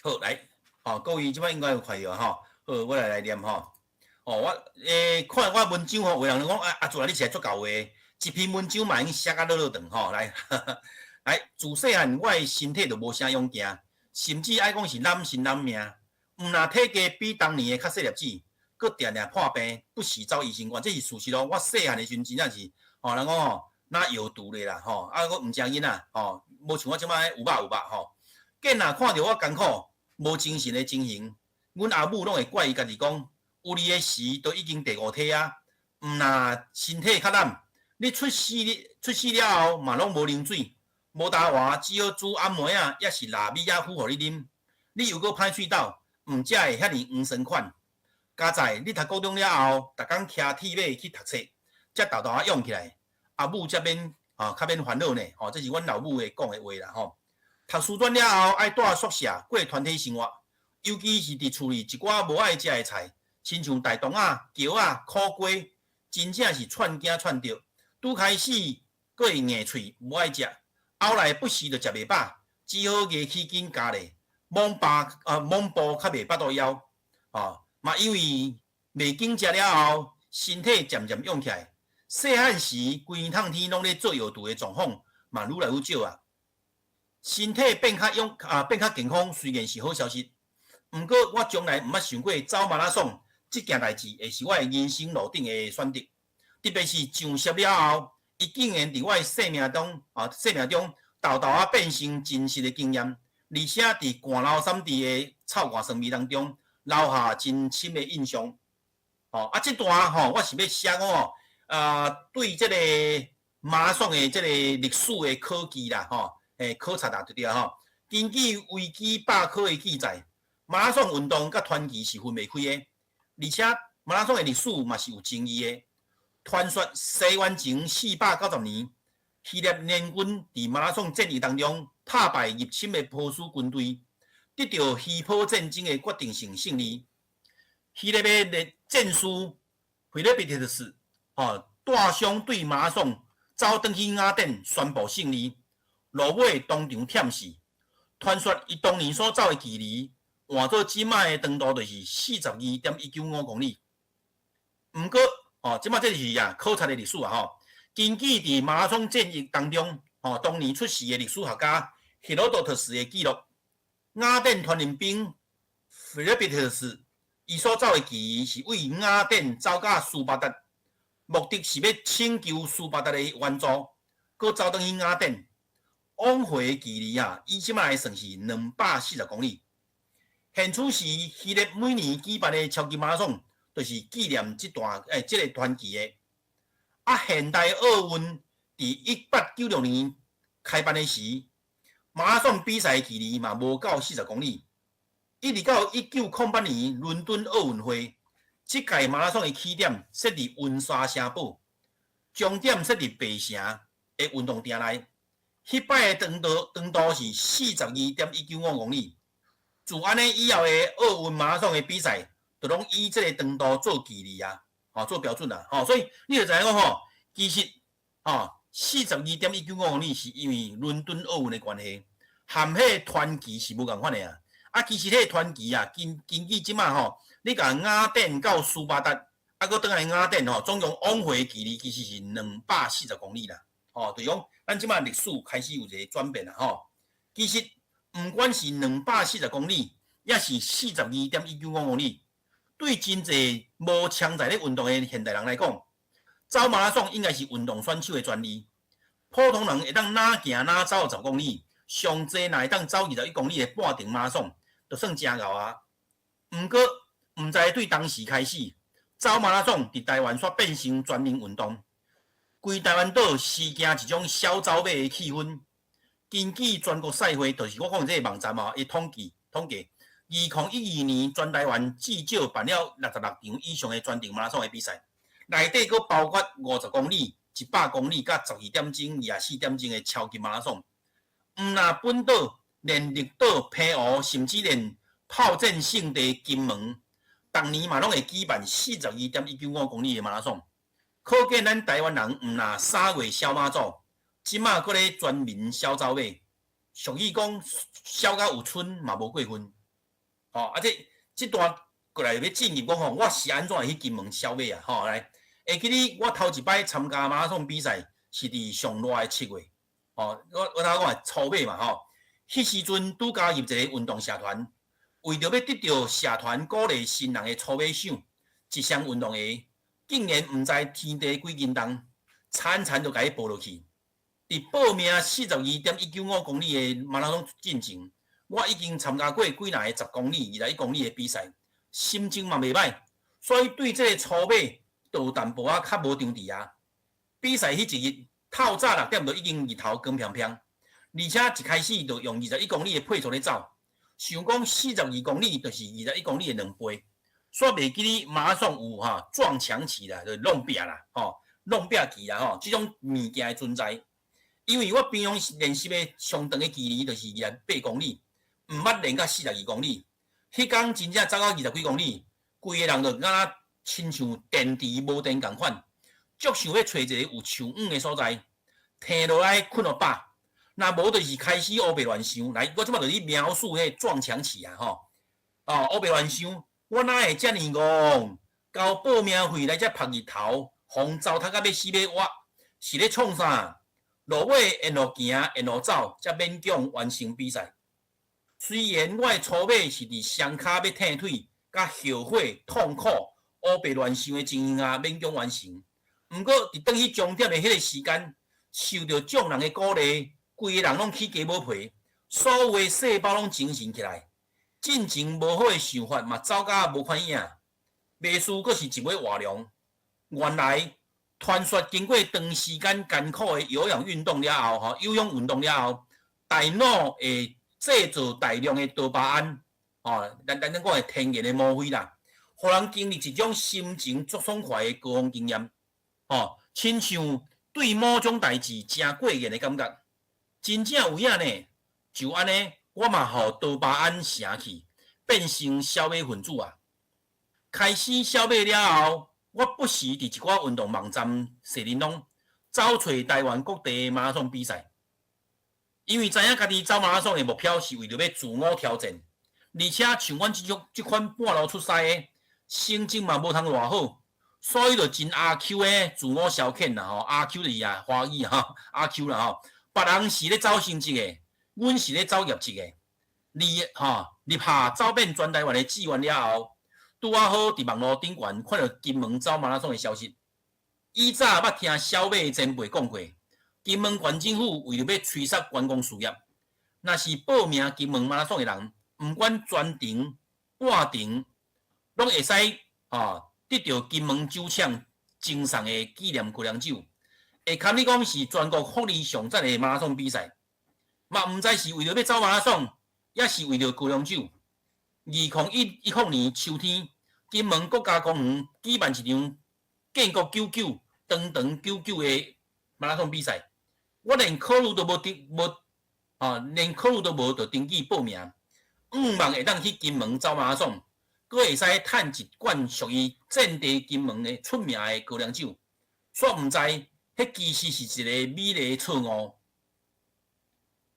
好，來，吼，各位這擺應該有看著吼，好，我來來念吼，哦，我欸，看我文章吼，有人講啊，阿祖啊，你是來足厚話，一篇文章嘛會用寫甲落落長吼，來，來，自細漢我的身體就無啥勇健，甚至愛講是懶身懶命，毋若體格比當年的較細粒子，閣定定破病，不時走醫生館，這是事實咯。我細漢的時陣真正是，吼，人講吼，若藥毒咧啦，吼，啊，閣毋食囡仔，吼，無像我這擺有肉有肉吼，見若看著我艱苦。無精神的情形，阮阿母攏會怪伊家己講，有你的時都已經第五體啊，毋若身體較懶，你出世出世了後嘛攏無奶水，無焦糊，只好煮暗糜仔，抑是臘米仔糊予你啉。你又閣歹喙斗，毋才會遐爾黃酸款。佳哉你讀高中了後，逐工騎鐵馬去讀冊，才沓沓仔勇起來，阿母才免啊，較免煩惱呢。吼，這是阮老母的講的話啦吼。讀師專了後，愛蹛宿舍過團體生活，尤其是佇厝裡一寡無愛食的菜，親像大腸仔、蕎仔、苦瓜，真正是串驚串著。拄開始閣會硬喙，無愛食，後來不時就食袂飽，只好牙齒緊咬咧，猛扒啊猛補較袂腹肚枵。吼，嘛因為袂緊食了後，身體漸漸勇起來。細漢時，規冬天攏咧做藥毒的狀況，嘛愈來愈少啊。身體變較勇啊，變較健康，雖然是好消息，毋過我從來毋捌想過走馬拉松這件代誌會是我的人生路頂的選擇。特別是上色了後，伊竟然佇我的生命中啊，生命中沓沓仔變成真實的經驗，而且佇汗流浡地的臭汗酸味當中留下真深的印象。吼啊，這段吼，我是欲寫講吼，啊，對這個馬拉松的這個歷史的考據啦，吼。欸，考察啦，對對吼。根據維基百科的記載，馬拉松運動佮傳奇是分袂開的，而且馬拉松的歷史嘛是有爭議的。傳說西元前490年，希臘聯軍佇馬拉松戰役當中打敗入侵的波斯軍隊，得著希波戰爭的決定性勝利。希臘的戰士菲律比特斯，吼，帶傷對馬拉松走轉去雅典宣布勝利，落尾當場忝死。傳說伊當年所走的距離，換做這擺的長度就是42.195公里。毋過，哦，這擺這是啊考察的歷史啊吼。根據佇馬拉松戰役當中，吼，當年出世的歷史學家希羅多特斯的記錄，雅典傳令兵菲律比特斯伊所走的距離是為雅典走到斯巴達，目的是欲請求斯巴達的援助，閣走轉去雅典。往回的距離啊，以這擺來算是240公里。現此時，希臘每年舉辦的超級馬拉松，就是紀念這段這个傳奇的。啊，現代奧運佇1896年開辦的時，馬拉松比賽距離嘛無到40公里。一直到1908年倫敦奧運會，這屆馬拉松的起點設佇溫莎城堡，終點設佇白城的運動場內。彼擺的長度是42.195公里。自按呢以後的奧運馬拉松的比賽，就攏以這个長度做距離啊，吼，做標準啊，吼，所以你就知影講吼，其實吼42.195公里是因為倫敦奧運的關係，和彼個傳奇是無仝款的啊。啊，其實彼个傳奇啊，根據這擺吼，你共雅典到斯巴達，啊，閣轉來雅典吼，總共往回距離其實是240公里啦。吼，就是講咱這擺歷史開始有一个轉變啦，吼。其實毋管是240公里，抑是42.195公里，對真濟無槍在咧運動的現代人來講，走馬拉松應該是運動選手的專利。普通人會當哪行哪走10公里，上濟若會當走21公里的半程馬拉松，就算誠𠢕啊。毋過，毋知對當時開始，走馬拉松佇台灣煞變成全民運動，規台灣島時行一種小走馬的氣氛。根據全國賽會，就是我講這个網站嘛，伊統計，2012年全台灣至少辦了66場以上的全程馬拉松的比賽，內底閣包括50公里、100公里佮12點鐘、24點鐘的超級馬拉松。毋若本島，連綠島、澎湖，甚至連炮戰勝地金門，逐年嘛攏會舉辦42.195公里的馬拉松。可見咱台灣人毋若3月痟媽祖，這馬閣咧全民小走馬，俗語講痟甲有賰嘛無過分。吼，啊這這段過來欲進入講吼，我是按怎會去金門痟馬啊？吼，來，會記得我頭一擺參加馬拉松比賽是佇上熱的7月，吼，我頭講的初馬嘛吼，彼時陣拄加入一个運動社團，為著欲得著社團鼓勵新人的初馬賞，一雙運動鞋，竟然毋知天地幾斤重，慘慘就共伊報落去。佇報名42.195公里的馬拉松進前，我已經參加過幾若个10公里、21公里的比賽，心情嘛袂䆀，所以對這个初馬就有淡薄仔較無張持啊。比賽彼一日，透早6點就已經日頭光飄飄，而且一開始就用21公里的配速咧走，想講42公里就是21公里的2倍，煞袂記得馬拉松有哈撞牆期啦，就挵壁啦，吼，挵壁期啦，吼，這種物件的存在。因為我平常練習的上長的距離就是28公里，毋捌練到42公里。彼工真正走到20幾公里，規个人就敢若親像電池無電仝款，足想欲揣一个有樹蔭的所在，停落來睏予飽。若無就是開始烏白亂想。來，我這擺就咧描述彼个撞牆期啊，吼，哦，烏白亂想，我哪會遮爾戇？交報名費來遮曝日頭，予糟蹋甲欲死欲活，是咧創啥？落尾沿路行，沿路走，才勉強完成比賽。雖然我的初馬是佇雙跤欲退腿、佮後悔、痛苦、烏白亂想的情形下勉強完成。毋過佇轉去終點的彼个時間，受著眾人的鼓勵，規个人攏起雞母皮，所有的細胞攏精神起來。進前無好的想法嘛走甲無款影，袂輸閣是一尾活龍。原來傳說經過長時間艱苦的有氧運動了後，吼，有氧運動了後，大腦會製造大量的多巴胺，吼，咱講的天然的嗎啡啦，予人經歷一種心情足爽快的高峰經驗。吼，親像對某種代誌誠過癮的感覺，真正有影呢。就按呢，我嘛予多巴胺成去，變成痟馬分子啊。開始痟馬了後，我不時佇一寡運動網站踅玲瑯，走揣台灣各地的馬拉松比賽。因為知影家己走馬拉松的目標是為著欲自我挑戰，而且像阮這種這款半路出師的，成績嘛無通偌好，所以就真阿 Q 的自我消遣啦吼，阿 Q 就是啊華語吼，阿 Q 啦吼，別人是咧走成績的，阮是咧走業績的。而吼立下走遍全台灣的志願了後，拄仔好佇網路頂懸看著金門走馬拉松的消息。以早捌聽痟馬前輩講過，金門縣政府為著欲催促觀光事業，若是報名金門馬拉松的人，毋管全程、半程，攏會使吼得著金門酒廠贈送的紀念高粱酒，會堪你講是全國福利上讚的馬拉松比賽。嘛毋知是為著欲走馬拉松，抑是為著高粱酒。2010年秋天，金門國家公園舉辦一場建國九九、長長久久的馬拉松比賽，我連考慮都無得無，啊，連考慮都無就登記報名，向望會當去金門走馬拉松，閣會使趁一罐屬於戰地金門的出名的高粱酒。煞毋知，彼其實是一個美麗的錯誤。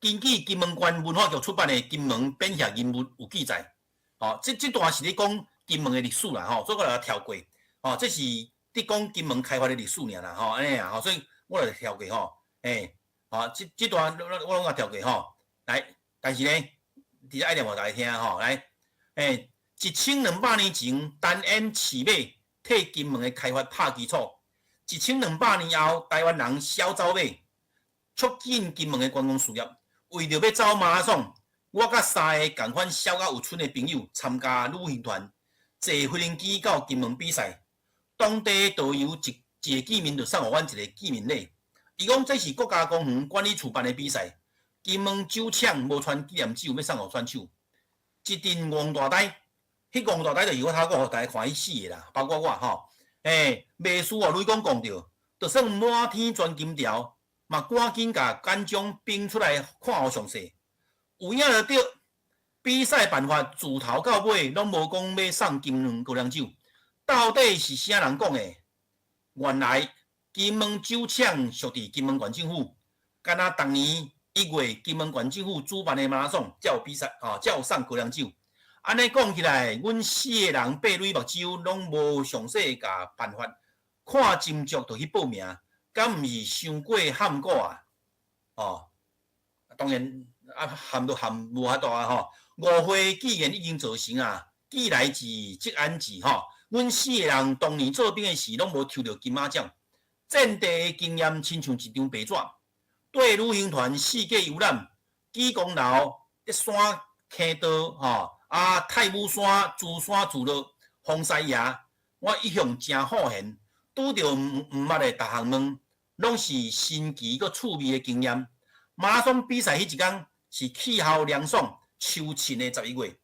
根據金門縣文化局出版的《金門扁鵲人物》有記載，吼，這段是咧講金門的歷史啦，吼，所以我來跳過，吼，這是佇講金門開發的歷史爾啦，吼，按呢啊，吼，所以我來跳過吼，欸，吼，這段我攏共跳過吼，來，但是呢，佇遮愛念予大家聽吼，來，欸，1200年前，陳演飼馬替金門的開發拍基礎，1200年後，台灣人痟走馬，促進金門的觀光事業。為著欲走馬拉松，我佮三个仝款痟甲有春的朋友參加旅行團，坐飛行機到金門比賽。當地導遊一一見面就送予阮一个見面禮。伊講這是國家公園管理處辦的比賽，金門酒廠無傳紀念酒欲送予選手。一陣戇大呆，彼戇大呆就是我頭拄予大家看彼四个啦，包括我吼。欸，袂輸予雷公講著，就算滿天鑽金條，嘛趕緊共簡章印出來看予詳細。有影就對，比賽辦法自頭到尾攏無講欲送金門高粱酒，到底是啥人講的？原來金門酒廠屬佇金門縣政府，敢若逐年1月金門縣政府主辦的馬拉松才有比賽，吼，才有送高粱酒。按呢講起來，阮四个人閉蕊目睭攏無詳細共辦法，看斟酌就去報名。敢毋是傷過譀古啊？哦，當然啊，譀都譀無法度啊吼。誤會既然已經造成啊，既來之則安之吼。阮四个人當年做兵的時，攏無抽著金馬獎，戰地的經驗親像一張白紙。綴旅行團四界遊覽，莒光樓、德山坑道吼，啊太武山、珠山聚落、風獅爺，我一向誠好閒，拄著毋捌的逐項問，攏是新奇閣趣味的經驗。馬拉松比賽彼一工是氣候涼爽、秋晴的11月，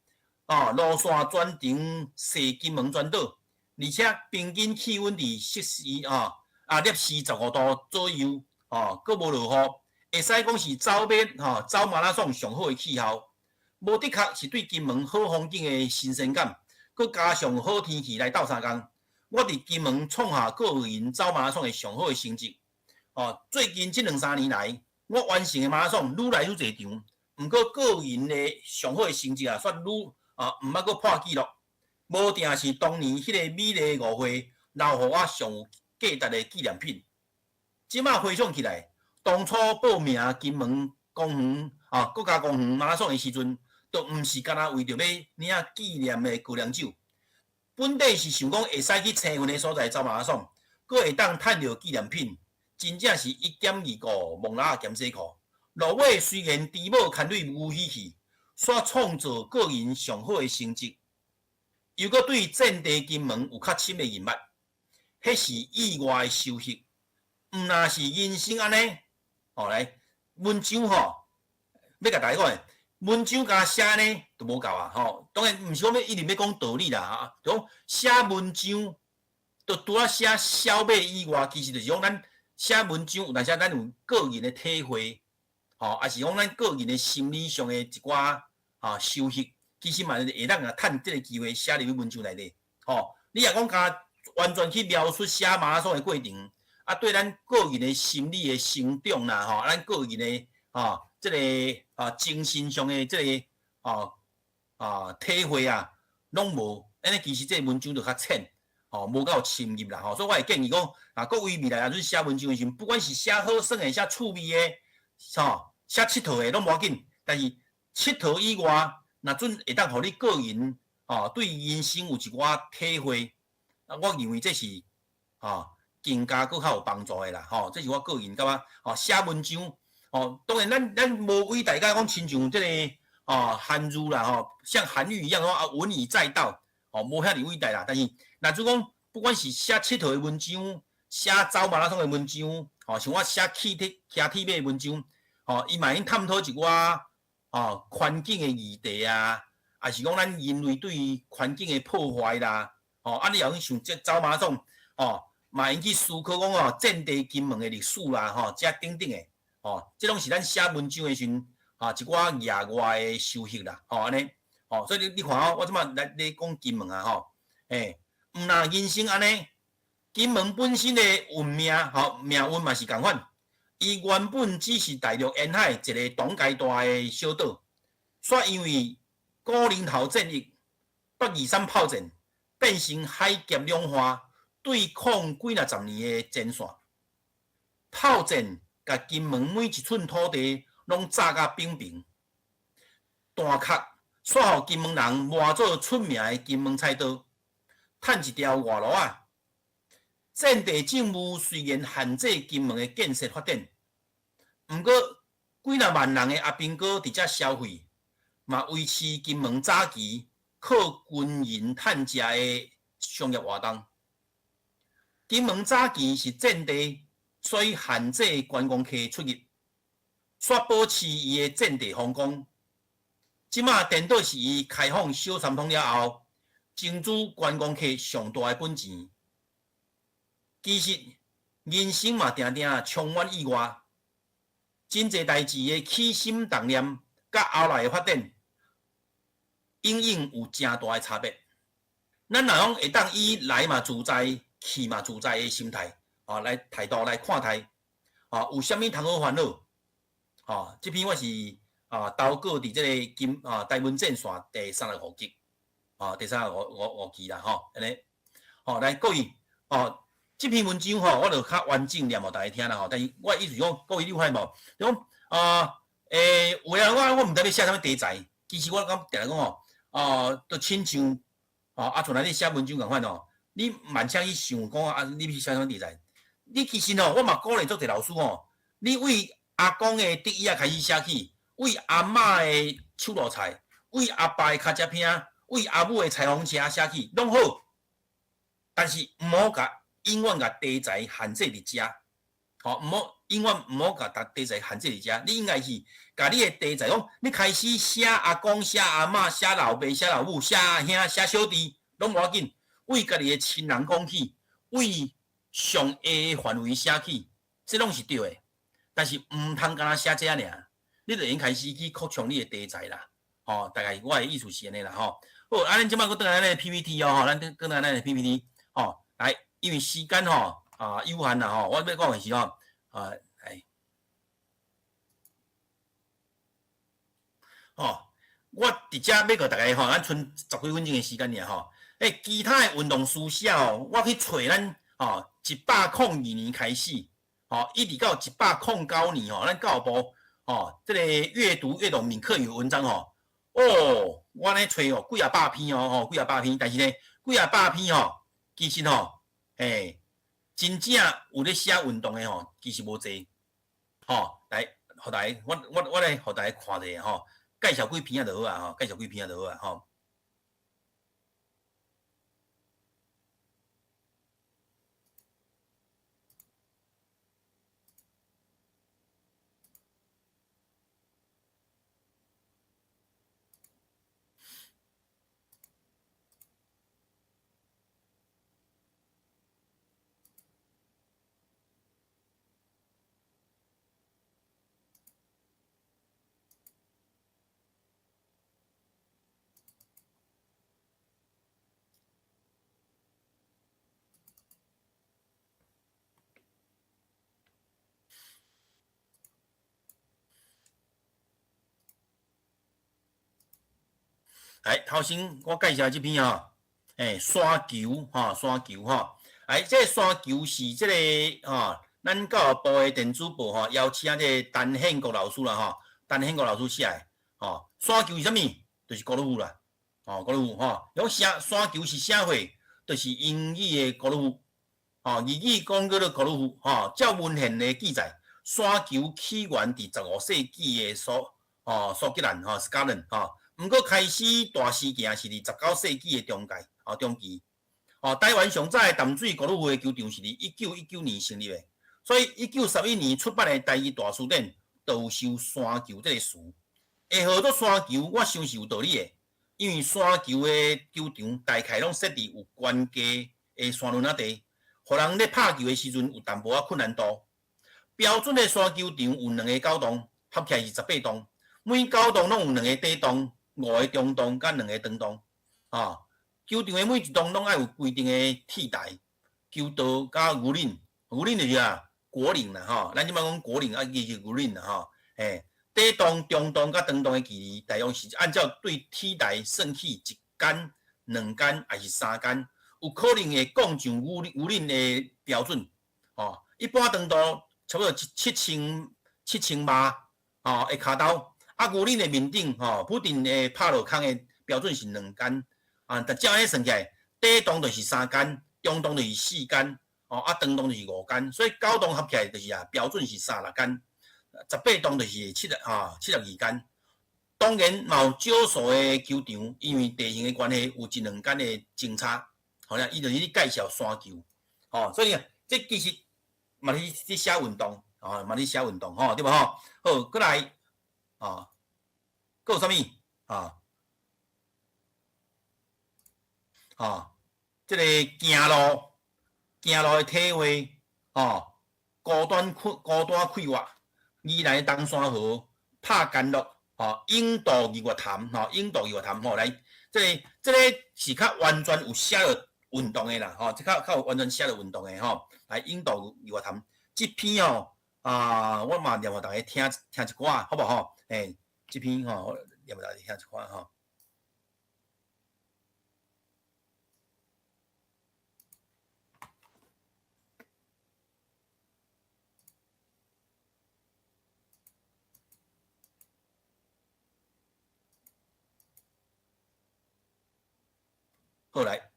哦，路線全程踅金門全島，而且平均氣溫佇攝氏哦啊攝氏15度左右，哦，閣無落雨，會使講是走馬吼走馬拉松上好的氣候。無的確是對金門好風景的新鮮感，閣加上好天氣來鬥相共，我佇金門創下個人走馬拉松的上好的成績。哦，最近這兩三年來，我完成的馬拉松愈來愈濟場，毋過個人的上好的成績啊，煞愈啊毋捌閣破紀錄。無定是當年彼個美麗誤會留予我上有價值的紀念品。這馬回想起來，當初報名金門公園啊國家公園馬拉松的時陣，都毋是干焦為著欲領紀念的高粱酒。本底是想講會使去青雲的所在走馬拉松，閣會當趁著紀念品。真正是一兼二顧，摸蜊仔兼洗褲。落尾雖然豬母牽蕊牛喜去，煞創造個人上好的成績，又閣對戰地金門有較深的認捌，彼是意外的收穫。毋若是人生按呢，吼來文章吼，欲共大家講的，文章共寫按呢就無夠啊吼。當然毋是講欲一定欲講道理啦，就講寫文章。就除了寫小馬以外，其實就是講咱寫文章有當時咱有個人的體會，吼，抑是講咱個人的心理上的一寡收穫，其實嘛會當啊趁這个機會寫入去文章內底，吼。你若講敢完全去描述寫馬拉松的過程，啊，對咱個人的心理的成長啦，吼，咱個人的這个精神上的這个體會啊，攏無，按呢其實這个文章就較淺，吼，無夠深入啦，吼，所以我會建議講，啊，各位未來若陣寫文章的時陣，不管是寫好耍的、寫趣味的，吼，寫𨑨迌的攏無要緊，但是𨑨迌以外，若準會當予你個人，吼，對人生有一寡體會，啊，我認為這是更加閣較有幫助的啦，吼，這是我個人感覺，吼，寫文章，吼，當然咱無偉大甲講親像這個韓愈啦，吼，像韓愈一樣講啊，文以載道，吼，無遐爾偉大啦。但是，若就講，不管是寫𨑨迌的文章，寫走馬拉松的文章，吼，像我寫騎鐵騎鐵馬的文章，吼，伊嘛會用探討一寡環境的議題啊，抑是講咱人類對於環境的破壞啦，吼，啊，你若講像這走馬拉松，吼，嘛會用去思考講哦，戰地金門的歷史啦，吼，這等等的，吼，這攏是咱寫文章的時陣，一寡額外的收穫啦，吼，按呢，吼，所以你看哦，我這擺來咧講金門啊，吼，欸，毋若人生按呢，金門本身的運命，吼，命運嘛是仝款，伊原本只是大陸沿海一个中階大的小島，煞因為古寧頭戰役、八二三炮戰，變成海峽兩岸對抗幾若十年的前線。炮戰共金門每一寸土地攏炸甲平平，彈殼煞予金門人磨做出名的金門菜刀，趁一條外路仔。戰地政務雖然限制金門的建設發展，毋過幾若萬人的阿兵哥佇遮消費，嘛維持金門早期靠軍人趁食的商業活動。金門早期是戰地，所以限制觀光客出入，煞保持伊的戰地風光。這馬顛倒是伊開放小三通了後，爭取觀光客上大的本錢。其實人生嘛，定定充滿意外，真濟代誌的起心動念，佮後來的發展，隱隱有誠大的差別。咱若講會當以來嘛自在，去嘛自在的心態，來態度來看待，有啥物通好煩惱？這篇我是投稿佇這个金台文戰線第三十五集，第三十五期啦，吼，按呢，吼，來各位，這篇文章吼，我就較完整念予大家聽啦吼。但是我的意思是講，各位你有發現無？就講啊，有的人我毋知欲寫啥物題材，其實我感覺定定講吼，就親像啊，像咱咧寫文章仝款吼，你慢請去想講啊，你欲寫啥物題材？你其實吼，我嘛鼓勵足濟老師吼，你為阿公的竹椅仔開始寫起，為阿嬤的手路菜，為阿爸的跤車坪，為阿母的裁縫車寫起，攏好。但是毋好共永遠共題材限制佇遮，吼，毋好永遠毋好共題材限制佇遮。你應該是共你的題材講，你開始寫阿公、寫阿嬤、寫老爸、寫老母、寫阿兄、寫小弟，攏無要緊。為家己的親人講起，為上下的範圍寫起，這攏是對的。但是毋通干焦寫這爾，你就會用開始去擴充你的題材啦。吼，大概我的意思是按呢啦，吼。好，啊，咱這擺閣轉來咱的 PPT 哦，吼，咱轉來咱的 PPT，吼，來，因為時間吼有限啦，吼，我欲講的是吼，來，吼，我佇遮欲共大家吼，咱賰十幾分鐘的時間爾吼。欸，其他的運動書寫吼，我去揣咱吼102年開始，吼，一直到109年吼，咱教育部吼，這个閱讀閱讀閩客語文章吼，哦，我按呢揣哦，幾仔百篇哦，吼，幾仔百篇，但是呢，幾仔百篇吼，其實吼，欸，真正有咧寫運動的吼，其實無濟，吼，來，予大家，我來予大家看一下吼，介紹幾篇仔就好啊，吼，介紹幾篇仔就好啊，吼。來，頭先我介紹這篇吼，欸，山球吼，山球吼，哎，這個山球是這個吼，咱教育部的電子報吼，邀請這個陳憲國老師啦吼，陳憲國老師寫的吼，山球是啥物？就是高爾夫啦，吼，高爾夫吼，用啥山球是啥貨？就是英語的高爾夫，吼，粵語講叫做高爾夫，吼，照文獻的記載，山球起源佇15世紀的蘇，吼，蘇格蘭吼，Scotland 吼，毋過開始大事件是佇19世紀的中界，吼，中期，吼，台灣上早的淡水高爾夫的球場是佇1919年成立的，所以1931年出版的台語大辭典就有收山球這個詞。會號做山球，我想是有道理的，因為山球的球場大概攏設佇有懸低的山崙仔地，予人咧拍球的時陣有淡薄仔困難度。標準的山球場有兩个九洞，合起來是18洞，每九洞攏有兩个底洞、五个中洞佮兩个長洞。啊，球場的每一洞攏愛有規定的鐵台、球道佮牛嶺，牛嶺就是啥？果嶺啦，吼，咱這擺講果嶺啊，其實牛嶺啦，吼，嘿。底洞、中洞佮長洞的距離，大約是按照對鐵台算起一竿、兩竿抑是三竿，有可能會降上牛牛嶺的標準。吼，一般長度差不多7000碼，吼的跤兜。啊，牛嶺的面頂，吼，普定的拍落空的標準是兩竿。啊，但照按呢算起來，底洞就是三竿，中洞就是四竿，吼，啊，長洞就是五竿，所以九洞合起來就是啊，標準是36竿。18洞就是72竿，當然嘛有少數的球場，因為地形的關係，有一兩竿的增差。好啦，伊就是咧介紹山球，吼，所以啊，這其實嘛是咧寫運動，吼，嘛咧寫運動，吼，對無吼？好，閣來，吼，閣有啥物？吼，吼，這个行路，行路的體會，吼，孤單快孤單快活。宜蘭的冬山河拍干樂，吼，永渡日月潭，吼，永渡日月潭，吼，來，這个這个是較完全有寫著運動的啦，吼，這較較有完全寫著運動的，吼，來永渡日月潭，這篇吼，啊，我嘛念予大家聽聽一寡，好無吼？欸，這篇吼，我念予大家聽一寡吼。好來，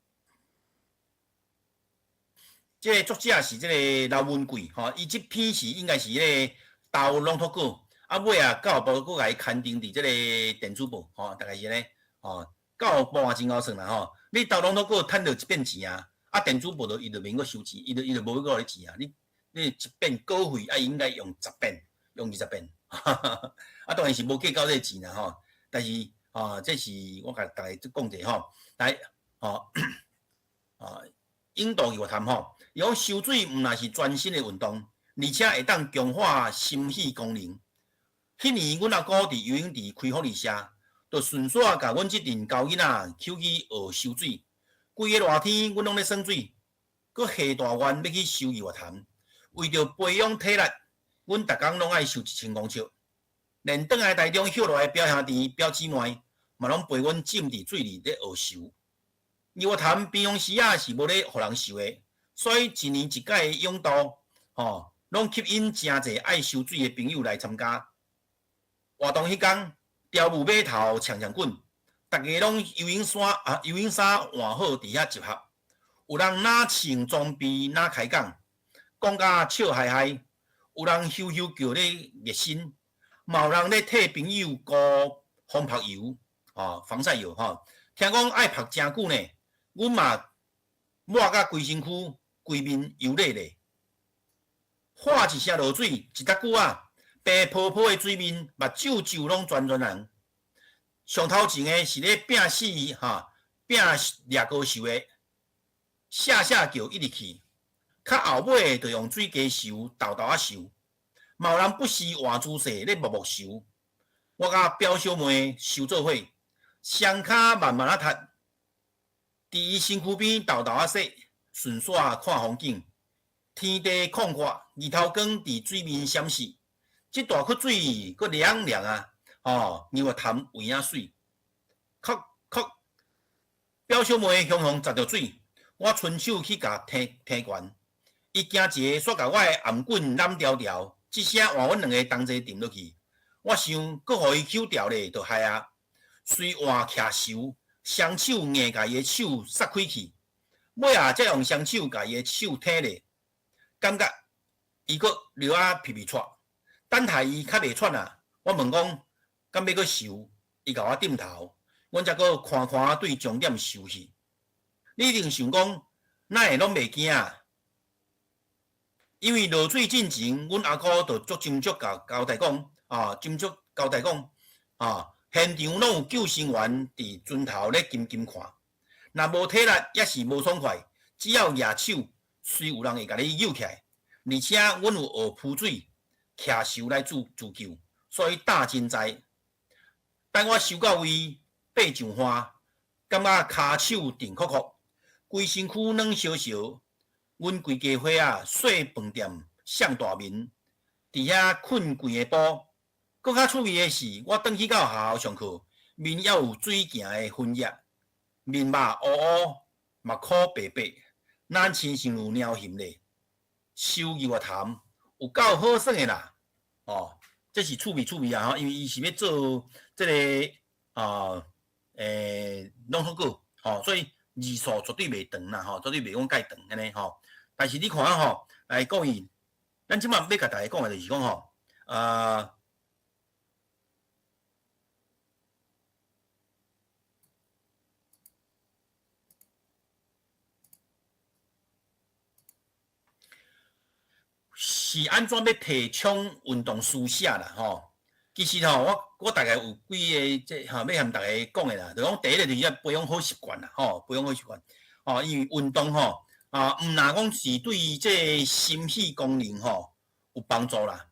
這个作者是這个劉文貴，吼，伊這篇是應該是彼个投朗讀稿，啊尾啊教育部閣共伊刊登佇這个電子報，吼，大概是按呢，吼，教育部也真𠢕算啦，吼，你投朗讀稿趁著一遍錢啊，啊電子報就伊就免閣收錢，伊就伊就無閣予你錢啊，你你一遍稿費啊應該用十遍，用20遍，啊當然是無計較這个錢啦，吼，但是吼，這是我共大家講者吼，來。吼，啊，永渡日月潭吼，伊講泅水毋但是全身的運動，而且會當強化心肺功能。彼年，阮阿姑佇游泳池開福利社，就順紲共阮這陣猴囡仔抾去學泅水。規个熱天，阮攏咧耍水，閣下大願欲去泅日月潭。為著培養體力，阮逐工攏愛泅1000公尺。連轉來台中歇落來表兄弟、表姊妹，嘛攏陪阮浸佇水裡咧學泅。日月潭平常時仔是無咧予人泅的，所以一年一屆的泳渡，吼，攏吸引誠濟愛泅水的朋友來參加。活動彼工，朝霧碼頭衝衝滾，逐家攏游泳衫啊游泳衫換好佇遐集合，有人若穿裝備若開講，講甲笑嗨嗨；有人咻咻叫咧熱身，嘛有人咧替朋友塗防曬油，吼，防曬油吼。聽講愛曝誠久呢。阮嘛抹甲規身軀、規面油膩膩，喊一聲落水，一搭久仔，白泡泡的水面，目睭睭攏全全紅。上頭前的是咧拚死哈，拚掠高泅的，聲聲叫一直去。較後尾的就用水加泅，沓沓仔泅。嘛有人不時換姿勢咧默默泅。我佮表小妹泅做伙，雙跤慢慢仔踢。佇伊身軀邊沓沓仔洗，順紲看風景。天地曠闊，日頭光佇水面閃爍。這大窟水閣涼涼啊！吼，日月潭有影媠。確確表小妹雄雄砸著水，我伸手去共提提懸，伊驚一下，煞共我的頷頸攬牢牢，這聲換阮兩个同齊沉落去。我想，閣予伊搝牢咧，就害啊！隨換徛泅，雙手硬共伊的手捒開去，尾仔才用雙手共伊的手提咧，感覺伊閣尿啊皮皮喘，等待伊較袂喘啊，我問講，敢欲閣泅？伊共我點頭，阮才閣寬寬對終點泅去。你一定想講，哪會攏袂驚啊？因為落水進前，阮阿姑就足斟酌共交代講，啊，斟酌交代講，啊，現場攏有救生員佇船頭咧緊緊看，若無體力抑是無爽快，只要舉手，隨有人會共你搝起來。而且阮有學浮水、徛泅來自自救，所以膽真在。等我泅到位，爬上岸，感覺跤手定酷酷，規身軀軟燒燒。阮規家伙仔細飯店向大眠，佇遐睏規下晡。閣較趣味的是，我轉去到學校上課，面猶有水行的痕跡，面肉烏烏，目箍白白，若親像有貓熊咧，收入痰，有夠好耍的啦！哦，這是趣味趣味啊！因為伊是欲做這個啊，朗讀稿，吼，所以字數絕對袂長啦，吼，絕對袂講蓋長按呢吼。但是你看啊吼，來各位，咱這擺欲共大家講的就是講吼，啊。是按怎欲提倡運動書寫啦？吼，其實吼，我我大概有幾个這吼欲和大家講的啦，就講第一个就是欲培養好習慣啦，吼，培養好習慣，吼，因為運動吼，啊，毋但講是對這个心肺功能吼有幫助啦，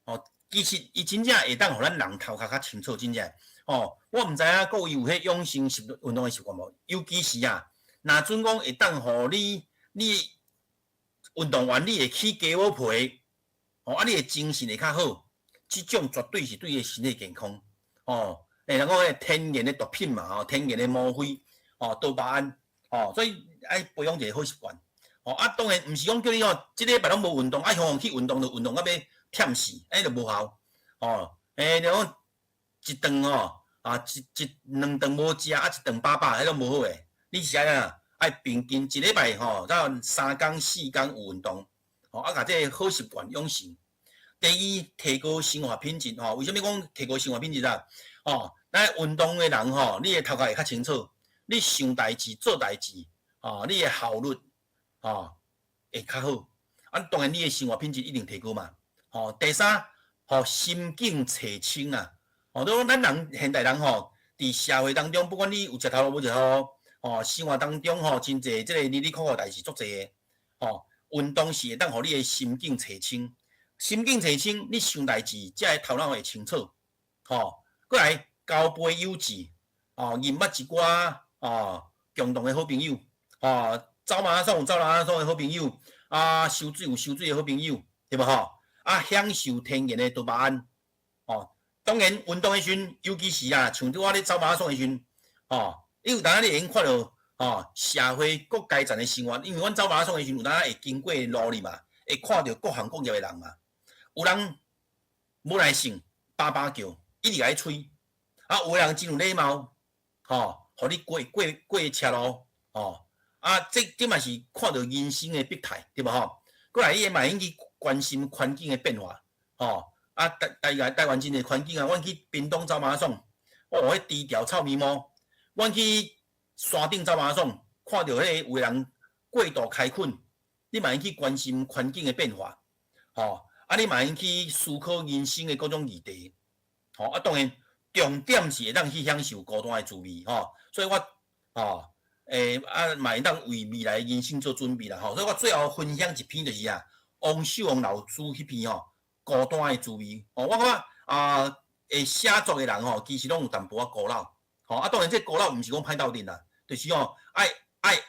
吼，其實伊真正會當予咱人頭殼較清楚，真正，吼，我毋知影各位有彼養成習運動的習慣無？尤其是啊，若準講會當予你你運動完你會起雞母皮，吼，啊，你的精神會較好，這種絕對是對你的身體健康，吼，人講彼天然的毒品嘛，吼，天然的嗎啡，吼，多巴胺，吼，所以愛培養一个好習慣，吼，啊，當然毋是講叫你哦，這禮拜攏無運動，啊，雄雄去運動就運動到欲忝死，按呢就無效，吼，你講一頓吼，啊，一一兩頓無食，啊，一頓飽飽，彼攏無好的，你是按怎？愛平均一禮拜吼，到三工四工有運動，吼，啊，共這个好習慣養成。第二，提高生活品質吼。為啥物講提高生活品質啊？吼，咱運動的人吼，你的頭殼會較清楚，你想代誌做代誌，吼，你的效率吼會較好。啊，當然你的生活品質一定提高嘛。吼，第三，予心境清清啊。吼，都講咱人現代人吼，佇社會當中，不管你有食頭路無食頭路。吼，生活當中吼，真濟這个哩哩扣扣代誌足濟的，吼，運動是會當予你的心境清清，心境清清，你想代誌才會頭腦會清楚，吼，過來交朋友志，吼，認捌一寡吼共同的好朋友，吼，走馬拉松有走馬拉松的好朋友，啊，泅水有泅水的好朋友，對無吼？啊，享受天然的多巴胺，吼，當然運動的時陣，尤其是啊，像拄仔咧走馬拉松的時陣，吼。你有當時你會用看著吼社會各階層的生活，因為阮走馬拉松的時陣，有當會經過路里嘛，會看著各行各業的人嘛。有人無耐性，叭叭叫，一直共你催；啊，有的人真有禮貌，吼，予你過過過車路，吼。啊，這這嘛是看著人生的百態，對無吼？過來，伊嘛會用去關心環境的變化，吼。啊，台台台台灣真濟環境啊，阮去屏東走馬拉松，哦，彼豬條臭咪毛。阮去山頂走馬拉松，看著彼个有的人過度開墾，你嘛會去關心環境的變化，吼，啊，你嘛會去思考人生的各種議題，吼，啊，當然重點是會當去享受孤單的滋味，吼，所以我，吼，啊，嘛會當為未來人生做準備啦，吼，所以我最後分享一篇就是啊，王秀旺老師彼篇吼，孤單的滋味，吼，我感覺啊，會寫作的人吼，其實攏有淡薄仔孤老。吼，啊，當然，這孤老毋是講歹鬥陣啦，就是吼，愛愛學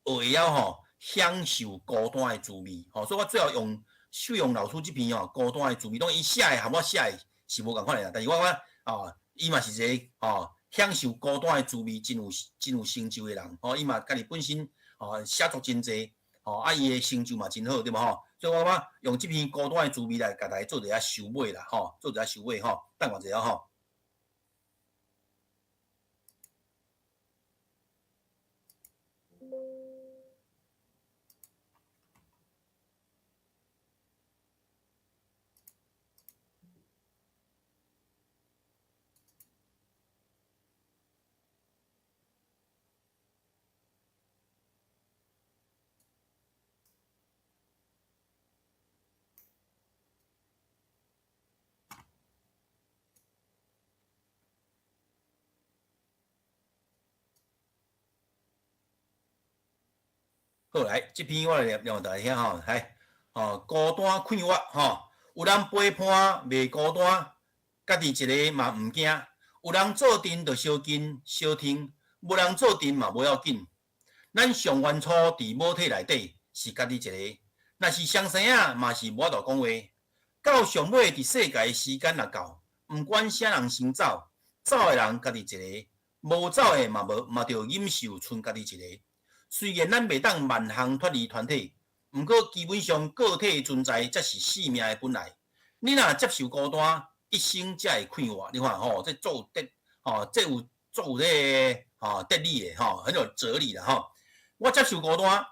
會曉吼享受孤單的滋味，吼，所以我最後用秀勇老師這篇吼孤單的滋味，當然伊寫的和我寫的是無仝款的啦，但是我感覺哦，伊嘛是一个吼享受孤單的滋味，真有成就的人，吼，伊嘛家己本身吼寫作真濟，吼，啊，伊的成就嘛真好，對無吼？所以我感覺用這篇孤單的滋味來共大家做一下收尾啦，吼，做一下收尾吼，等我一下吼。好，來，這篇我來念予大家聽吼，來，吼，孤單快活吼，有人陪伴袂孤單，家己一个嘛毋驚，有人做陣就相近相挺，無人做陣嘛無要緊。咱上原初佇母體內底是家己一个，若是雙生仔嘛是無法度講話。到上尾佇世界的時間若到，毋管啥人先走，走的人家己一个，無走的嘛無嘛著忍受賰家己一个。雖然咱袂當萬項脫離團體，毋過基本上個體的存在才是生命的本來。你若接受孤單，一生才會快活。你看吼，這足有哲吼，這有足有這个吼哲理的吼，很有哲理啦吼。我接受孤單，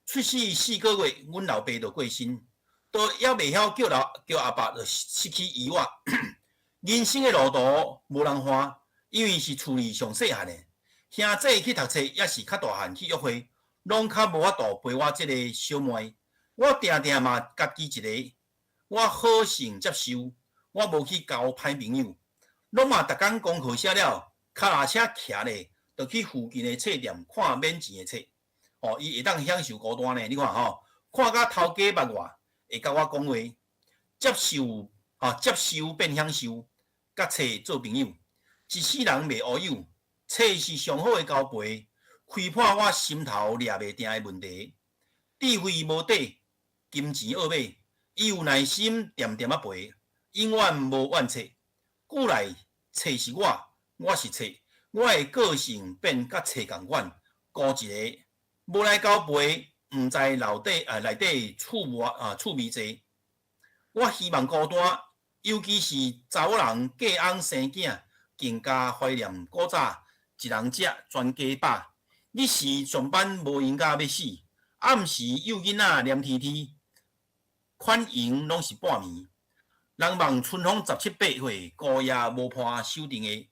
出世4個月，阮老爸就過身，都猶袂曉叫老叫阿爸，就失去伊我。人生的路途無人伴，因為是厝裡上細漢的。兄姊去讀冊，抑是較大漢去約會，攏較無法度陪我這个小妹。我定定嘛家己一个，我好性接受，我無去交歹朋友，攏嘛逐工功課寫了，跤踏車騎咧，就去附近的冊店看免錢的冊。哦，伊會當享受孤單呢？你看吼，看甲頭家捌我，會佮我講話，接受吼，接受變享受，佮冊做朋友，一世人袂烏有。冊是上好的交陪，開破我心頭掠袂定的問題。智慧無底，金錢惡馬，伊有耐心，恬恬仔陪，永遠無怨冊。久來冊是我，我是冊，我的個性變佮冊仝款，孤一个，無來交陪，毋知內底啊內底趣味啊趣味濟。我希望孤單，尤其是查某人嫁翁生囝，更加懷念古早。一人食，全家飽。日時上班無閒甲欲死，暗時幼囡仔黏天天，款閒攏是半暝。人望春風十七八歲，孤夜無伴守陣的。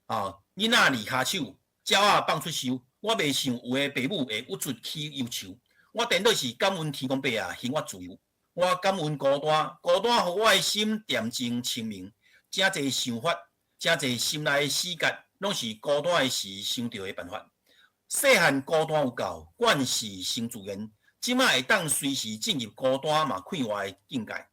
啊，囡仔離跤手，鳥仔放出岫。我袂想有的爸母會鬱卒起憂愁。我顛倒是感恩天公伯啊，還我自由。我感恩孤單，孤單予我的心恬靜清明。誠濟想法，誠濟心內的死結，攏是孤單的時想著的辦法。細漢孤單有夠，慣勢成自然。這馬會當隨時進入孤單嘛快活的境界。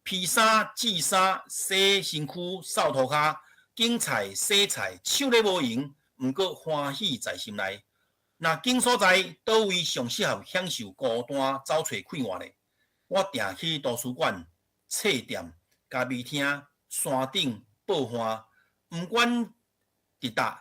披衫、折衫、洗身軀、掃塗跤、揀菜、洗菜，手咧無閒，毋過歡喜在心內。若揀所在，佗位上適合享受孤單走揣快活咧？我定去圖書館、冊店、咖啡廳、山頂、報岸，毋管佇佗，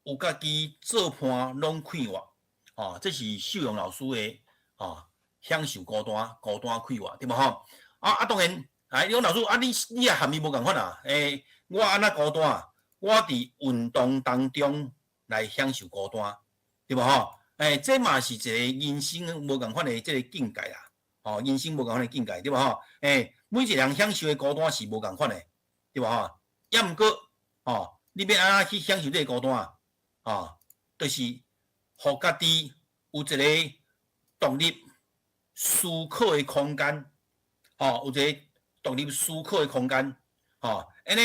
有家己做伴攏快活。哦，這是秀榮老師的哦，享受孤單，孤單快活，對無吼？啊啊，當然，哎，你講老師啊，你也和伊無仝款啊？欸，我按怎孤單？我佇運動當中來享受孤單，對無吼？欸，這嘛是一個人生無仝款的這个境界啦。吼，人生無仝款的境界，對無吼？欸，每一個人享受的孤單是無仝款的，對無吼？抑毋過，吼，你欲按怎去享受這个孤單？吼，就是予家己有一个獨立思考的空間，吼，有一个獨立思考的空間，吼，按呢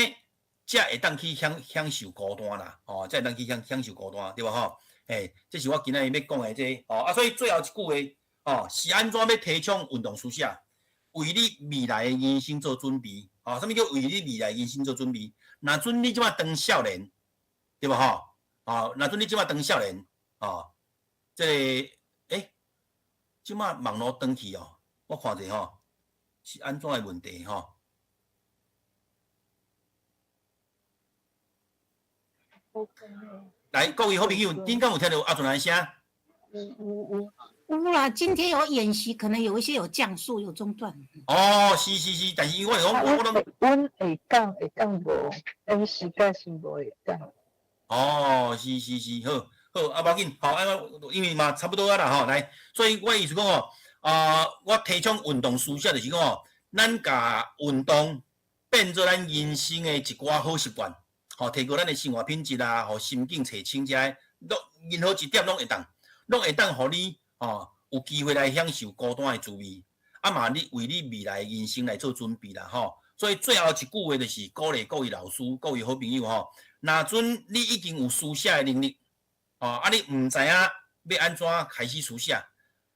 才會當去享受孤單啦，吼，才會當去享受孤單，對無吼？欸，這是我今仔日欲講的這个，吼，啊，所以最後一句話，吼，是按怎欲提倡運動書寫，為你未來的人生做準備，吼，啥物叫為你未來人生做準備？若準你這馬當少年，對無吼？吼，若準你這馬當少年，吼，這个欸，這馬網路斷去哦，我看者吼是按怎的問題吼？來，各位好朋友，恁敢有聽著阿俊的聲？有有有有啦，今天有演習，可能有一些有降速，有中斷。哦，是是是，但是我講我攏阮會講會講無，阮時間是無會講。哦，是是是，好，好，啊，無要緊，吼，啊，因為嘛差不多啊啦，吼，來，所以我意思講吼，啊，我提倡運動書寫就是講吼，咱共運動變做咱人生的一寡好習慣，吼，提高咱的生活品質啊，予心境提升遮个，攏任何一點攏會當，攏會當予你吼有機會來享受孤單的滋味，啊嘛，你為你未來人生來做準備啦，吼。所以最後一句話就是鼓勵各位老師、各位好朋友吼，若準你已經有書寫的能力，吼，啊你毋知影欲按怎開始書寫，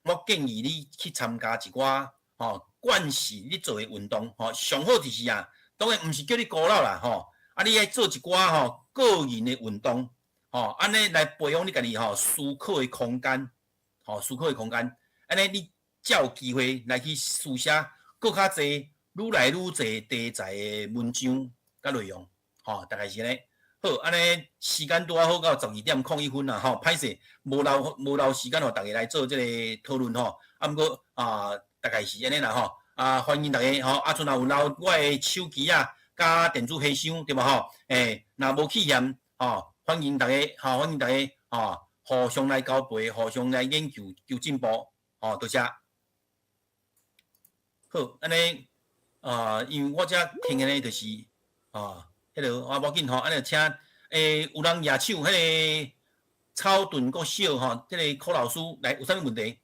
我建議你去參加一寡吼慣勢你做的運動，吼，上好就是啊，當然毋是叫你孤老啦，吼，啊你愛做一寡吼個人的運動，吼，按呢來培養你家己吼思考的空間，吼思考的空間，按呢你才有機會來去書寫閣較濟。愈來愈濟題材的文章佮內容，吼，大概是按呢。好，按呢時間拄仔好到12點01分啦，吼，歹勢無留無留時間予大家來做這个討論吼。啊，毋過啊，大概是按呢啦，吼。啊，歡迎大家吼，啊，賰若有留我的手機仔佮電子信箱對無吼？欸，若無去嫌吼，歡迎大家，吼，歡迎大家，吼，互相來交陪，互相來研究求進步，吼，多謝。好，按呢。啊，因為我遮聽的呢，就是啊，彼个啊，無要緊吼，按呢請欸，有人舉手，彼个草屯國小吼，這个柯老師來，有啥物問題？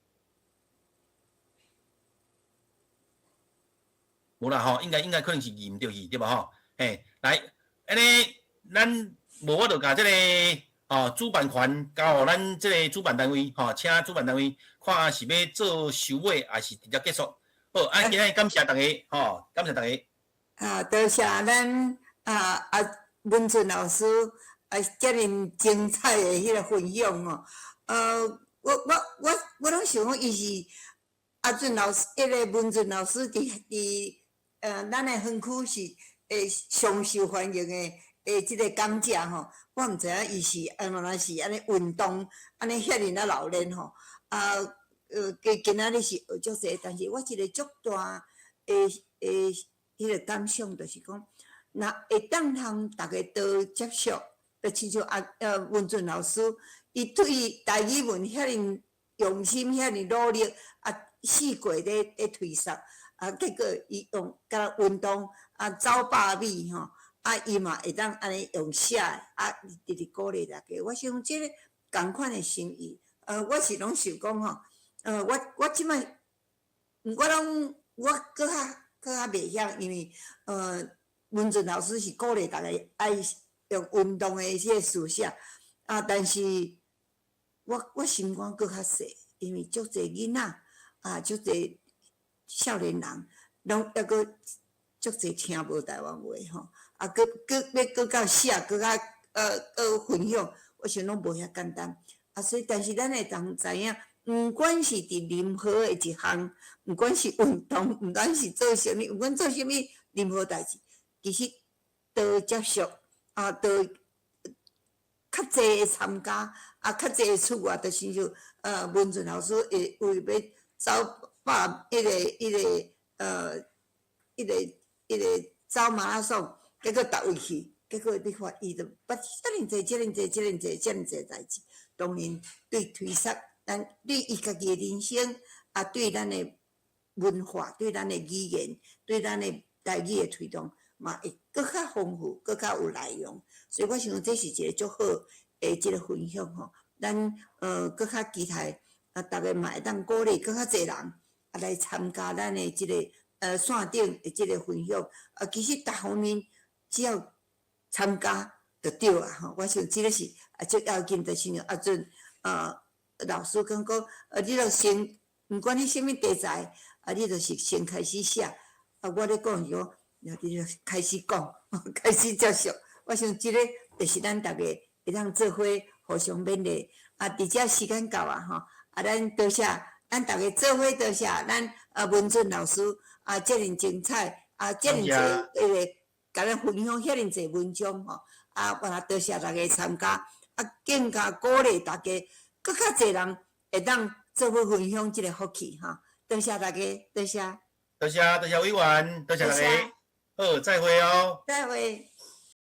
無啦吼，應該應該可能是入毋著去對無吼？嘿，來，按呢，咱無我就共這个吼主辦權交予咱這个主辦單位吼，請主辦單位看是欲做收尾，抑是直接結束。好，啊，今日感謝大家，吼，感謝大家。啊，多謝咱啊啊文俊老師啊，遮爾精彩的彼个分享吼。我我我我攏想講，伊是阿俊老師，彼个文俊老師佇佇咱的園區是會上受歡迎的的這个講者吼。我毋知影伊是啊，原來是按呢運動，按呢遐爾仔老練吼。啊。今今仔日是學足濟，但是我一个足大的的彼个感想，就是講，若會當通逐家多接觸，就親像啊文俊老師，伊對台語文遐爾用心，遐爾努力，啊四季咧咧推捒，啊結果伊用佮運動啊走百米吼，啊伊嘛會當按呢用寫的，啊直直鼓勵大家。我想這个仝款的心意，我是攏想講吼。我我這擺，我攏我閣較閣較袂曉，因為文俊老師是鼓勵大家愛用運動的這个書寫，啊，但是我我心肝閣較細，因為足濟囡仔啊，足濟少年人，攏猶閣足濟聽無台灣話吼，啊，閣閣欲閣較寫，閣較分享，我想攏無遐簡單，啊，所以但是咱會當知影。毋管是佇任何的一項，毋管是運動，毋管是做啥物，毋管做啥物任何代誌，其實多接觸啊，多較濟的參加啊，較濟的出外，就親像文俊老師會為欲走百彼个彼个彼个彼个走馬拉松，結果逐位去，結果你看伊就捌遮爾濟、遮爾濟、遮爾濟、遮爾濟代誌，當然對推捒。咱對伊家己的人生，啊，對咱的文化，對咱的語言，對咱的台語的推動，嘛會閣較豐富，閣較有內容。所以我想這是一个足好的這个分享吼。咱閣較期待啊，逐家嘛會當鼓勵閣較濟人啊來參加咱的這个線頂的這个分享。啊，其實逐方面只要參加就對啊吼。我想這个是啊，足要緊，就是阿陣。老師講講，你著先，毋管你啥物題材，啊，你就是先開始寫。啊，我咧講是講，你就開始講，開始接觸。我想這个就是咱逐家會當做伙互相勉勵。啊，佇遮時間到啊吼，啊，咱多謝咱逐家做伙多謝咱文俊老師啊，遮爾精彩啊，遮爾濟彼个共咱分享遐爾濟文章吼，啊，我多謝逐家參加，啊，更加鼓勵大家，閣較濟人會當做伙分享這个福氣吼，多謝大家，多謝。多謝多謝委員，多謝大家，好，再會哦。再會。